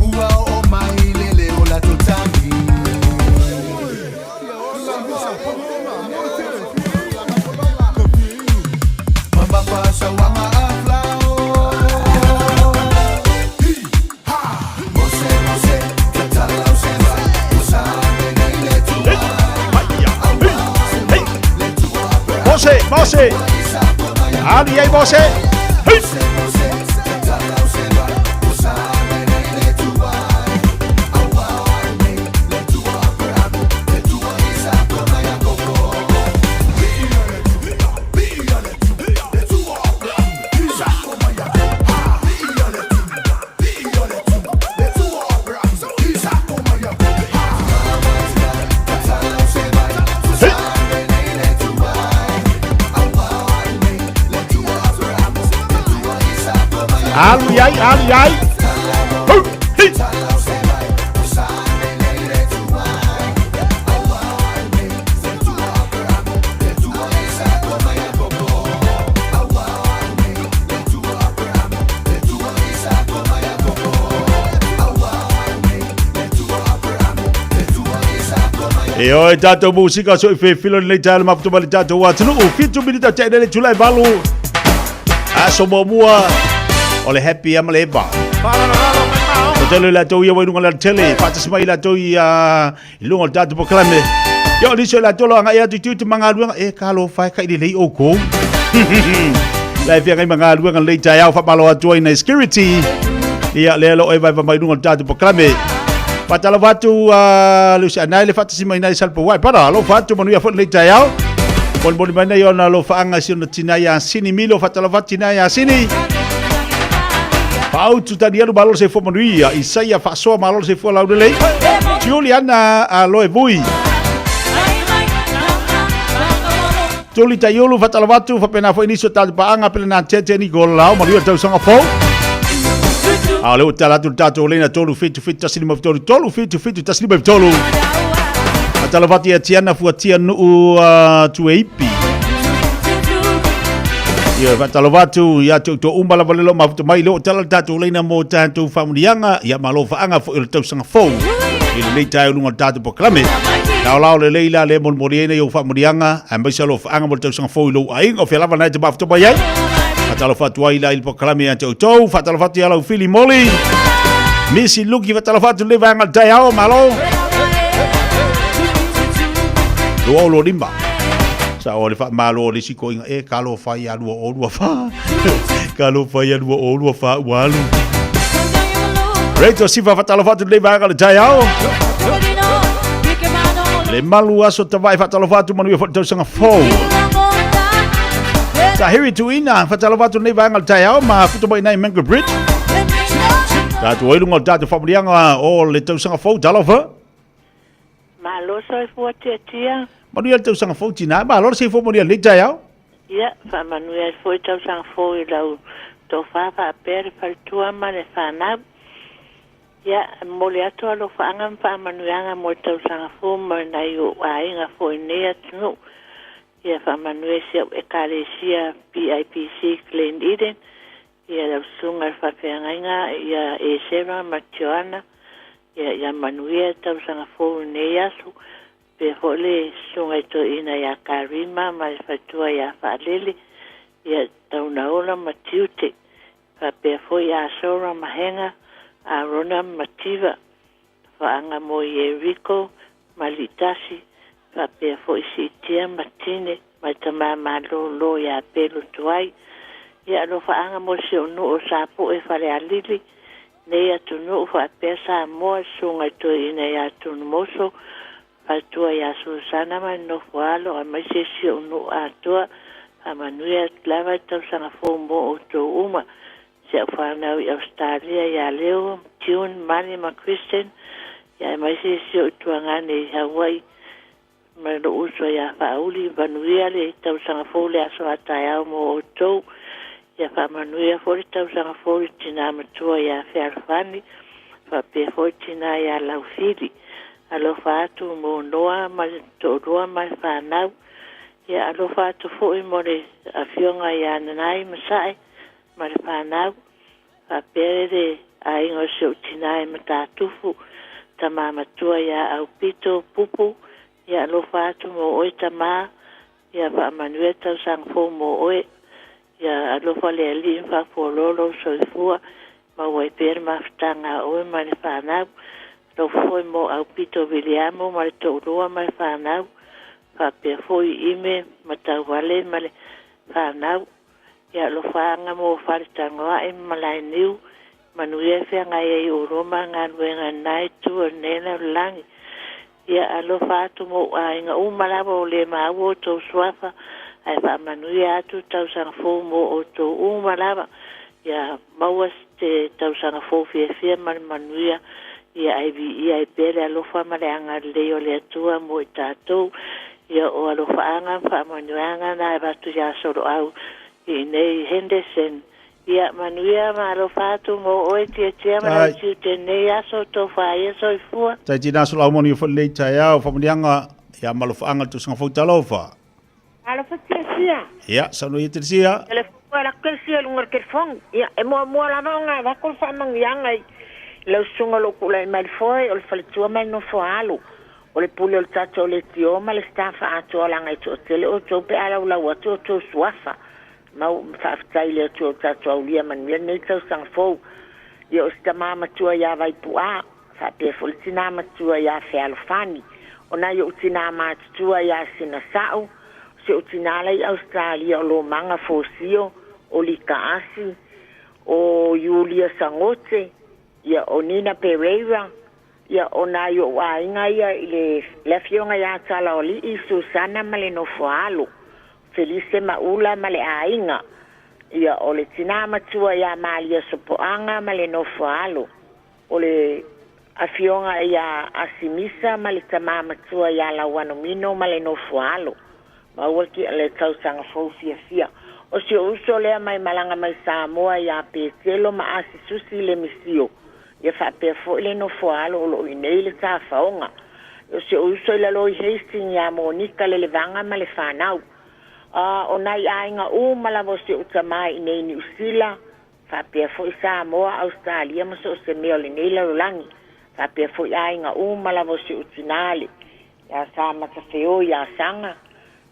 Ua o mai le leo la totani Mama whasawanga a flao Mose, Mose, tatala o se vai Usa nei le tuai Mose, Mose! Ali ai Mose! Hey! Alu iai, alu iai! Hu, hi! E oe tātou musika so i whewhilo ni lei tāle mafutu mali tātou atunuu. Fitu minita te nele tulai valu. Aso mua o le happy ama le eva. O tele la tau ia wairunga la tele. Whaatas mai la tau ia i lunga o le tātou pokalame. Ia o niso la tolo anga ia tu tu te mangaluanga. E ka lo whai ka i lei o kou. La e whia ngai mangaluanga lei tai au whapalo atua ina security. Ia le lo e vai vai lunga o le tātou pokalame. Whatala watu Lucy anai le whatasi mai nai salpa wai. Para lo whatu manu ia lei tai au. Moli moli mai nei ona lo whaanga si ona tina ia sini milo whatala whatu tina ia sini. Pau tu tani alu malo se fo manu ia. Isaia whasoa malo se fo laurelei. Juliana a loe vui. Tuli taiulu whatala watu whapena fo iniso tātu paanga pele nā tete ni gola lau malu ia tausanga fou. A le o tala atu tātou leina 3 7 7 1 5 3 3 7 7 1 5 3. Atala wati ia tiana fuatia nuu tueipi. Ia whatala watu ia tau tō umala walelo mafuta mai le o tala tātou leina mō tātou whamunianga ia malo whaanga fo i le tausanga fou. I le lei tae lunga o tātou pokalame. Lao lao le leila le molimoli ai nei o whamunianga a maisa lo whaanga mo le tausanga fou i lou ainga o whia lava nai te mafuta mai ai. Whatala whatu ai la i le pokalame a te outou. Whatala whatu ia lau whili moli. Misi Luki faatalofa atu lenei vaega o le taeao, malo. 2025. Sa o le faamalo o le isi koiga e talofa ia 2024. Talofa ia 2024 ua alu. Rachel Sifa faatalofa atu lenei vaega o le taeao. Le malu aso tavae faatalofa atu manuia foi le tausaga fou. Tahiri Tuina faatalofa atu lenei vaega o le taeao ma futa mai nei Mango Bridge. Tātou ai lunga o tātou whamulianga o le tausaga fou, talofa. Malo soifua tiatia. Manuia le tausaga fou tina, malo le soifua manuia lenei taeao. Ia, faamanuia ai foi tausaga fou i lau tofa faapea le faletua ma le fanau. Ia, e momoli atu alofaaga ma faamanuiaga mo le tausaga fou ma nai ou aiga foi i lenei atunuu. Ia faamanuia i si au Ekalesia PIPC Glen Eden, ia lau susuga i le faafeagaiga ia Esera ma Joana, ia, ia manuia le tausaga fou i lenei aso. Faapea foi le susuga i toeaina ia Karima ma le faletua ia Faalele, ia Taunaola ma Tiute. Faapea foi Asora ma Hega, Arona ma Tiva, Faaga mo Ieriko ma Litasi, faapea foi Siitia ma Tine ma le tama malolo ia Pelu Tuai. Ia alofaaga mo si ou nuu o Sapoe Falealili, nei atunuu faapea Samoa, susuga i toeaina ia Tunumoso, faletua ia Susana ma le nofo alo, aemaise si ou nuu atoa. Faamanuia atu lava le tausaga fou mo outou uma. Si au fanau i Ausetalia ia Leo, June, Mali ma Kristen, ia aemaise si ou tuagane i Hawaii ma lou uso ia Faauli. Manuia le tausaga fou le aso a taeao mo outou. Ia faamanuia foi le tausaga fou i le tinā matua ia Fealofani, faapea foi le tinā ia Laufili. Alofa atu mo Noa ma le toalua ma le fanau. Ia alofa atu foi mo le afioga ia Nanai Masae ma le fanau, faapea le aiga o si ou tinā i Matatufu, tama matua ia Aupito Pupu. Ia alofa atu mo oe tama, ia faamanuia tausaga fou mo oe. Ia alofa le Alii ma faafualoa lou soifua, maua ai pea le mafutaga a oe ma le fanau. Alofa foi mo Aupito Viliamo ma le toalua ma le fanau, faapea foi Ime ma Tauale ma le fanau. Ia alofaaga mo Faletagoai ma Malaeniu, manuia e feagai ai oulua ma galuega i lena itu o lenei lalolagi. Ia alofa atu mo ou aiga uma lava o le maua outou suafa, ae faamanuia atu tausaga fou mo outou uma lava. Ia maua se tausaga fou fiafia ma le manuia, ia ai viia ai pea le alofa ma le agalelei o le Atua mo i tatou. Ia o alofaaga ma faamanuiaga na e avatu ia Soloau i inei Henderson. Ia manuia ma alofa atu mo oe Tiatia ma lau tiute i lenei aso, tofa ia soifua. Tai tina Soloau manuia foi lenei taeao, faamanuiaga ia ma alofaaga le tausaga fou talofa. Alofa Tiatia. Ia, saunoa ia Telesia. Telefoni la Telesia i luga o le telefoni. Ia, e muamua lava ona avatu le faamanuiaga i lau susuga o lo o tulai mai le foe, o le faletua ma le nofo a alo. O le pule o le tatou leitio ma le staff atoa leaga e toatele outou pe a laulau atu outou suafa. Mau faafetai i le Atua ua tatou aulia manuia lenei tausaga fou. Ia o si tama matua ia Vaipu'a, faapea foi le tinā matua ia Fealofani. O nai o'u tinā matutua ia Sinasa'u, o si o'u tinā la i Ausetalia o Lomaga Fosio, o Likaasi, o Iulia Sagote, ia o Nina Pereira, ia o nai o'u aiga ia i le le afioga ia Talaoali'i, Susana ma le nofo a alo, Felise ma Ula ma le aiga, ia o le tinā matua ia Malia Sopoaga ma le nofo a alo, o le afioga ia Asimisa ma le tamā matua ia Lauanomino ma le nofo a alo. Maua le tausaga fou fiafia. O si ou uso lea mai malaga mai Samoa ia Petelo ma Asisusi le Misio, ia faapea foi le nofo a alo o lo o i inei le tafaoga. O si ou uso i lalo i Hastings ia Monika Lelevaga ma le fanau. A, o nai aiga uma lava o si ou tamā i inei i Niu Sila, faapea foi Samoa, Ausetalia ma so o se mea o lenei lalolagi, faapea foi aiga uma lava o si ou tinā le ia Sa Matafeo ia Saga,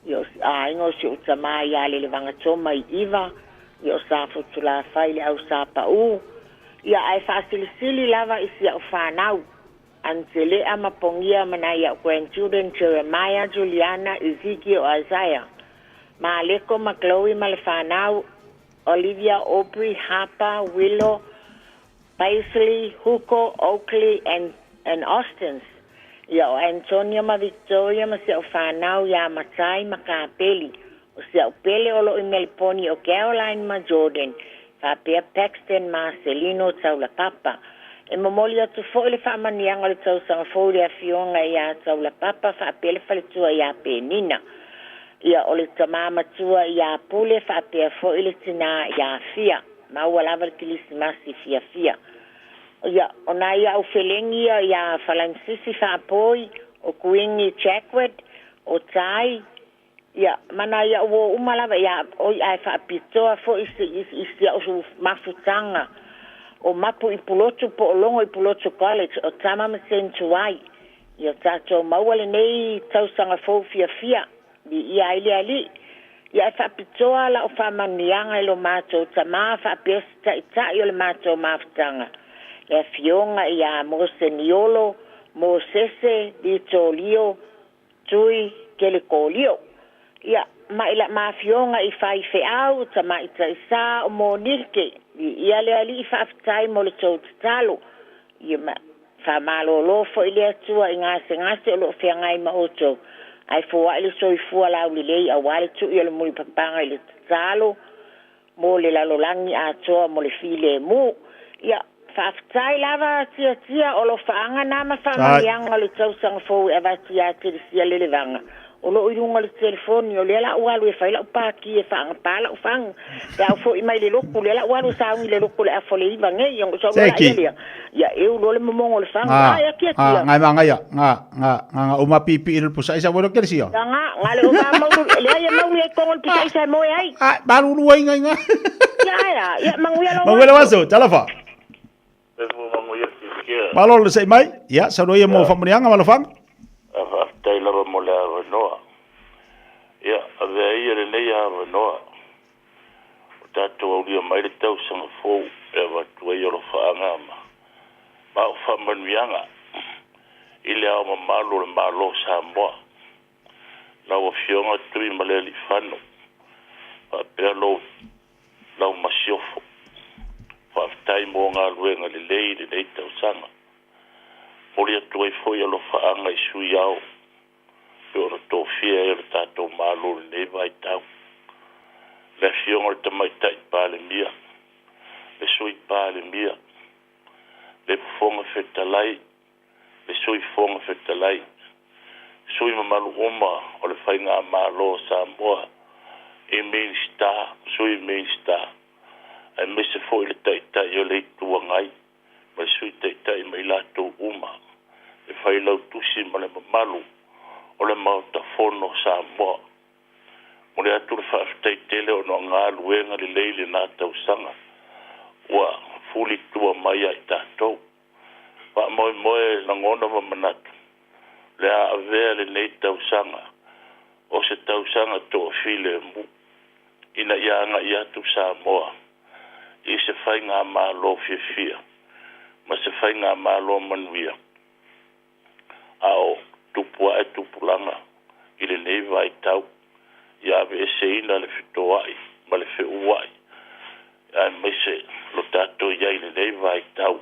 ia o aiga o si ou tamā ia Lelevaga Toma i Iva, ia o Sa Fotulafai le au Sa Pau, Ia ae faasilisili lava i si a'u fanau Anselea ma Pogia ma nai a'u grandchildren Jeremiah, Juliana, Ezekiel, Isaiah, ma Aleko ma Chloe ma le fanau Olivia, Aubrey, Harper, Willow, Paisley, Hugo, Oakley and Austins. Ia o Antonio ma Victoria ma si a'u fanau iā Matai ma Kapeli. O si a'u pele o lo'o i Meliponi o Caroline ma Jordan faapea Paxton ma Selino Taulapapa. E momoli atu fo'i le faamanuiaga o le tausaga fou i le afioga iā Taulapapa faapea le faletua iā Penina. Ia o le tamā matua iā Pule faapea fo'i le tinā iā Fia. Maua lava le Kilisimasi fiafia. Ia o nai a'u felegi ia iā Falanisisi Faapoi, o Kuini Jackward, o Tai, ia ma nai a'u uō uma lava ia oi ae faapitoa fo'i i si a'u mafutaga o mapu i Pulotu po o Logo i Pulotu College o Tama ma Sentuai. Ia tatou maua lenei tausaga fou fiafia, viia ai le Alii. Ia e faapitoa la'u faamanuiaga i lo matou tamā faapea se ta'ita'i o le matou mafutaga, le afioga iā Mose Niolo, Mosese Vitolio Tui Kelekolio. Ia, ma i la ma afioga i faifeau, tamaitaisā o Monike, viia le Alii faafetai mo le tou tatalo. Ia, ma faamalōlō fo'i le Atua i gasegase o lo'o feagai ma outou, ae foa'i le soifua laulelei auā le tu'i o le mulipapaga i le tatalo mo le lalolagi atoa mo le filemu. Ia, faafetai lava Tiatia, o alofaaga na ma faamanuiaga o le tausaga fou e avatu iā Telesia Lelevaga o loo i luga o le telefoni. O lea la ua alu e fai la'u paki e faagapā la'u fagu pe a ou fo'i mai le lotu. Lea la ua alu e sauni le lotu le afa o le 9 nei ona ou sau loa laia lea ia eu loa le momogo o le fagu ae Tiatia. Nga e magaia nga nga nga nga uma piipi'i le pusaʻisa ua iloa Telesia. Nga nga le o va maulu leai e maulu ai togo le pusaʻisa e moe ai. A malulu ai nga inga. Ia ae a ia manuia lou Manuia lou aso. Talofa. Malo le se'i mai. Ia, saunoa ia mo faamanuiaga ma alofaga. Faafetai lava mo le avanoa. Ia, avea ia lenei avanoa o tatou aulia mai le tausaga fou e avatu ai alofaaga ma au faamanuiaga i le ao mamalu o le Malo o Samoa. Lau Afioga Tuimalealiifano faapea lou lau masiofo. Faafetai mo galuega lelei i lenei tausaga. Momoli atu ai foi alofaaga i sui ao pei ona tofia ai e le tatou Malo i lenei vaitau. Le Afioga i le Tamaitai Palemia, le Sui Palemia, le Fofoga Fetalai, le Sui Fofoga Fetalai, sui mamalu uma o le Faigamalo o Samoa i Minisita, Sui Minisita, aemaise foi le Taitai o le Itu Agai ma le Sui Taitai ma i latou uma, le Failautusi ma le mamalu o le Maota Fono o Samoa. Momoli atu le faafetai tele ona o galuega lelei lena tausaga ua fulitua mai ia i tatou. Faamoemoe lagona ma manatu, o le a avea lenei tausaga o se tausaga toafilemu ina ia agai atu Samoa i se faigamalo fiafia ma se faigamalo manuia a o tupu ae tupulaga i lenei vaitau ia aveeseina le fetoai ma le feua'i aemaise lo tatou i ai i lenei vaitau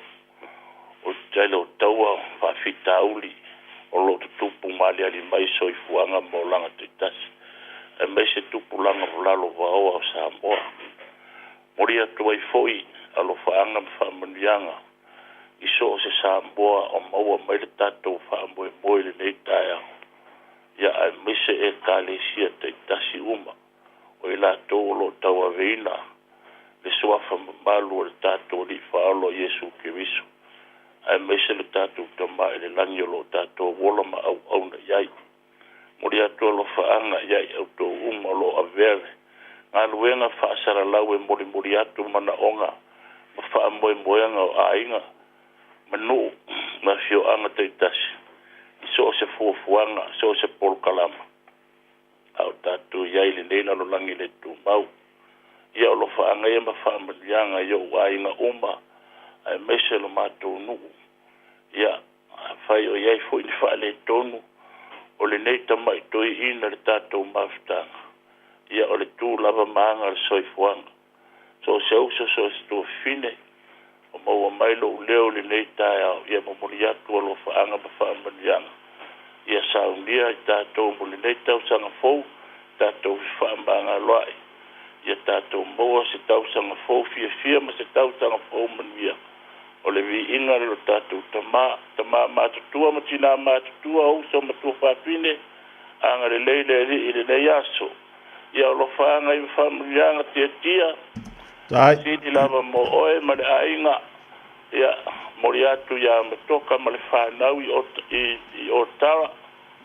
o le tele o taua faafitauli o lo o tutupu ma aliali mai soifuaga ma olaga taitasi aemaise tupulaga lalovaoa o Samoa. Momoli atu ai foi alofaaga ma faamanuiaga i so o se Samoa o maua mai le tatou faamoemoe i lenei taeao, ia aemaise Ekalesia taitasi uma o i latou o lo o tauaveina le suafa mamalu o le tatou Alii Faaola o Iesu Keriso, aemaise le tatou Tama i le lagi o lo o tatou ola ma auauna i ai. Momoli atu alofaaga ia i outou uma o lo o avea le galuega faasalalau e molimoli atu manaoga ma faamoemoega o aiga ma nuu ma afioaga taitasi i so o se fuafuaga, so o se polokalama a o tatou i ai i lenei lalolagi le tumau. Ia alofaaga ia ma faamanuiaga i ou aiga uma Aemaise lo matou nuu. Ia, afai o i ai foi ni faaletonu o lenei tama'i toeaina i le tatou mafutaga, ia o le tu lava ma aga o le soifuaga. So o se uso, so o se tuafafine o maua mai lou leo i lenei taeao, ia momoli atu alofaaga ma faamanuiaga. Ia saunia i tatou mo lenei tausaga fou, tatou fefaamagaloa'i. Ia tatou maua se tausaga fou fiafia ma se tausaga fou manuia. O le viiga i lo tatou Tama, tama matutua ma tina matutua, uso ma tuafafine, agalelei le Alii i lenei aso. Ia alofaaga i ma faamanuiaga tiatia. Sili lava mo oe ma le aiga. Ia momoli atu ia Matoka ma le fanau i i Otara.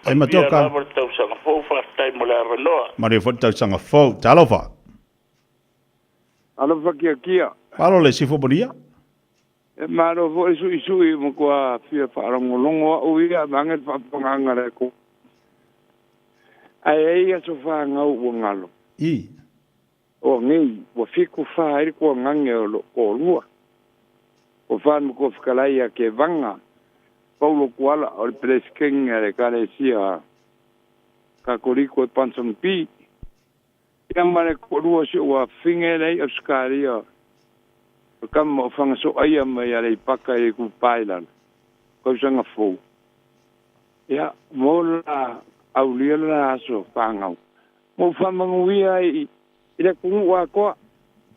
Tai Matoka. Manuia lava le tausaga fou, faafetai mo le avanoa. Manuia foi le tausaga fou. Talofa. Alofa Kiakia. Malo le sifo manuia. E malo foi suisui matua fia faalogologo au ia vaeane le faafofogaaga a le Atua. Ae ai aso fanau ua galo. I. O nei ua 74 ai le tuagage o loo toalua. Ua fa le matua fetalai ia Kevaga Paulo Tuala o le Peresetene a le Ekalesia Katoliko i Ponsonby. Ia ma le toalua o si ou afafine la i Ausetalia o le tama o Fagasoaia mai Aleipata i le Itupa i Lalo, tausaga fou. Ia, mo la aulia le la aso fanau. Ma ou faamanuia ai i le atunuu atoa.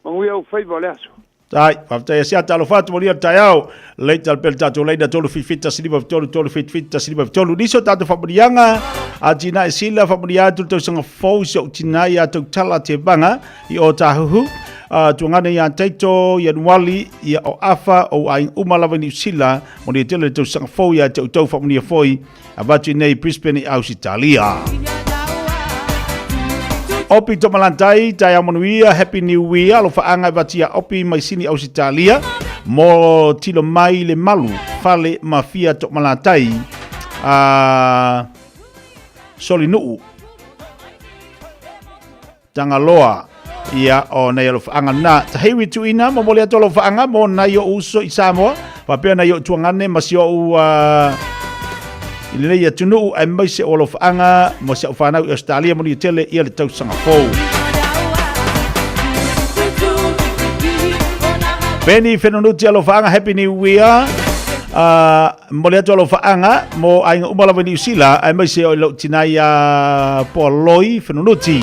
Manuia ou faiva o le aso. Tai, faafetai Asiata, alofa atu manuia le taeao. Lei tala pea le tatou laina 377 153 377 153. Nisi o tatou faamanuiaga, a tina e sila faamanuia atu le tausaga fou si ou tina ia Tautala Tevaga i o Tāhuhu. Tuagana ia Taito, ia Nuali, ia o Afa, o aiga uma lava i Niu Sila, manuia tele le tausaga fou ia te outou faamanuia foi. Avatu i nei Brisbane i Ausitalia. Opi Tomalantai, taeao manuia, Happy New Year, alofaanga e vati ia Opi mai Sini Ausitalia, mo tilo mai le malu, fale mafia Tomalantai, Solinuu, Tangaloa, ia o nei alofaanga na. Tahiwi tuina, momoli atu alofaanga mo nai o uso i Samoa, faapea nai o tuagane ma si ou i lenei atunuu aemaise o alofaanga mo si au whanau i Australia mo ni tele ia le tausaga fou. Benny Fenunuti alofaanga Happy New Year. Momoli atu alofaanga mo aiga uma lava i Niu Sila aemaise o i lou tina ia Poaloi Fenunuti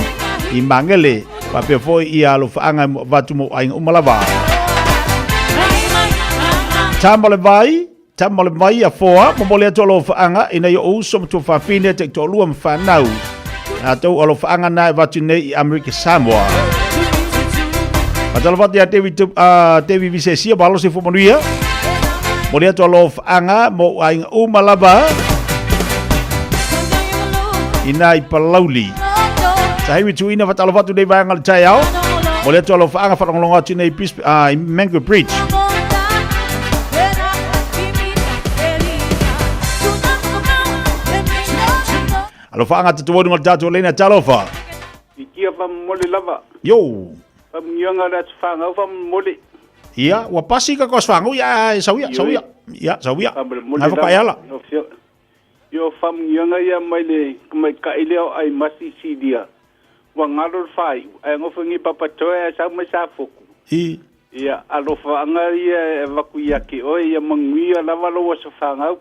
i Magele faapea foi ia alofaanga e avatu mo aiga uma lava. Tama le vai, tama le vai a foa, momoli atu alofaanga ina ia uso ma tuafafine te toalua ma whanau. A tau alofaanga na e vatu nei i Amerika Samoa. Faatalofa atu ia Devi, Devi Visesia, malo se manuia. Moli atu alofaanga mo aiga uma lava. Ina i Palauli. Sahiwi tuina faatalofa atu nei vaega le taeao. Moli atu alofaanga whaalongolongo atu nei i Mango Bridge. Alofaanga tatuonu ngā tātou leina talofa. I kia whamomole lava. Yo. Whamungianga le atu whangau whamomole. Ia, ua pasi ka kos whangau, ia, sauia, sauia. Ia, sauia. Ngai whakae ala. Yo whamungianga ia mai le mai ka ile o ai masi sidia. Ua ngalo le whai, ai ngofo ngi papatoe ai sau mai sa foku. I. Ia, alofaanga ia e vaku ia ke oe, ia manuia lava lou aso fanau.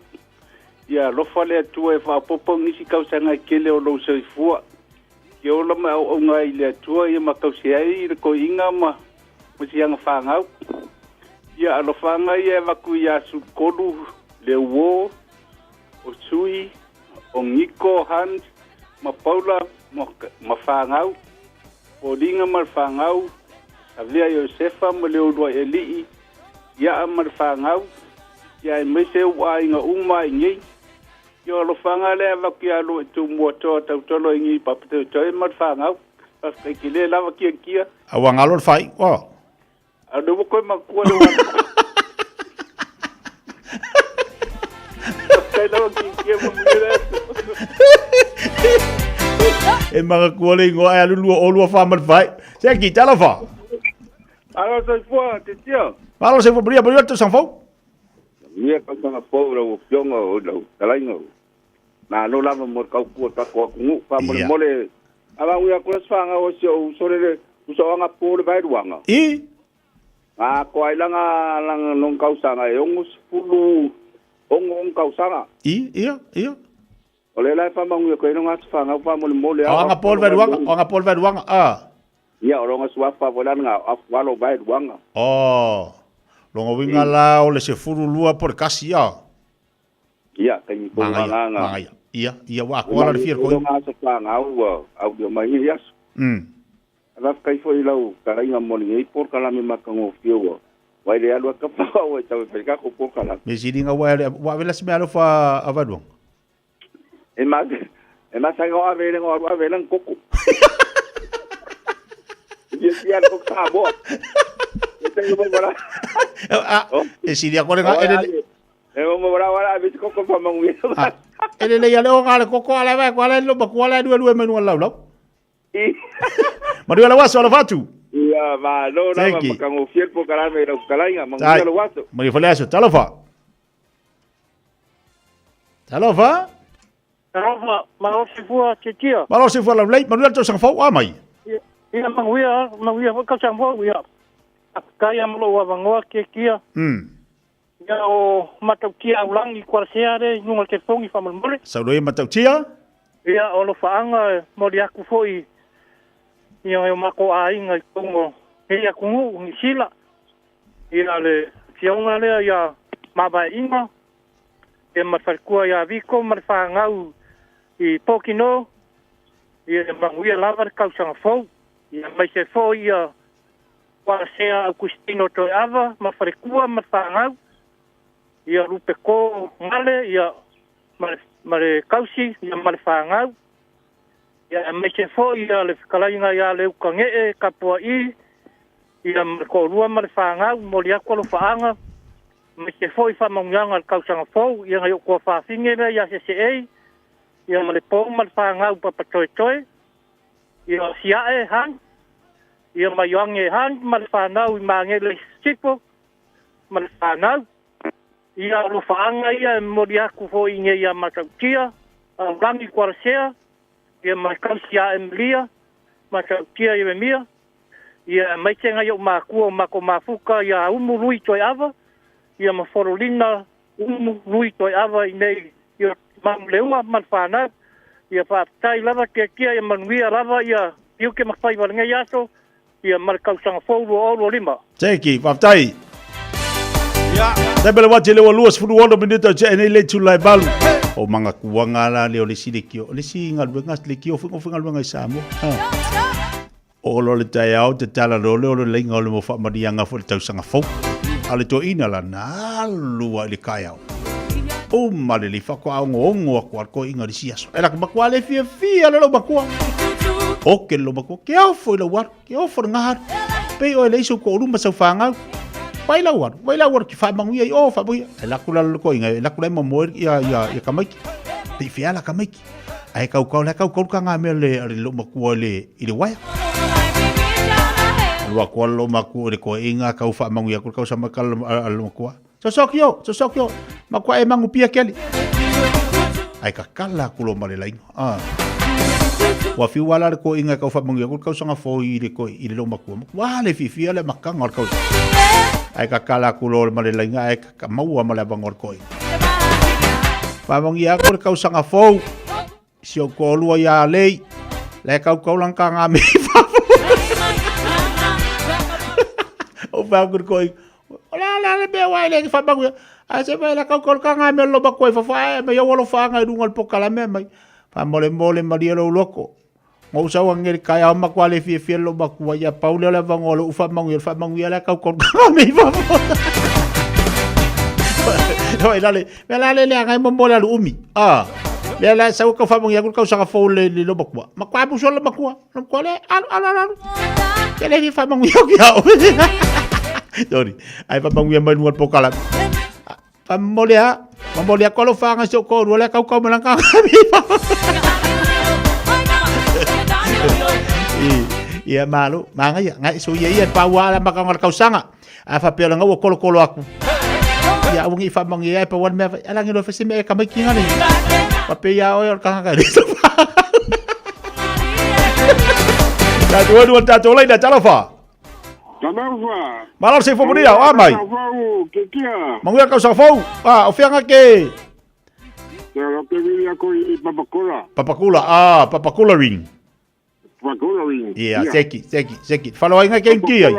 Ia alofa le Atua e faaopoopo nisi kausaga e tele o lou soifua. Ia ola ma auaunga ai i le Atua ia ma tausi ai le toeaiga ma ma siaga fanau. Ia alofaanga ia e vaku ia Sukolu, Leuo, o Sui, o Niko, Hans, ma Paula ma, ma fanau. Foliga ma le fanau, avea Iosefa ma le uluai alii, Ia ma le fanau, ia aemaise ou aiga uma i nei. Ia o alofaga lea avatu ia lua i Tumuatoa tautolo i nei Papatoetoe ma le fanau. Faafetai tele lava Kiakia. A ua galo le faaiu, oh. A lea ua toe matua le ua. Faafetai lava Kiakia ma manuia le aso. E manatua le igoa e alu lua o lua wha ma le faaiu. Se ki, talofa. Alo soifua, te tia. Malo se fo manuia le tausaga fou. Manuia tausaga fou lau afioga o lau talaiga. Malo lava mo le tautua tatou atunuu. Faamolemole avauia atu le aso o si ou uso le uso anga po le vaeluaga. I A ko ai langa langa non tausaga e 66 tausaga. I ia ia. O le la e faamanuia ko ino aso whangau faamolemole. O anga po le vaeluaga, o anga po le vaeluaga. Ah. Ia o longa suafa fo langa afualo vaeluaga. Oh. Longa winga la o le 12 po le kasi ia. Ia, kai po nganga. Mangaia. Ia, ia wa ko ala le fia ko. Longa aso whangau au dio mai ia. Ala kai fo ilau karainga mo ni por kala me makango fio. Wai le alu ka pa o tau pe ka ko por kala. Me siringa wa wa vela se me alo fa avaluang. E ma sa ngo ave ngo ave lang koko. Ia sia ko sa bo. E te mo bora. E siria ko le nga ele. E mo bora wala ave koko pa mangu. Ele le ia le o ngale koko ala vai ko ala lo ba ko ala lue menu lau lau. Manuela waso ala fatu. Ia ma no na ma kango fiel po kala me lau kalainga mangu lo waso. Mari fale aso talofa. Talofa. Talofa, malo se fua te tia. Malo se fua lau lei, Manuela tau sanga fau a mai. Ia manguia, manguia foi ka sanga fau ia. Kai amlo wa vangoa ke kia. Ia o matautia aulangi kwa sea re nunga te fongi faamolemole. Sauroi matautia. Ia o lo faanga mo le aku foi ia o mako aiga i kongo he aku ni sila. Ia le fionga lea ia mavainga e mafalekua ia Viko ma le fagau i Pokino ia manuia lava le tausaga fou ia mai se foi ia Kualasea Augustino Toeava ma falekua ma le fagau ia Lupeko Ngale ia ma le kausi ia ma le fagau ia mai se foi ia le fekalaiga ia le ukage'e kapua'i ia ma le ko'olua ma le fagau mo le aku alofa'aga mai se foi faamanuiaga le tausaga fou ia nai o'u kuafafine lea ia sese'ei ia ma le pou ma le fagau papatoetoe ia sia'e han ia ma ioage han ma le fanau i magele i sifo ma le fanau ia alofa'aga ia e momoli aku fo'i nei ia matautia aulagi Kualasea ia ma le kausi a Emilia matautia Ieremia ia mai te ngai o'u makua o mako mafuka ia umu lui Toeava ia ma fololina umu lui Toeava i nei ia mamuleua ma le fanau ia faafetai lava tiatia ia manuia lava ia iuke mafai valegei aso ia ma le tausaga fou 2025. Teki, faafetai. Taipele wati le walua sefulu ono minute o te nei le tula e balu. O manga kuanga la le o le si le kio. Le si ngaluenga le kio fingo fingo ngaluenga i Samoa. O lo le tai ao te tala lo le o le leinga o le mo whaamarianga fo le tausaga fou. A le toina la nā lua i le kai ao. O male le whakwa ao ngo ongo ako al ko inga le si aso. E la makua le fia fia le lo makua. O ke lo makua ke au fo i la waru. Ke au fo le ngaharu. Pei o e le iso ko uruma sau whangau. Wai lau waru. Wai lau waru ki whaamanguia i o whaamanguia. E laku la lo ko inga. E laku la mo moe ia ia kamaiki. Te i la kamaiki. Ai kau kau la kau kau ka ngā mea le lo makua le i le waia. Lua kua lo makua le ko inga kau whaamanguia ko kau sama ka lo makua. Sosokio, sosokio. Makua e mangu pia keli. Ai ka kala kulo male lainga. Ah. Wa fi wala le ko inga kau whaamanguia ko kau sanga fo i le ko i le lo makua. Wa le fi fi le makanga o kau. Ai ka kala kulo male lainga ai ka maua male bangor ko. Whaamanguia ko le kau sanga fo. Si o ko lua ia lei. Le kau kau lang ka ngā me whafo. O whangur koi. O la la le mea wai le ki whamanguia. A se mai la kau kau ka ngā mea lo makua i whawha. E mai au alo whanga i runga le pokala mea mai. Whamole mole maria lo loko. Ngau sau angeri kai au makua le fia fia lo makua. Ia paule o le vango lo uwhamanguia. Whamanguia le kau kau ka ngā mea i whafo. Oi lale, me la le le ngai mo mo la umi. Ah. Le la sa ko fa mo ya ko sa fo le le lo makua. Makua bu so le makua. Lo ko le alu alu alu. Ke le fa mo ya ki au. Sorry. Ai fa mo ya mai mo pokala. Fa mo le a, mo le ko lo fa ngai so ko ru le ka ko mo la ka. Ia malu, manga ia, ngai so ia ia pa wa la makanga kausanga. A faapea laga ua kolokolo aku. Ia aua nei faamanuia ai pau lava le mea fai, alagi loa fai se mea e tamaiti ga le. Faapea ia oe o le tagata e le Tatou elu o le tatou laina, talofa. Talofa. Malo le soifua manuia, o a mai? Manuia le tausaga fou. Ah, o fea ke? Te alo ke vili ako i Papakula. Papakula, ah, Papakula ring. Papakula ring. Ia, seki, seki, seki. Faloaiga ke nki ai.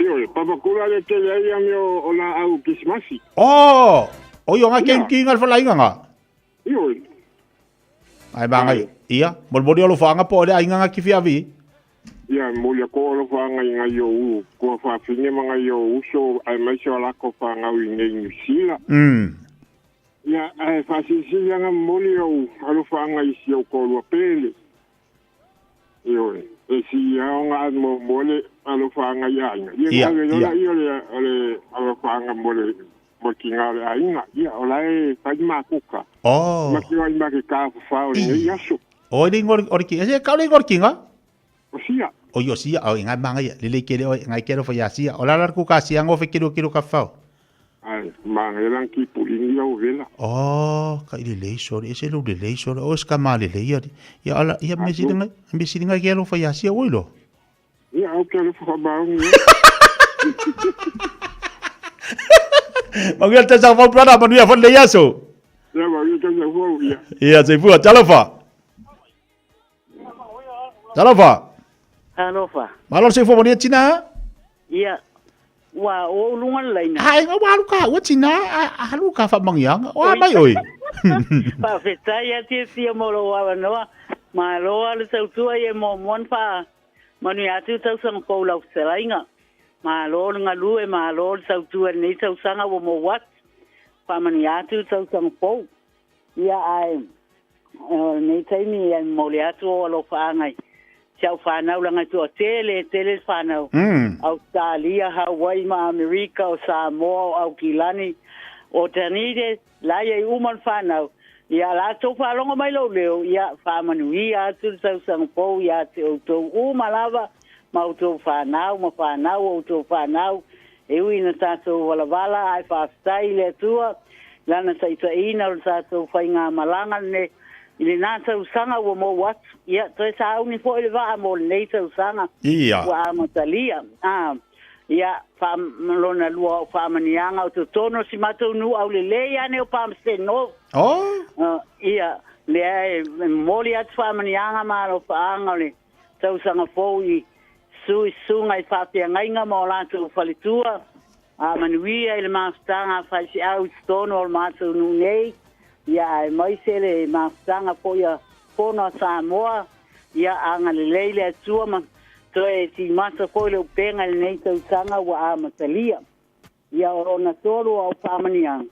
Ioe, Papakula le tele ai ame o la au Krismasi. Oh, o io nga ke nki nga falainga nga. Ioe. Ai mangai. Ia, molimoli o alofaanga po o le aiga nga ki fiavi. Ia, moli ako alofaanga i ngai o u, kua faafine ma ngai o uso, aemaise o lako fanau i nei Niu Sila. Ia, ae faasilisili anga momoli ou alofaanga i si ou toalua pele. Ioe, e si aoga a muamua le alofaanga i aiga. Ia, na ave loa laia o le alofaanga mo le mo le tiga o le aiga. Ia, o la e fai makuka. Oh. Ma ke ai ma ke tafafao i lenei aso. O le ingoa o le kinga. E kau le ingoa o le kinga? O sia. O i o sia, o i ngai manga ia. Lelei kele oe, ngai kele fo ia sia. O la la ku ka sia ngo fe kilo kilo ka fao. Ai, manga e lang ki pu ingi au vela. Oh, ka i lelei sore, e se lo lelei sore. O ska ma lelei ia. Ia ala, ia me sili ngai, me sili ngai kele fo ia sia oi lo. Ia, au ke alofa whaamaongi e. Manuia le tausaga fou brother, manuia foi lenei aso. Ia, manuia tausaga fou, ia. Ia, soifua, talofa. Talofa. Talofa. Malo le soifua manuia tina. Ia, ua o ou luga le laina. Ai, ua alu ka ua tina, alu ka whamangianga. O a mai oi. Faafetai a tia mo lou avanoa. Malo a le tautua i e muamua na faa manuia atu tausaga fou lau fetalaiga. Malo le galue, malo le tautua i lenei tausaga ua mou atu. Faamanuia atu tausaga fou. Ia ae o lenei taimi e momoli atu ou alofaaga i si au fanau laga e toatele tele le fanau. Ausetalia, Hawaii ma Amerika, o Samoa, o Aukilani, o Dunedin, la i ai uma le fanau. Ia latou faalogo mai lou leo, ia faamanuia atu le tausaga fou ia te outou uma lava ma outou fanau ma fanau o outou fanau. E ui ina tatou valavala ae faafetai i le Atua i Lana taitaiina o le tatou faigamalaga lenei i lena tausaga ua mou atu. Ia, toe sauni foi le vaa mo lenei tausaga ua amatalia. Ia, lona lua o faamaniaga o totonu o si matou nuu aulelei ane o Palmerston North. Oh. Ia, lea e momoli atu faamaniaga ma alofaaga o le tausaga fou i sui susuga i faafeagaiga ma o latou faletua, a manuia i le mafutaga a faifeau i totonu o le matou nuu nei, ia aemaise le mafutaga foi a Fono a Samoa, ia agalelei le Atua ma toe timata foi le upega i lenei tausaga ua amatalia. Ia o lona tolu o au faamaniaga,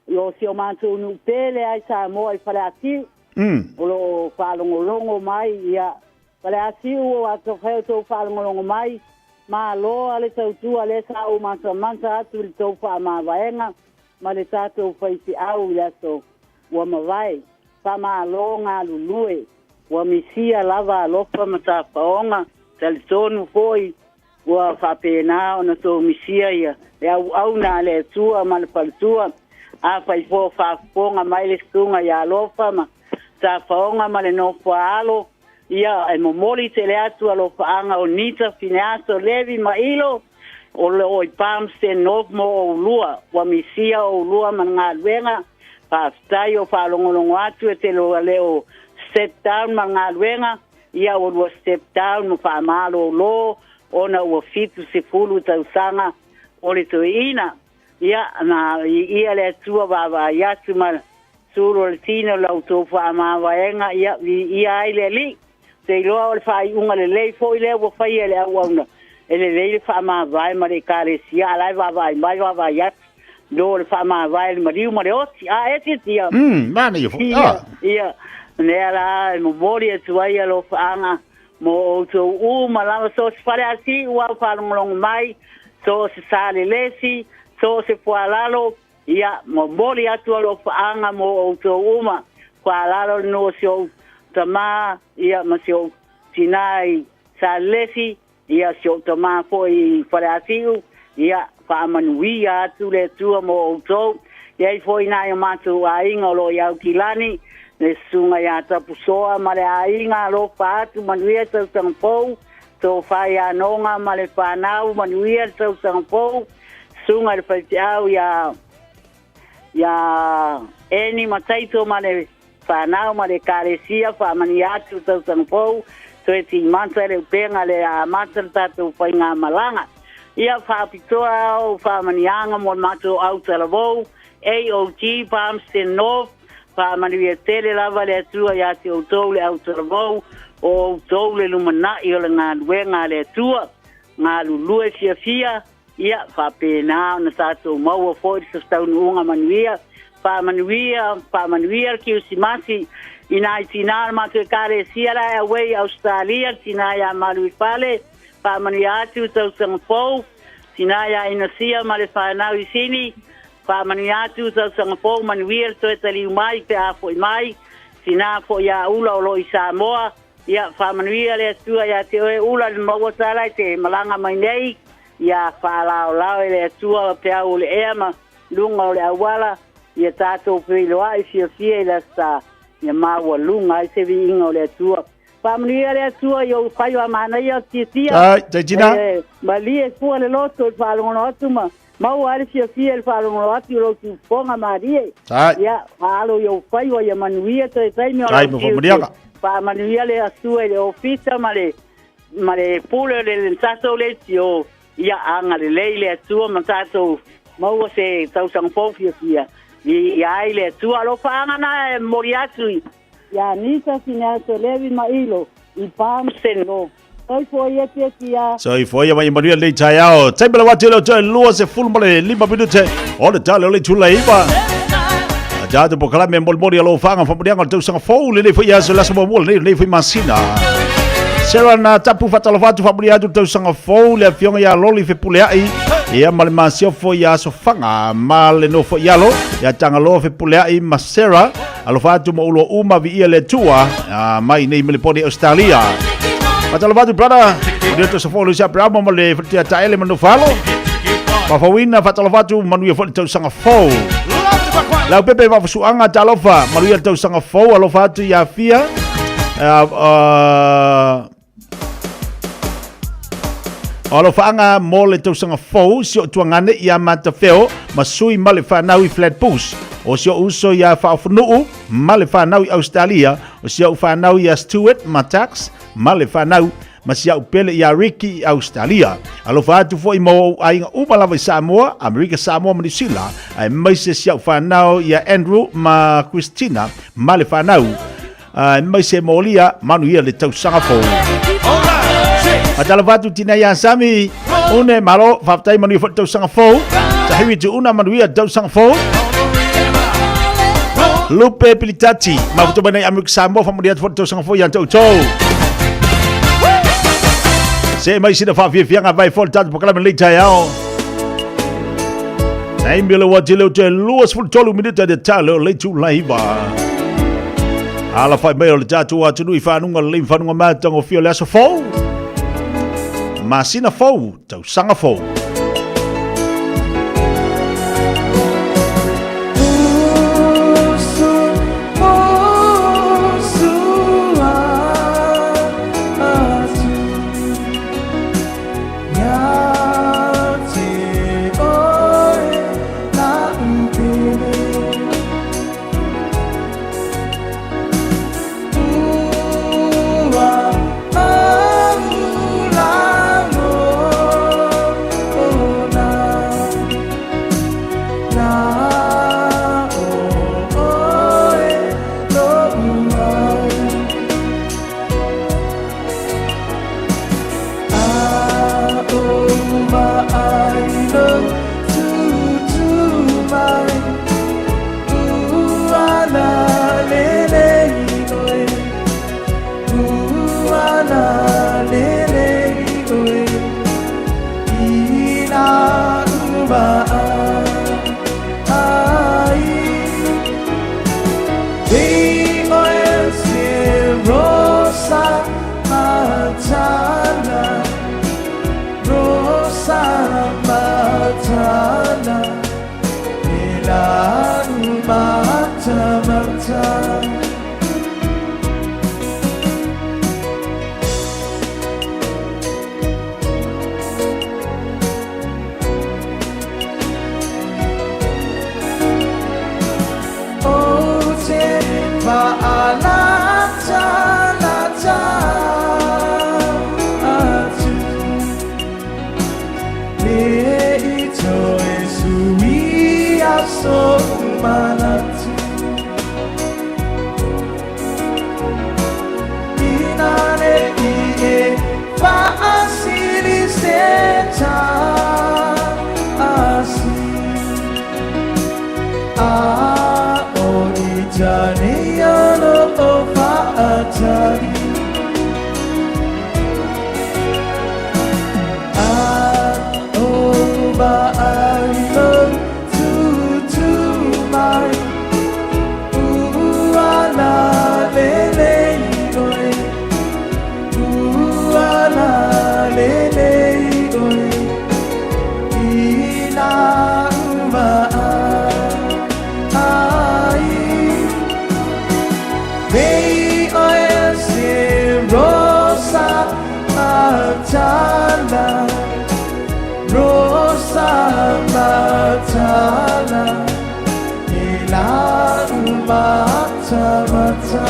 i o si o matou nuu pele ai Samoa i Faleasiu, o lo o faalogologo mai, ia, Faleasiu o atofai o tou faalogologo mai, malo a le tautua lea sa ou matamata atu i le tou faamavaega ma le tatou faifeau i le aso ua mavae. Faamalo galulue, ua misia lava alofa ma tafaoga, talitonu foi Ua faapena ona tou misia ia le auauna a le Atua ma le faletua, afai foi o faafofoga mai le susuga ia Alofa ma Tafaoga ma le nofoa-alo, ia e momoli tele atu alofaaga o Nita, Fineaso, Levi ma Ilo, o lo o i Palmston North mo oulua. Ua misia oulua ma le galuega. Faafetai o faalogologo atu e te loa le o step down ma le galuega. Ia ua lua step down ma faamalōlō ona ua 70 tausaga o le toeaina. Ia, na viia le Atua vaavaai atu ma sulu o le tino la outou faamavaega, ia, viia ai le Alii. Ou te iloa o le faaiuga lelei foi lea ua faia e le auauna, e lelei le faamavae ma le Ekalesia, a la e vaavaai mai vaavaai atu, lo le faamavae le maliu ma le oti. A e tiatia. Manaia foi. Ia, ia, lea la e momoli atu ai alofaaga mo outou uma lava, so o se Faleasiu ua faalogologo mai, so o se Salelesi, so o se Fualalo, ia, momoli atu alofaaga mo outou uma. Fualalo le nuu o si ou tamā, ia, ma si ou tinā i Salelesi, ia, si ou tamā foi i Faleasiu, ia, Faamanuia atu le Atua mo outou. E i ai foi nai o matou aiga o lo o i Aukilani, le susuga ia Tapusoa ma le aiga, alofa atu, manuia le tausaga fou, tofa ia Noga ma le fanau, manuia le tausaga fou, susuga i le faifeau ia ia Eni ma Taito ma le fanau ma le ekalesia, faamanuia atu le tausaga fou, toe timata le upega le amata le tatou faigamalaga. Ia faapitoa ou faamanuiaga mo le matou autalavou, AOG Palmerston North, faamanuia tele lava le Atua ia te outou le autalavou, o outou le lumanai o le galuega a le Atua, galulue fiafia, Ia faapena ona tatou maua foi le taunuuga manuia, faamanuia, faamanuia le Kirisimasi i nai tina o le matou ekalesia la e auai i Ausetalia, le tina ia Maluifale, faamanuia atu le tausaga fou, tina ia Inasia ma le fanau i Sini, faamanuia atu le tausaga fou, manuia le toe taliu mai pe a foi mai, tina foi ia Ula o lo o i Samoa, ia faamanuia le Atua ia te oe Ula le maua tala i te malaga mai nei, Ia faalaolao e le Atua peau o le ea ma luga o le auala, ia tatou feiloai fiafia i le Aso Sa, ia maualuga ai se viiga o le Atua. Faamanuia le Atua i ou faiva a manaia o tiatia. Ai, tai tina. E, malie fua le loto i le faalogologo atu ma maua ai le fiafia i le faalogologo atu i lou tufofoga malie. Ai. Ia, faalo i ou faiva ia manuia toe taimi o Ai, lau ma tiute. faamanuiaga. Faamanuia le Atua i le ofisa ma le ma le pule o le tatou leitio, ia agalelei le Atua ma tatou maua se tausaga fou fiafia. Viia ai le Atua. Alofaaga na e momoli atu i ia Anita Sineaso Levi ma Ilo i Palmerston North. Soifua ia Tiatia. Soifua ia mai manuia lenei taeao. Taimi le watu le o toe 25 minute o le tale o le itula iva. Tatou polokalame molimoli alofaga faamanuiaga o le tausaga fou lenei foi aso le aso muamua lenei lenei foi masina. Sarah na tapu faatalofa atu faamanuia atu le tausaga fou le afioga ia Loli Fepuleai ia ma le masiofo ia Asofaga ma le nofo i alo ia Tagaloa Fepuleai ma Sarah alofa atu ma ulua uma viia le Atua mai nei Meliponi Australia. Faatalofa atu brother, manuia tausaga fou Luisa Aperama ma le faletua Taele ma nofo alo. Fafauina faatalofa atu manuia foi le tausaga fou. Lau pepe faafasuaga talofa manuia le tausaga fou alofa atu ia Fia. O alofaaga mo le tausaga fou si o tuagane ia Matafeo ma sui ma le whanau i Flatbush. O si o uso ia Whaofunuu ma le whanau i Australia. O si au whanau ia Stuart ma Tax ma le whanau ma si au pele ia Ricky i Australia. Alofa atu foi mo ou aiga uma lava i Samoa, Amerika Samoa ma Niu Sila, aemaise si au whanau ia Andrew ma Christina ma le whanau. Aemaise molia manuia le tausaga fou. Faatalofa atu tina ia Sami, une malo, faafetai manuia foi le tausaga fou. Tahiwi tuuna manuia le tausaga fou. Lupe Pilitati, mafuta mai nei Amerika Samoa, faamanuia atu foi le tausaga fou ia te outou. Se mai sina faafiafiaga vai foi le tatou polokalame lenei taeao. Taimi o le ua tele o te 23 minute te tale o le itula iva. Ala whai mai o le tātou atunuu i whanunga lelei whanunga mātangofia o le aso fou. Masina fou, tausaga fou. Mata. O te whaalata lata atu Le i toe sui a so manatu Ina le i e whaasili se ta asi A o i tane alo o whaatari A o maai lo tutu mai Ua la lele oe Ua la lele oe I la ua ai Vei oe se rosa matala Rosa matala E la umata mata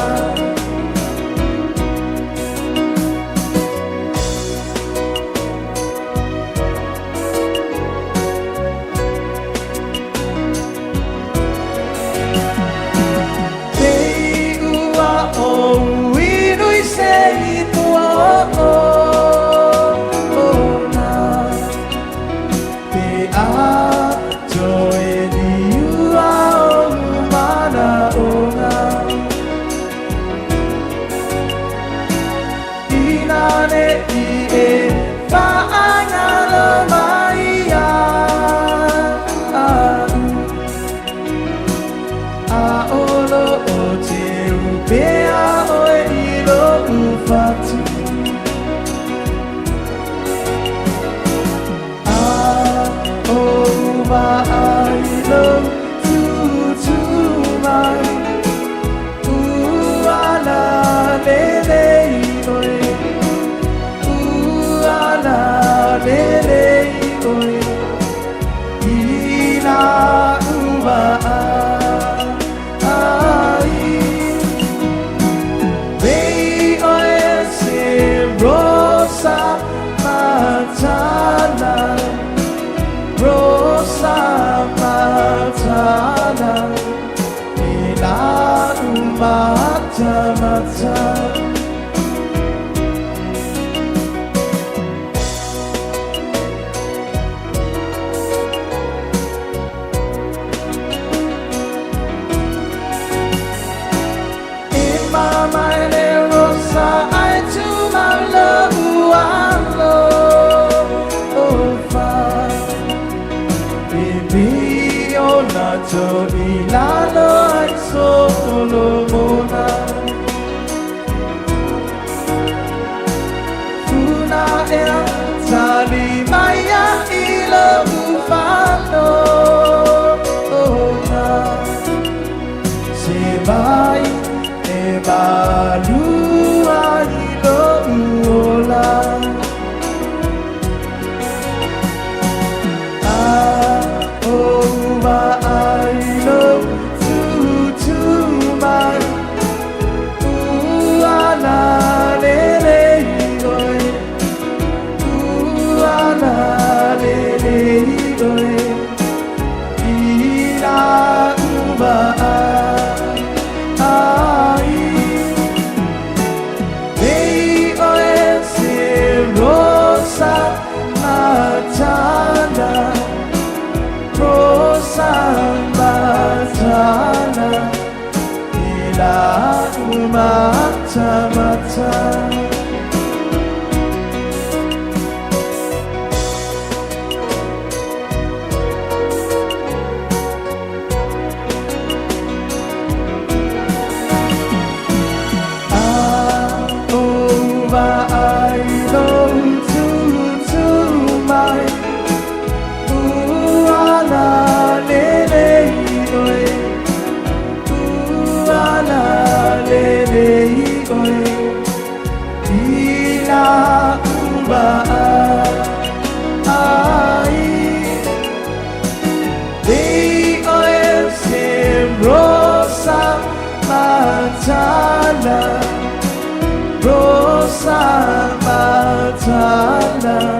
Te ua o inu i se i tua o o na Te a toe liua o mana o ngā Ina ne i e whaangalo mai a au A olo o te upea oe i lo ufatu A o maai lo tutu mai Ua la lele oe Ua la lele oe I la ua ai Vei oe se rosa matala Rosa matala I la umata mata E mama e le rosa ai tu mau lo ua lo fa Baby o na to i lalo ai Solomona Funa ea tali mai a i lo ufano ona Se vai e malua i lo uola A o maai lo tutu mai Ua la lele oe Ua la lele oe I la ua ai Vei oe se rosa matala Rosa matala I la umata mata A o vaai lo tutu mai Ua la lele oe matala Rosa matala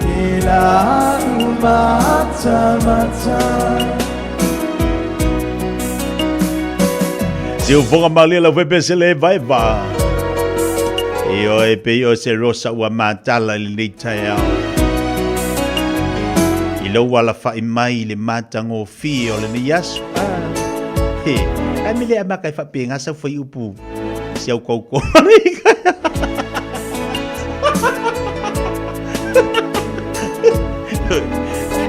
Ila mata mata Siufoga malie lau fai se le vaeva. Ioe pei o se rosa ua matala i lenei taeao. I lou alafa'i mai i le matagofie o lenei aso. He, ae me le amaka e faapega sau fuaiupu si au kaukau.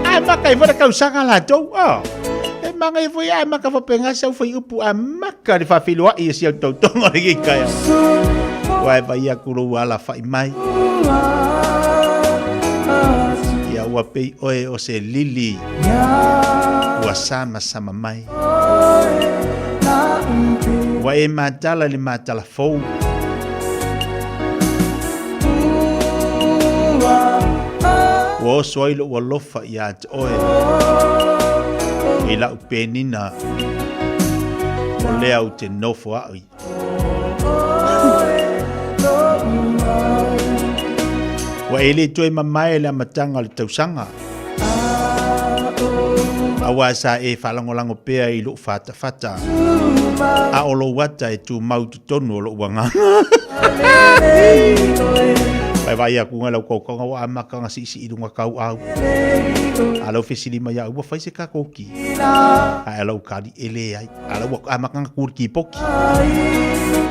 Ae maka i fana kausaga latou. Oh. E manga i foi ae maka faapega sau fuaiupu a maka le faafeiloai e si au tautoga o lenei taeao. Ua e vai aku lou alafa'i mai. Ia ua pei oe o se lili ua samasama mai. Ua e matala i le matala fou. Ua oso ai lou alofa ia te oe i lau penina o lea ou te nofo au i. Ua e le toe mamae le amataga o le tausaga. Aua sa e faalagolago pea i lou fatafata, a o lou ata e tumau i totonu o lou agaga. Vai vai aku ngai lau kaukaunga ua amata ona siisii i luga tauau. A lau fesili mai au, ua fai se kakoki? Ae lau kali e leai. A lau ua amata ona tu le kipoki.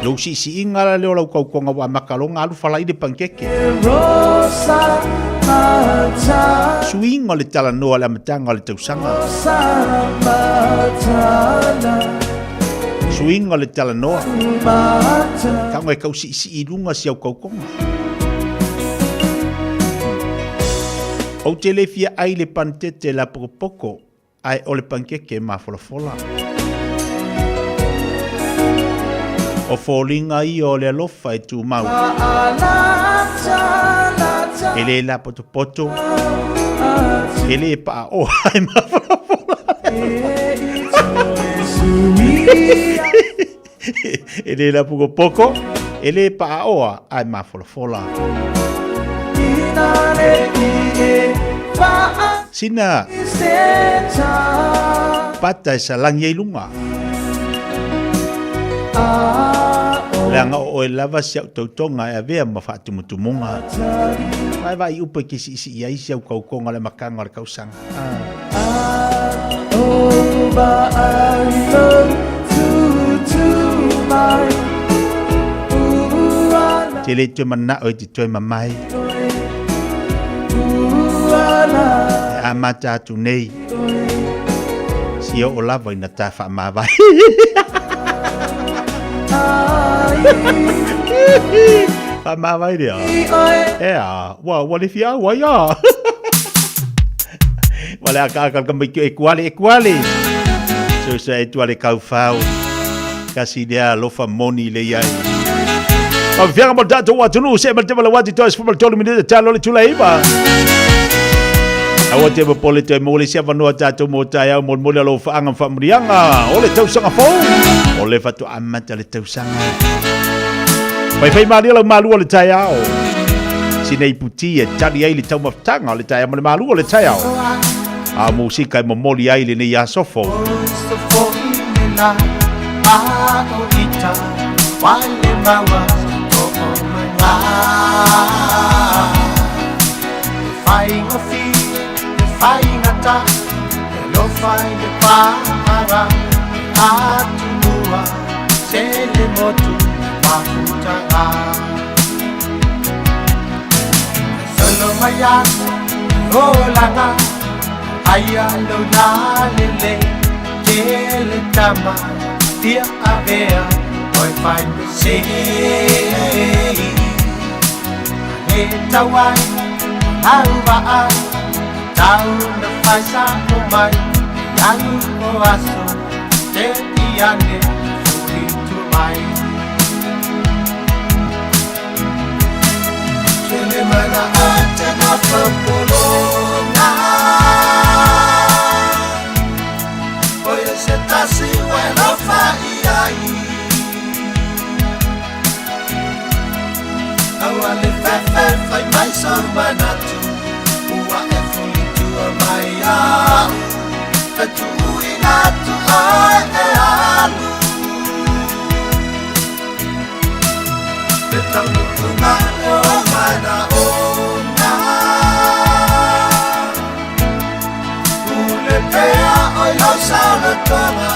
Lou siisiiga la lea o lau tautoga ua amata loa ona alu falai le panikeke. Suiga o le talanoa i le amataga o le tausaga. Suiga o le talanoa. Tago e tausiisii i luga si au tautoga. Ou te le fia ai le panitete lapokopoko ae o le panikeke mafolafola. O foliga ia o le alofa e tumau. E le lapotopoto, e le paaoa e mafolafola. E le lapokopoko, e le paaoa ae mafolafola. Sina pata e salagi ai luga. Leaga o oe lava si au tautoga e avea ma faatumutumuga. Vae vaai upu e kisiisii ai si au kaukoga o le amataga o le tausaga. Te le toe manao i te toe mamae. E amata atu nei. Si oo lava ina ta faamavae. Faamavae lea. Ea, ua, ua le fia au ai a. Ua le aka aka ka mai e kuale, e kuale. So sa e tuale kau whau. Kasi lea alofa moni le iai. Fafiaga mo tatou atunuu se ma te wala wati toa sefuma tolu minute talo le tula iva. Aua te popole toe mo le isi avanoa tatou mo taeao molimoli alofaaga ma faamanuiaga o le tausaga fou. O le faatoa amata le tausaga. Faifai malie lau malu o le taeao. Sina iputi e tali ai le taumafataga o le taeao ma le malu o le taeao. A musika e momoli ai lenei aso fou. fefe fai mai sau manatu Ua e fulitua mai au E tuuina atu oe e alu Le taunuuga o manaoga Pule pea oi lau saolotoga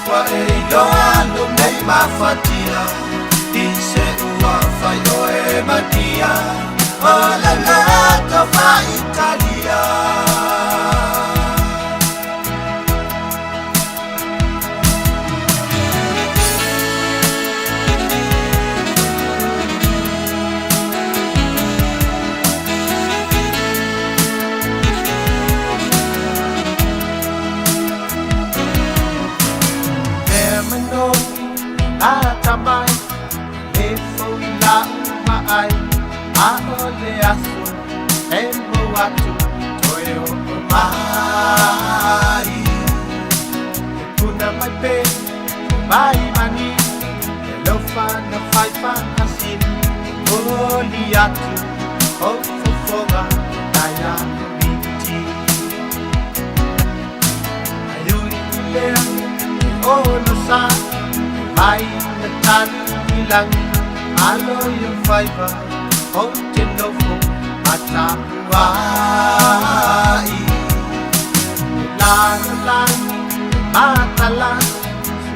Ua e iloa lou nei mafatia I se ua fai oe matia O le loto faaitalia Mea manogi ata mai Le foi lau vaai A o le aso e mo atu Toe o o mai E puna mai pe mai mani E lofa na fai faasini Moli atu o fofoga Nai a miti Ai ui i lea e ono sa Mai na tali i langi Alo i o faiva O te nofo Matapuai E lalo lagi Matala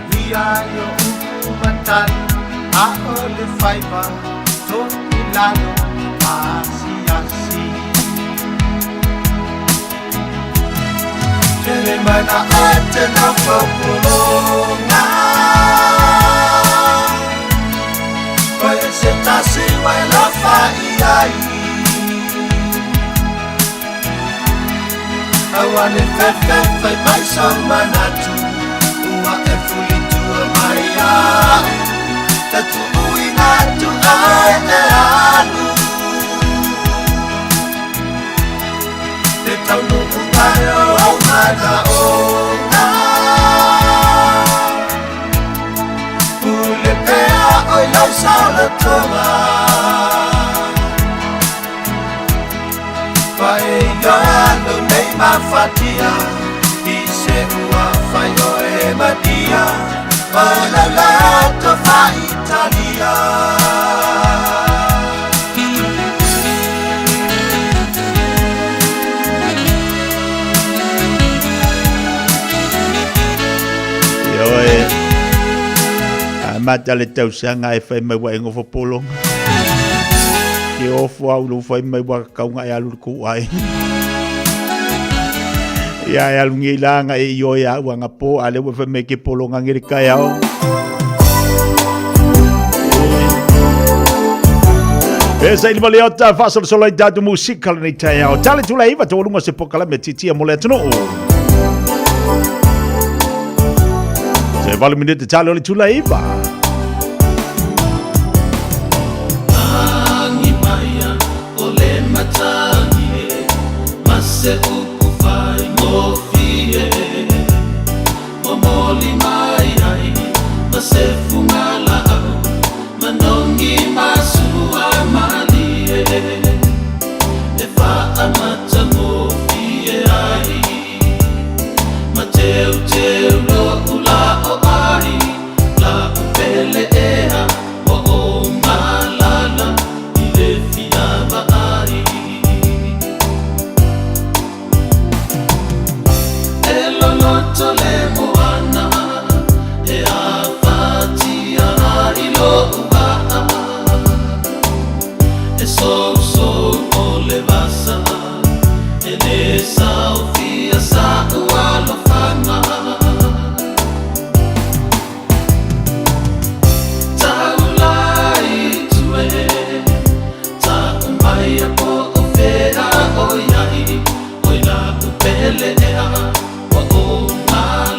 Suia i o upu matali A o le faiva To i lalo Asiasi Tele mana o te nofo pulonga Oe se tasi wa e lofa i ai Aua le fefe fai mai sau manatu Ua e fulitua mai au E tuuina atu oe e alu Le taunuuga o ou manaoga Pule pea oi lau saolotoga Ua e iloa lou nei mafatia I se ua fai oe matia O lau loto faaitalia Ioe. Amata le tausaga e fai mai ua e gofo pologa. Ke ofo au lou fai mai ua kakaunga e alu i le kou ai. Ia e alu nei la nga e ioe au anga po a le ua fai mai ke pologa nge le taeao. E sa ili male ota faasolosolo ai tatou musika lenei taeao. Tale tula iva taualuga o se pokalame titia mo le atunuu. Se 8 minute tale o le tula iva. Agi maia o le matagi e ma se upu faigofie Momoli mai ai ma se fugalaau Manogi ma sua malie E faamatagofie ai Ma teuteu lo'u la'o ai La'u pele ea ua ou malala I le fia vaai E loloto le moana E afatia ai lo'u vaa E sousou o le vasa E lē saofia sa'u alofaga Taulai tue Ta'u maia po o fea o i ai Oi la'u pele ea Ua ou malala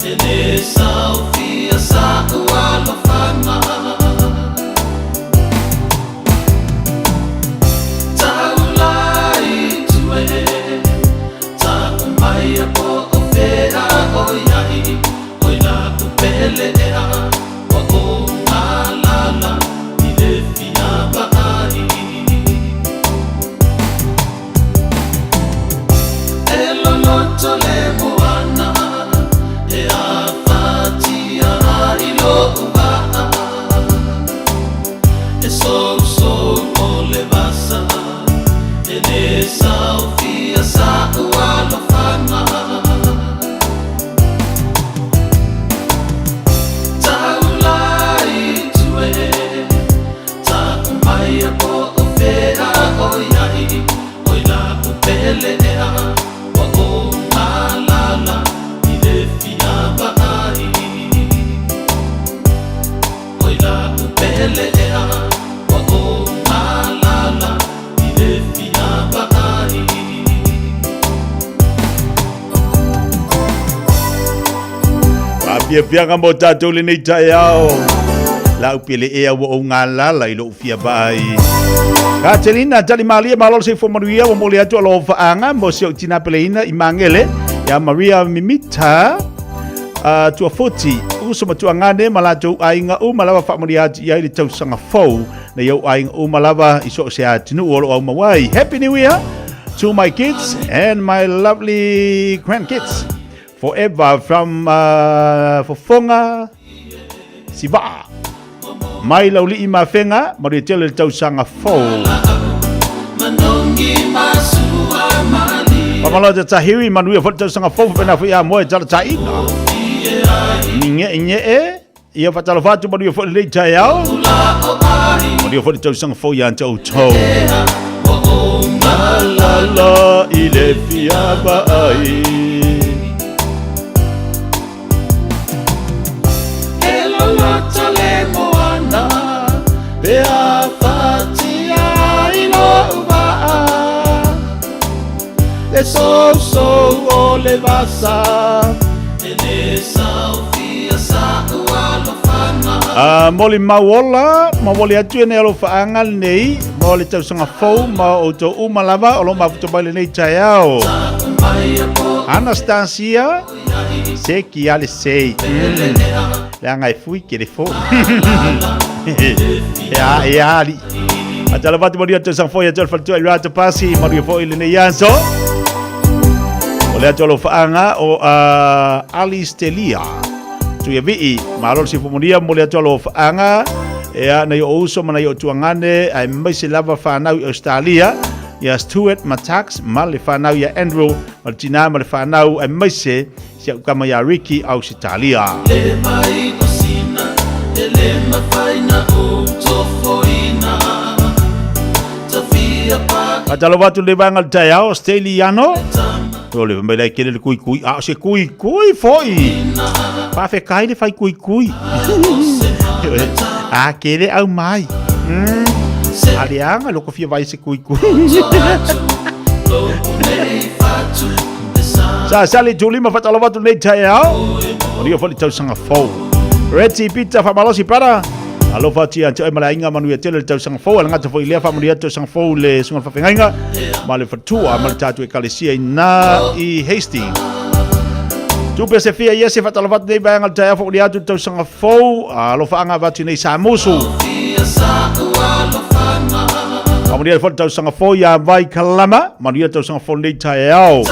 E le saofia sa'u alofaga. Taula i tue, ta'u maia po o fea o iai, oi la'u pele ea, ua ou galala i le fia vaai. E loloto le moana, e afatia ai lo'u va'a, e sousou o le vasa, e lē saofia sa'u alofaga. Taula i tue, ta'u maia po o fea o iai, oi la'u pele ea, ua ou galala i le fia vaai. Oi la'u pele ea, ua ou galala i le fia vaai. Faafiafiaga mo tatou lenei taeao. Lau pele ea ua ou galala i lou fia vaai. Katerina, tali malie malo le soifua manuia ua momoli atu alofaaga mo si ou tina peleina i Magele ia Maria Mimita Tuafuti, uso ma tuagane ma latou aiga uma lava faamanuia atu i ai le tausaga fou nei ou aiga uma lava i so o se atunuu o lo o aumau ai. Happy New Year to my kids and my lovely grandkids forever from Fofoga Sivaa. Mai Laulii Mafenga, manuia tele le tausaga fou. Whamalo te tahiri, manuia foi le tausaga fou, whapena foi a moe tala taina. Ni nge nge e, ia whatalofa atu manuia foi lenei taeao. Manuia foi le tausaga fou ia te outou. Malala i le fia vaai. E loloto le moana, pe afatia ai lo'u va'a, le sousou o le vasa, e lē saofia sa'u alofaga. A moli mau ola, ma moli atu e nei alofaaga lenei, mo le tausaga fou ma outou uma lava o lo o mafuta mai lenei taeao. Anastasia, se ki ale sei. Leaga e fui ke le fo. E a, e ali. A tala fatu manuia tausaga fou ia te ole faletua i Rata Pasi, manuia foi lenei aso. O le atu alofaaga o Alice Telia. Tuiavii, malo le soifua manuia, momoli atu alofaaga ea nai o uso ma nai o tuagane aemaise lava fanau i Australia ia Stuart Matax ma le fanau ia Andrew ma le tina ma le fanau aemaise si au kama ia Ricky Ausitalia. Le mai o sina, e le mafai na ou tofoina. Tafia pa. Faatalofa atu le vaega o le taeao, Steliano. O le mai lai kele le kui kui, a o se kui kui foi. Whawhekai le whai kui kui. A kele au mai. A le anga loko fia vai se kui kui. Sa sali tulima whatalofa atu nei taeao. O rio fo le tausaga fou. Reti Pita whamalosi para. Alofa atu ia te oe ma le aiga manuia tele le tausaga fou. A le gata foi i lea faamanuia atu tausaga fou le susuga i le faafeagaiga ma le fatua ma le tatou ekalesia i na i Hastings. Tupe se fia ia se whaatalofa atu nei vaega le taeao whakulia atu le tausaga fou. Alofaaga avatu nei Samusu. Faamanuia le tausaga fou ia Vai Kalama. Manuia le tausaga fou nei taeao.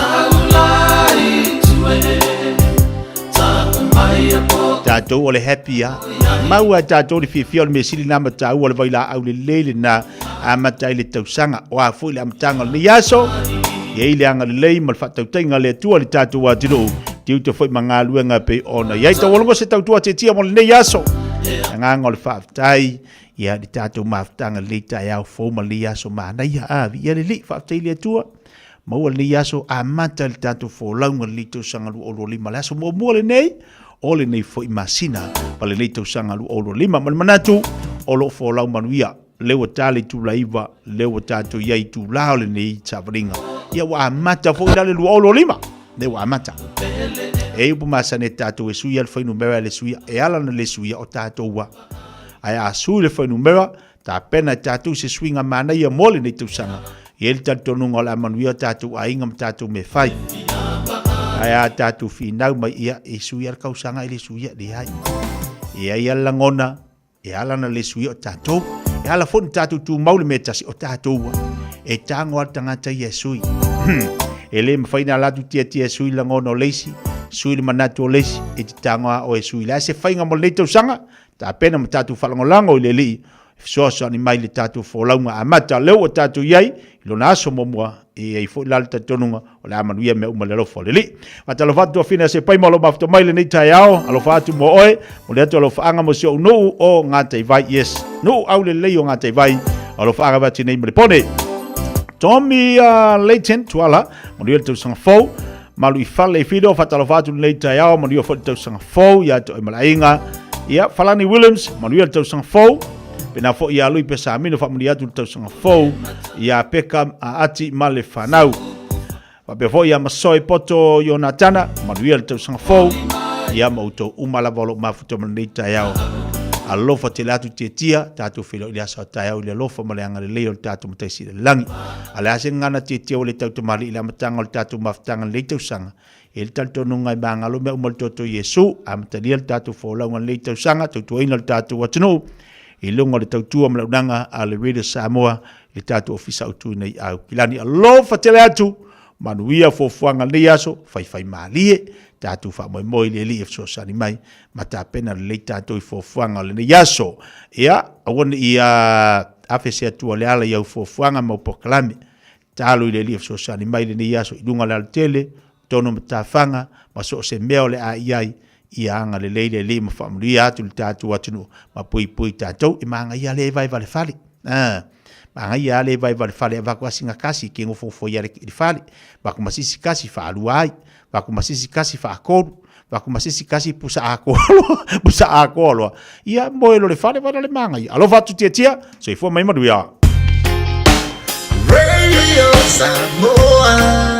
Tatou o le happy a. Mau a tatou le fiafia o le mea sili na mataua le vailaau lelei lena amata ai le tausaga. O a foi le amataga o lenei aso, e i le agalelei ma le faatautaiga a le Atua i le tatou atunuu, tiute foi ma galuega e pei ona i ai. Taualogo se tautua tietia mo lenei aso. Le agaga o le faafetai ia le tatou mafutaga lenei taeao fou ma lenei aso manaia. A, viia le Alii, faafetai i le Atua. Maua lenei aso amata le tatou folauga lenei tausaga 2025 le aso muamua lenei o lenei foi masina ma lenei tausaga 2025 ma le manatu o lo o folau manuia lea ua ta le itula 9 lea ua tatou i ai i itula o lenei savaliga ia ua amata foi la le 2025 lea ua amata. E i upu masani e tatou e suia le fuainumera e le suia, e ala ona le suia o tatou a. Ae a sui le fuainumera, tapena e tatou se suiga manaia mo lenei tausaga. E i ai le talitonuga o le a manuia o tatou aiga ma tatou mea fai. Ae a tatou finau mai ia, e sui lava le kausaga e le suia, leai. E i ai lava le lagona, E ala ona le suia o tatou. E ala foi ona tatou tumau le mea tasi o tatou. E tago lava le tagata ia e sui. E le mafai ona ala atu tiatia e sui lagona o le isi, sui le manatu o le isi, e te tago lava oe e sui. Le a se faiga mo lenei tausaga? Tapena ma tatou faalagolago i le Alii e fesoasoani mai i le tatou folauga amata. Lea ua tatou i ai i lona aso muamua, e i ai foi la le talitonuga o le a manuia mea uma i le alofa o le Alii. Faatalofa atu Tuafina se paima o lo mafuta mai lenei taeao, alofa atu mo oe, mo le atu alofaaga mo si ou nuu o Gataivai. Yes, nuu aulelei o Gataivai, alofaaga vati nei ma le pone. Tommy Leighton Tuala, manuia le tausaga fou. Malu i fale i Fido, faatalofa atu lenei taeao, manuia foi le tausaga fou ia te oe ma le aiga. Ia, Falani Williams, manuia le tausaga fou. Pena foi ia Lui Pesamino, faamanuia atu le tausaga fou ia Peka Ati ma le fanau. Faapea foi ia Masoe Poto Ionatana, manuia le tausaga fou. Ia ma outou uma lava o loo mafuta ma lenei taeao. Alofa tele atu tiatia, tatou feiloai i le aso a taeao i le alofa ma le agalelei o le tatou Matai Sili i le Lagi. A le a se gagana tiatia ua le tautamalii i le amataga o le tatou mafutaga i lenei tausaga, e i ai le talitonuga e magalo mea uma le toto i Iesu, amatalia le tatou folauga i lenei tausaga, tautuaina le tatou atunuu i luga o le tautua ma le auaunaga a le Radio Samoa i le tatou ofisa autu i nei Aukilani. Alofa tele atu, manuia fuafuaga i lenei aso, faifaimalie, tatou faamoemoe i le Alii e fesoasoani mai ma tapena lelei tatou i fuafuaga o lenei aso. Ia, aua ne i afe se Atua o le ala i au fuafuaga ma au polokalame. Tatalo i le Alii e fesoasoani mai i lenei aso i luga o le alatele, tonu matafaga, ma so o se mea o le a i ai, ia agalelei le Alii ma faamanuia atu i le tatou atunuu, ma puipui tatou i magaia le vae vale fale. Ah, magaia le vae vale fale, avako asinga kasi ke ngofofo ia le fale, vako masisi kasi faalua ai, vako masisi kasi faatolu, vako masisi kasi pusa akoa loa, pusa akoa loa. Ia moe lo le fale vale le magaia. Alofa atu tiatia, soifua mai manuia. Radio Samoa.